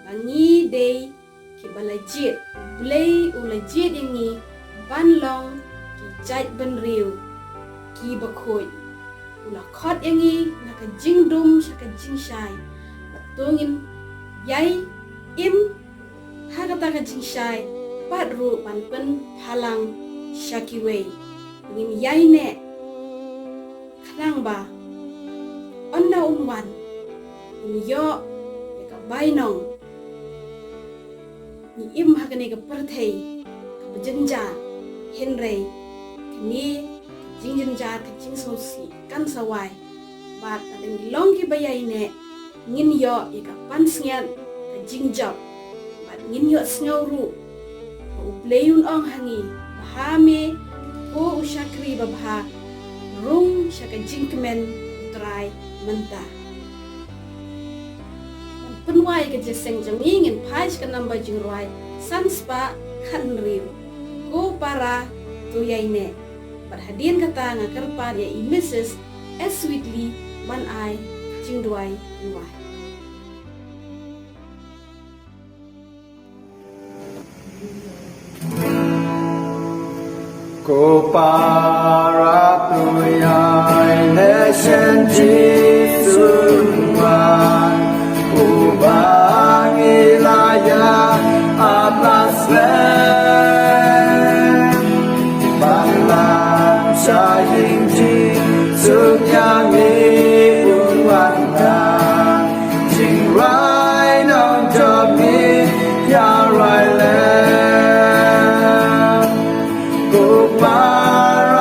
ba ngi dei kiba la jied, U Blei u la jied ïa ngi ban long ki jaitbynriew kiba khuid. U la khot ïa ngi na ka jingdum sha ka jingshai, bad to ngin ïai im ha kata ka jingshai, bad ruh ban pynphalang sha kiwei. Ngin ïaineh khnang ba ynda un wan, ngin ïoh ïa ka bainong. Ngi im ha kane ka pyrthei kaba jynjar, hynrei kane ka jingjynjar, ka jingsngewsih kan sa wai. Bad lada ngi long kiba ïaineh, ngin ïoh ïa ka pansngiat ka jingjop, bad ngin ïohsngew ruh ba U Blei un ong ha ngi ba ha me, ko u shakri babha, rung sha ka jingkmen U Trai mynta. Ban pynwai ka jingïaseng jong ngi, ngin phai sha ka number jingrwai san spah khathynriew. Ko para, to ïaineh. Bad hadien kata nga kyrpad ïa i Missus S Sweetly ban ai jingduwai pynwai. Ko para, to ïaineh sha Jisu wan, uba ngi la ïa ap la slem. Ban lam sha ïing jingsuk ïa ngi, un wan da jingrwai nongjop ngi ïa rwai lem. Ko para,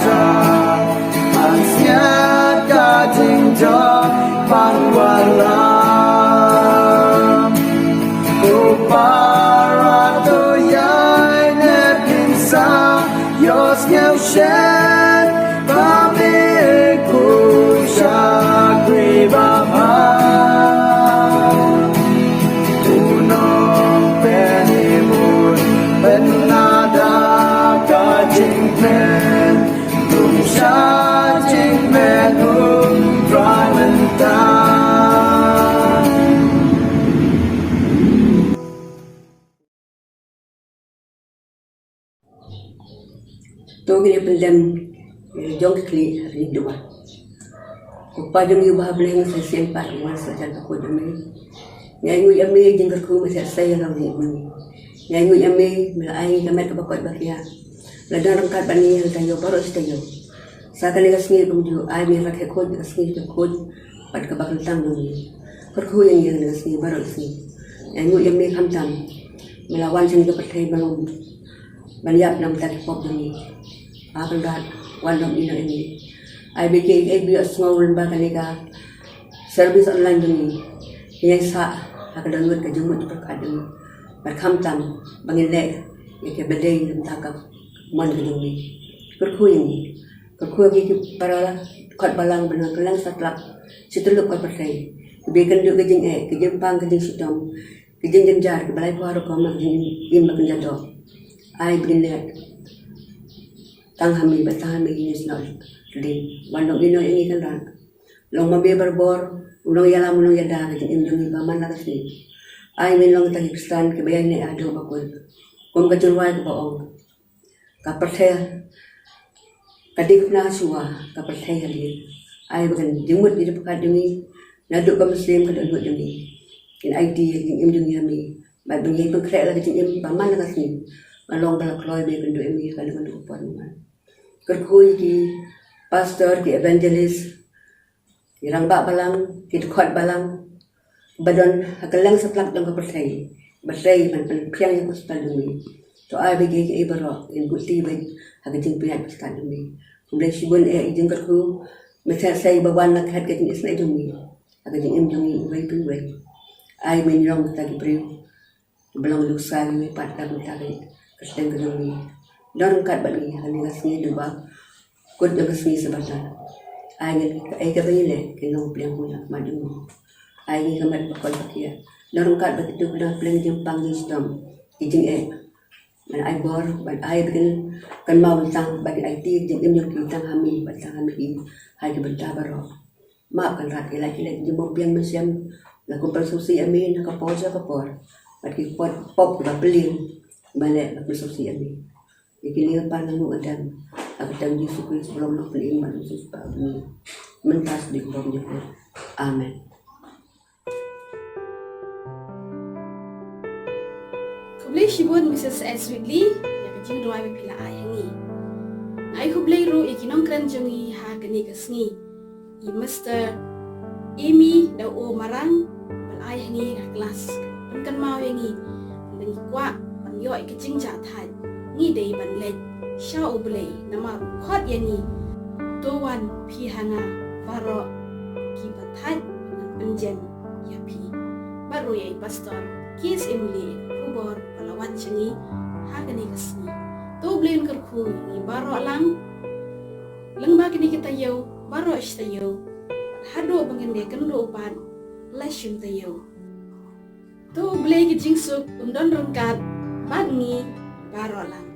Sa, an siat ka jingjop ban wallam. Ko para to ïai ne pynsa, ïohsngew shen ba me ko shakri ba bha. Uno penimur penada ka jingpynlong sha jingmynhum Trai mynta. To ngin ïa pyndem ïa la jong ki khlieh ha ri Dubai. Ko Pa jong ngi uba ha bneng, sa shisien pat wan sa jan ka khuid jong me. Ngi ainguh ïa me jingkyrkhu me seh sei ïa la ngi. Ngi ainguh ïa me me la ai ngi ka met kaba koit ba khiah. La don ryngkat bad ngi ha ka taïew baroh shi taïew. Sa kane ka sngi kumjuh ai me la khie khuid ka sngi ka khuid bad kaba kyntang jong ngi. Kyrkhu ïa ngi ha kane ka sngi baroh shi sngi. Ngi ainguh ïa me khamtam me la wan sha kane ka pyrthei ban long ban ïap na ka bynta ki pop jong ngi. A Kynrad, wan long ïehnoh ïa ngi. Ai ba kiei kiei ba ïohsngew lyngba kane ka service online jong ngi, kin ïai sah ha ka dohnud ka jingmut jingpyrkhat jong ngi. Bad khamtam ba ngin leh ïa kiba dei na ka bynta ka mon ka jong ngi. Kyrkhu ïa ngi. Kyrkhu ïa ki para khot balang ba na kylleng satlak shi tyllup ka pyrthei, kiba ïakynduh ka jingeh, ka jingpang, ka jingshitom, ka jingjynjar, kiba lai phew rukom ka jingim ba kynja doh. Ai ba ngin leh tang ha me, bad tang ha me ngin ïasnoh ïa lade. Wan long ïehnoh ïa ngi Kynrad. Long ma me barabor u nongïalam u nongïada ka jingim jong ngi ba man la ka sngi. Ai me long tang ki khristan kiba ïaineh haduh ba kut. Kum ka jingrwai kaba ong, ka pyrthei ka dei kane shuwa, ka pyrthei ha ri. Ai ba kan jingmut jingpyrkhat jong ngi naduh ka mynsiem ka dohnud jong ngi, kin aiti ïa ka jingim jong ngi ha me. Bad ba ngi pynkhreh la ka jingim ba man la ka sngi, ba long ba la kloi ba ïakynduh ïa me ha kano kano ka por. Kyrkhu ïa ki pastor, ki evangelist, ki rangbah balang, ki dkhot balang ba don ha kylleng satlak jong ka pyrthei, ba trei ban pynphriang ïa ka gospel jong me. To ai ba kiei kiei baroh kin buh ti beit ha ka jingpynïaid bad ka stad jong me. Khublei shibun eh ïa ka jingkyrkhu, me seh sei ba wan na ka khet ka jingisynei jong me ha ka jingim jong ngi uwei pa uwei. Ai me long kita ki briew kiba long luksa ïa me pat na ka bynta ka kyrteng ka jong me. Don ryngkat bad ngi ha kane ka sngi Dubai, kut jong ka sngi Sabbaton. Ai ngin kaei kaba ngi leh kin long pdiang bun ha khmat jong me. Ai ngi ka met ba koit ba khiah. Don ryngkat bad kito kiba dang ha pleng jingpang jingshitom, ki jingeh. Ban ai bor, ban ai ba kin kynmaw tang, ban aiti ïa ka jingim jong ki tang ha me, bad tang ha me hi ha ki bynta baroh. Map Kynrad ïa la ki leh jingbymbiang mynsiem, la kum pynshongshit ïa me na ka por sha ka por. Bad ki pop, pop kiba pyllieng ba leh, la pynshongshit ïa me. Ïa kine pat nga nguh nga dem ha ka kyrteng Jisu Khrist ba long Nongpynim bad Nongpynshitom jong ngi, mynta sdang bad shaduh. Amen. Khublei shibun Missus S Ridley ïa ka jingrwai ba phi la ai ha ngi. Nga ai khublei ruh ïa ki nongkren jong ngi ha kane ka sngi, i Mister Amy Dau Marang, ba la ai ha ngi ka klas, pynkynmaw ïa ngi, ba ngi kwah ban ïoh ïa ka jingjahthait, ngi dei ban leit sha U Blei namar u khot ïa ngi. To wan phi ha nga, baroh kiba thait ngan pynjem ïa phi. Bad ruh ïa i Pastor Keith Emily, ïa ka khubor ba la wan sha ngi ha kane ka sngi. To U Blei un kyrkhu ïa ngi baroh lang, lyngba kine ki taïew baroh shi taïew, bad haduh ba ngin ïakynduh pat la shim taïew. To U Blei ka jingsuk un don ryngkat bad ngi baroh lang.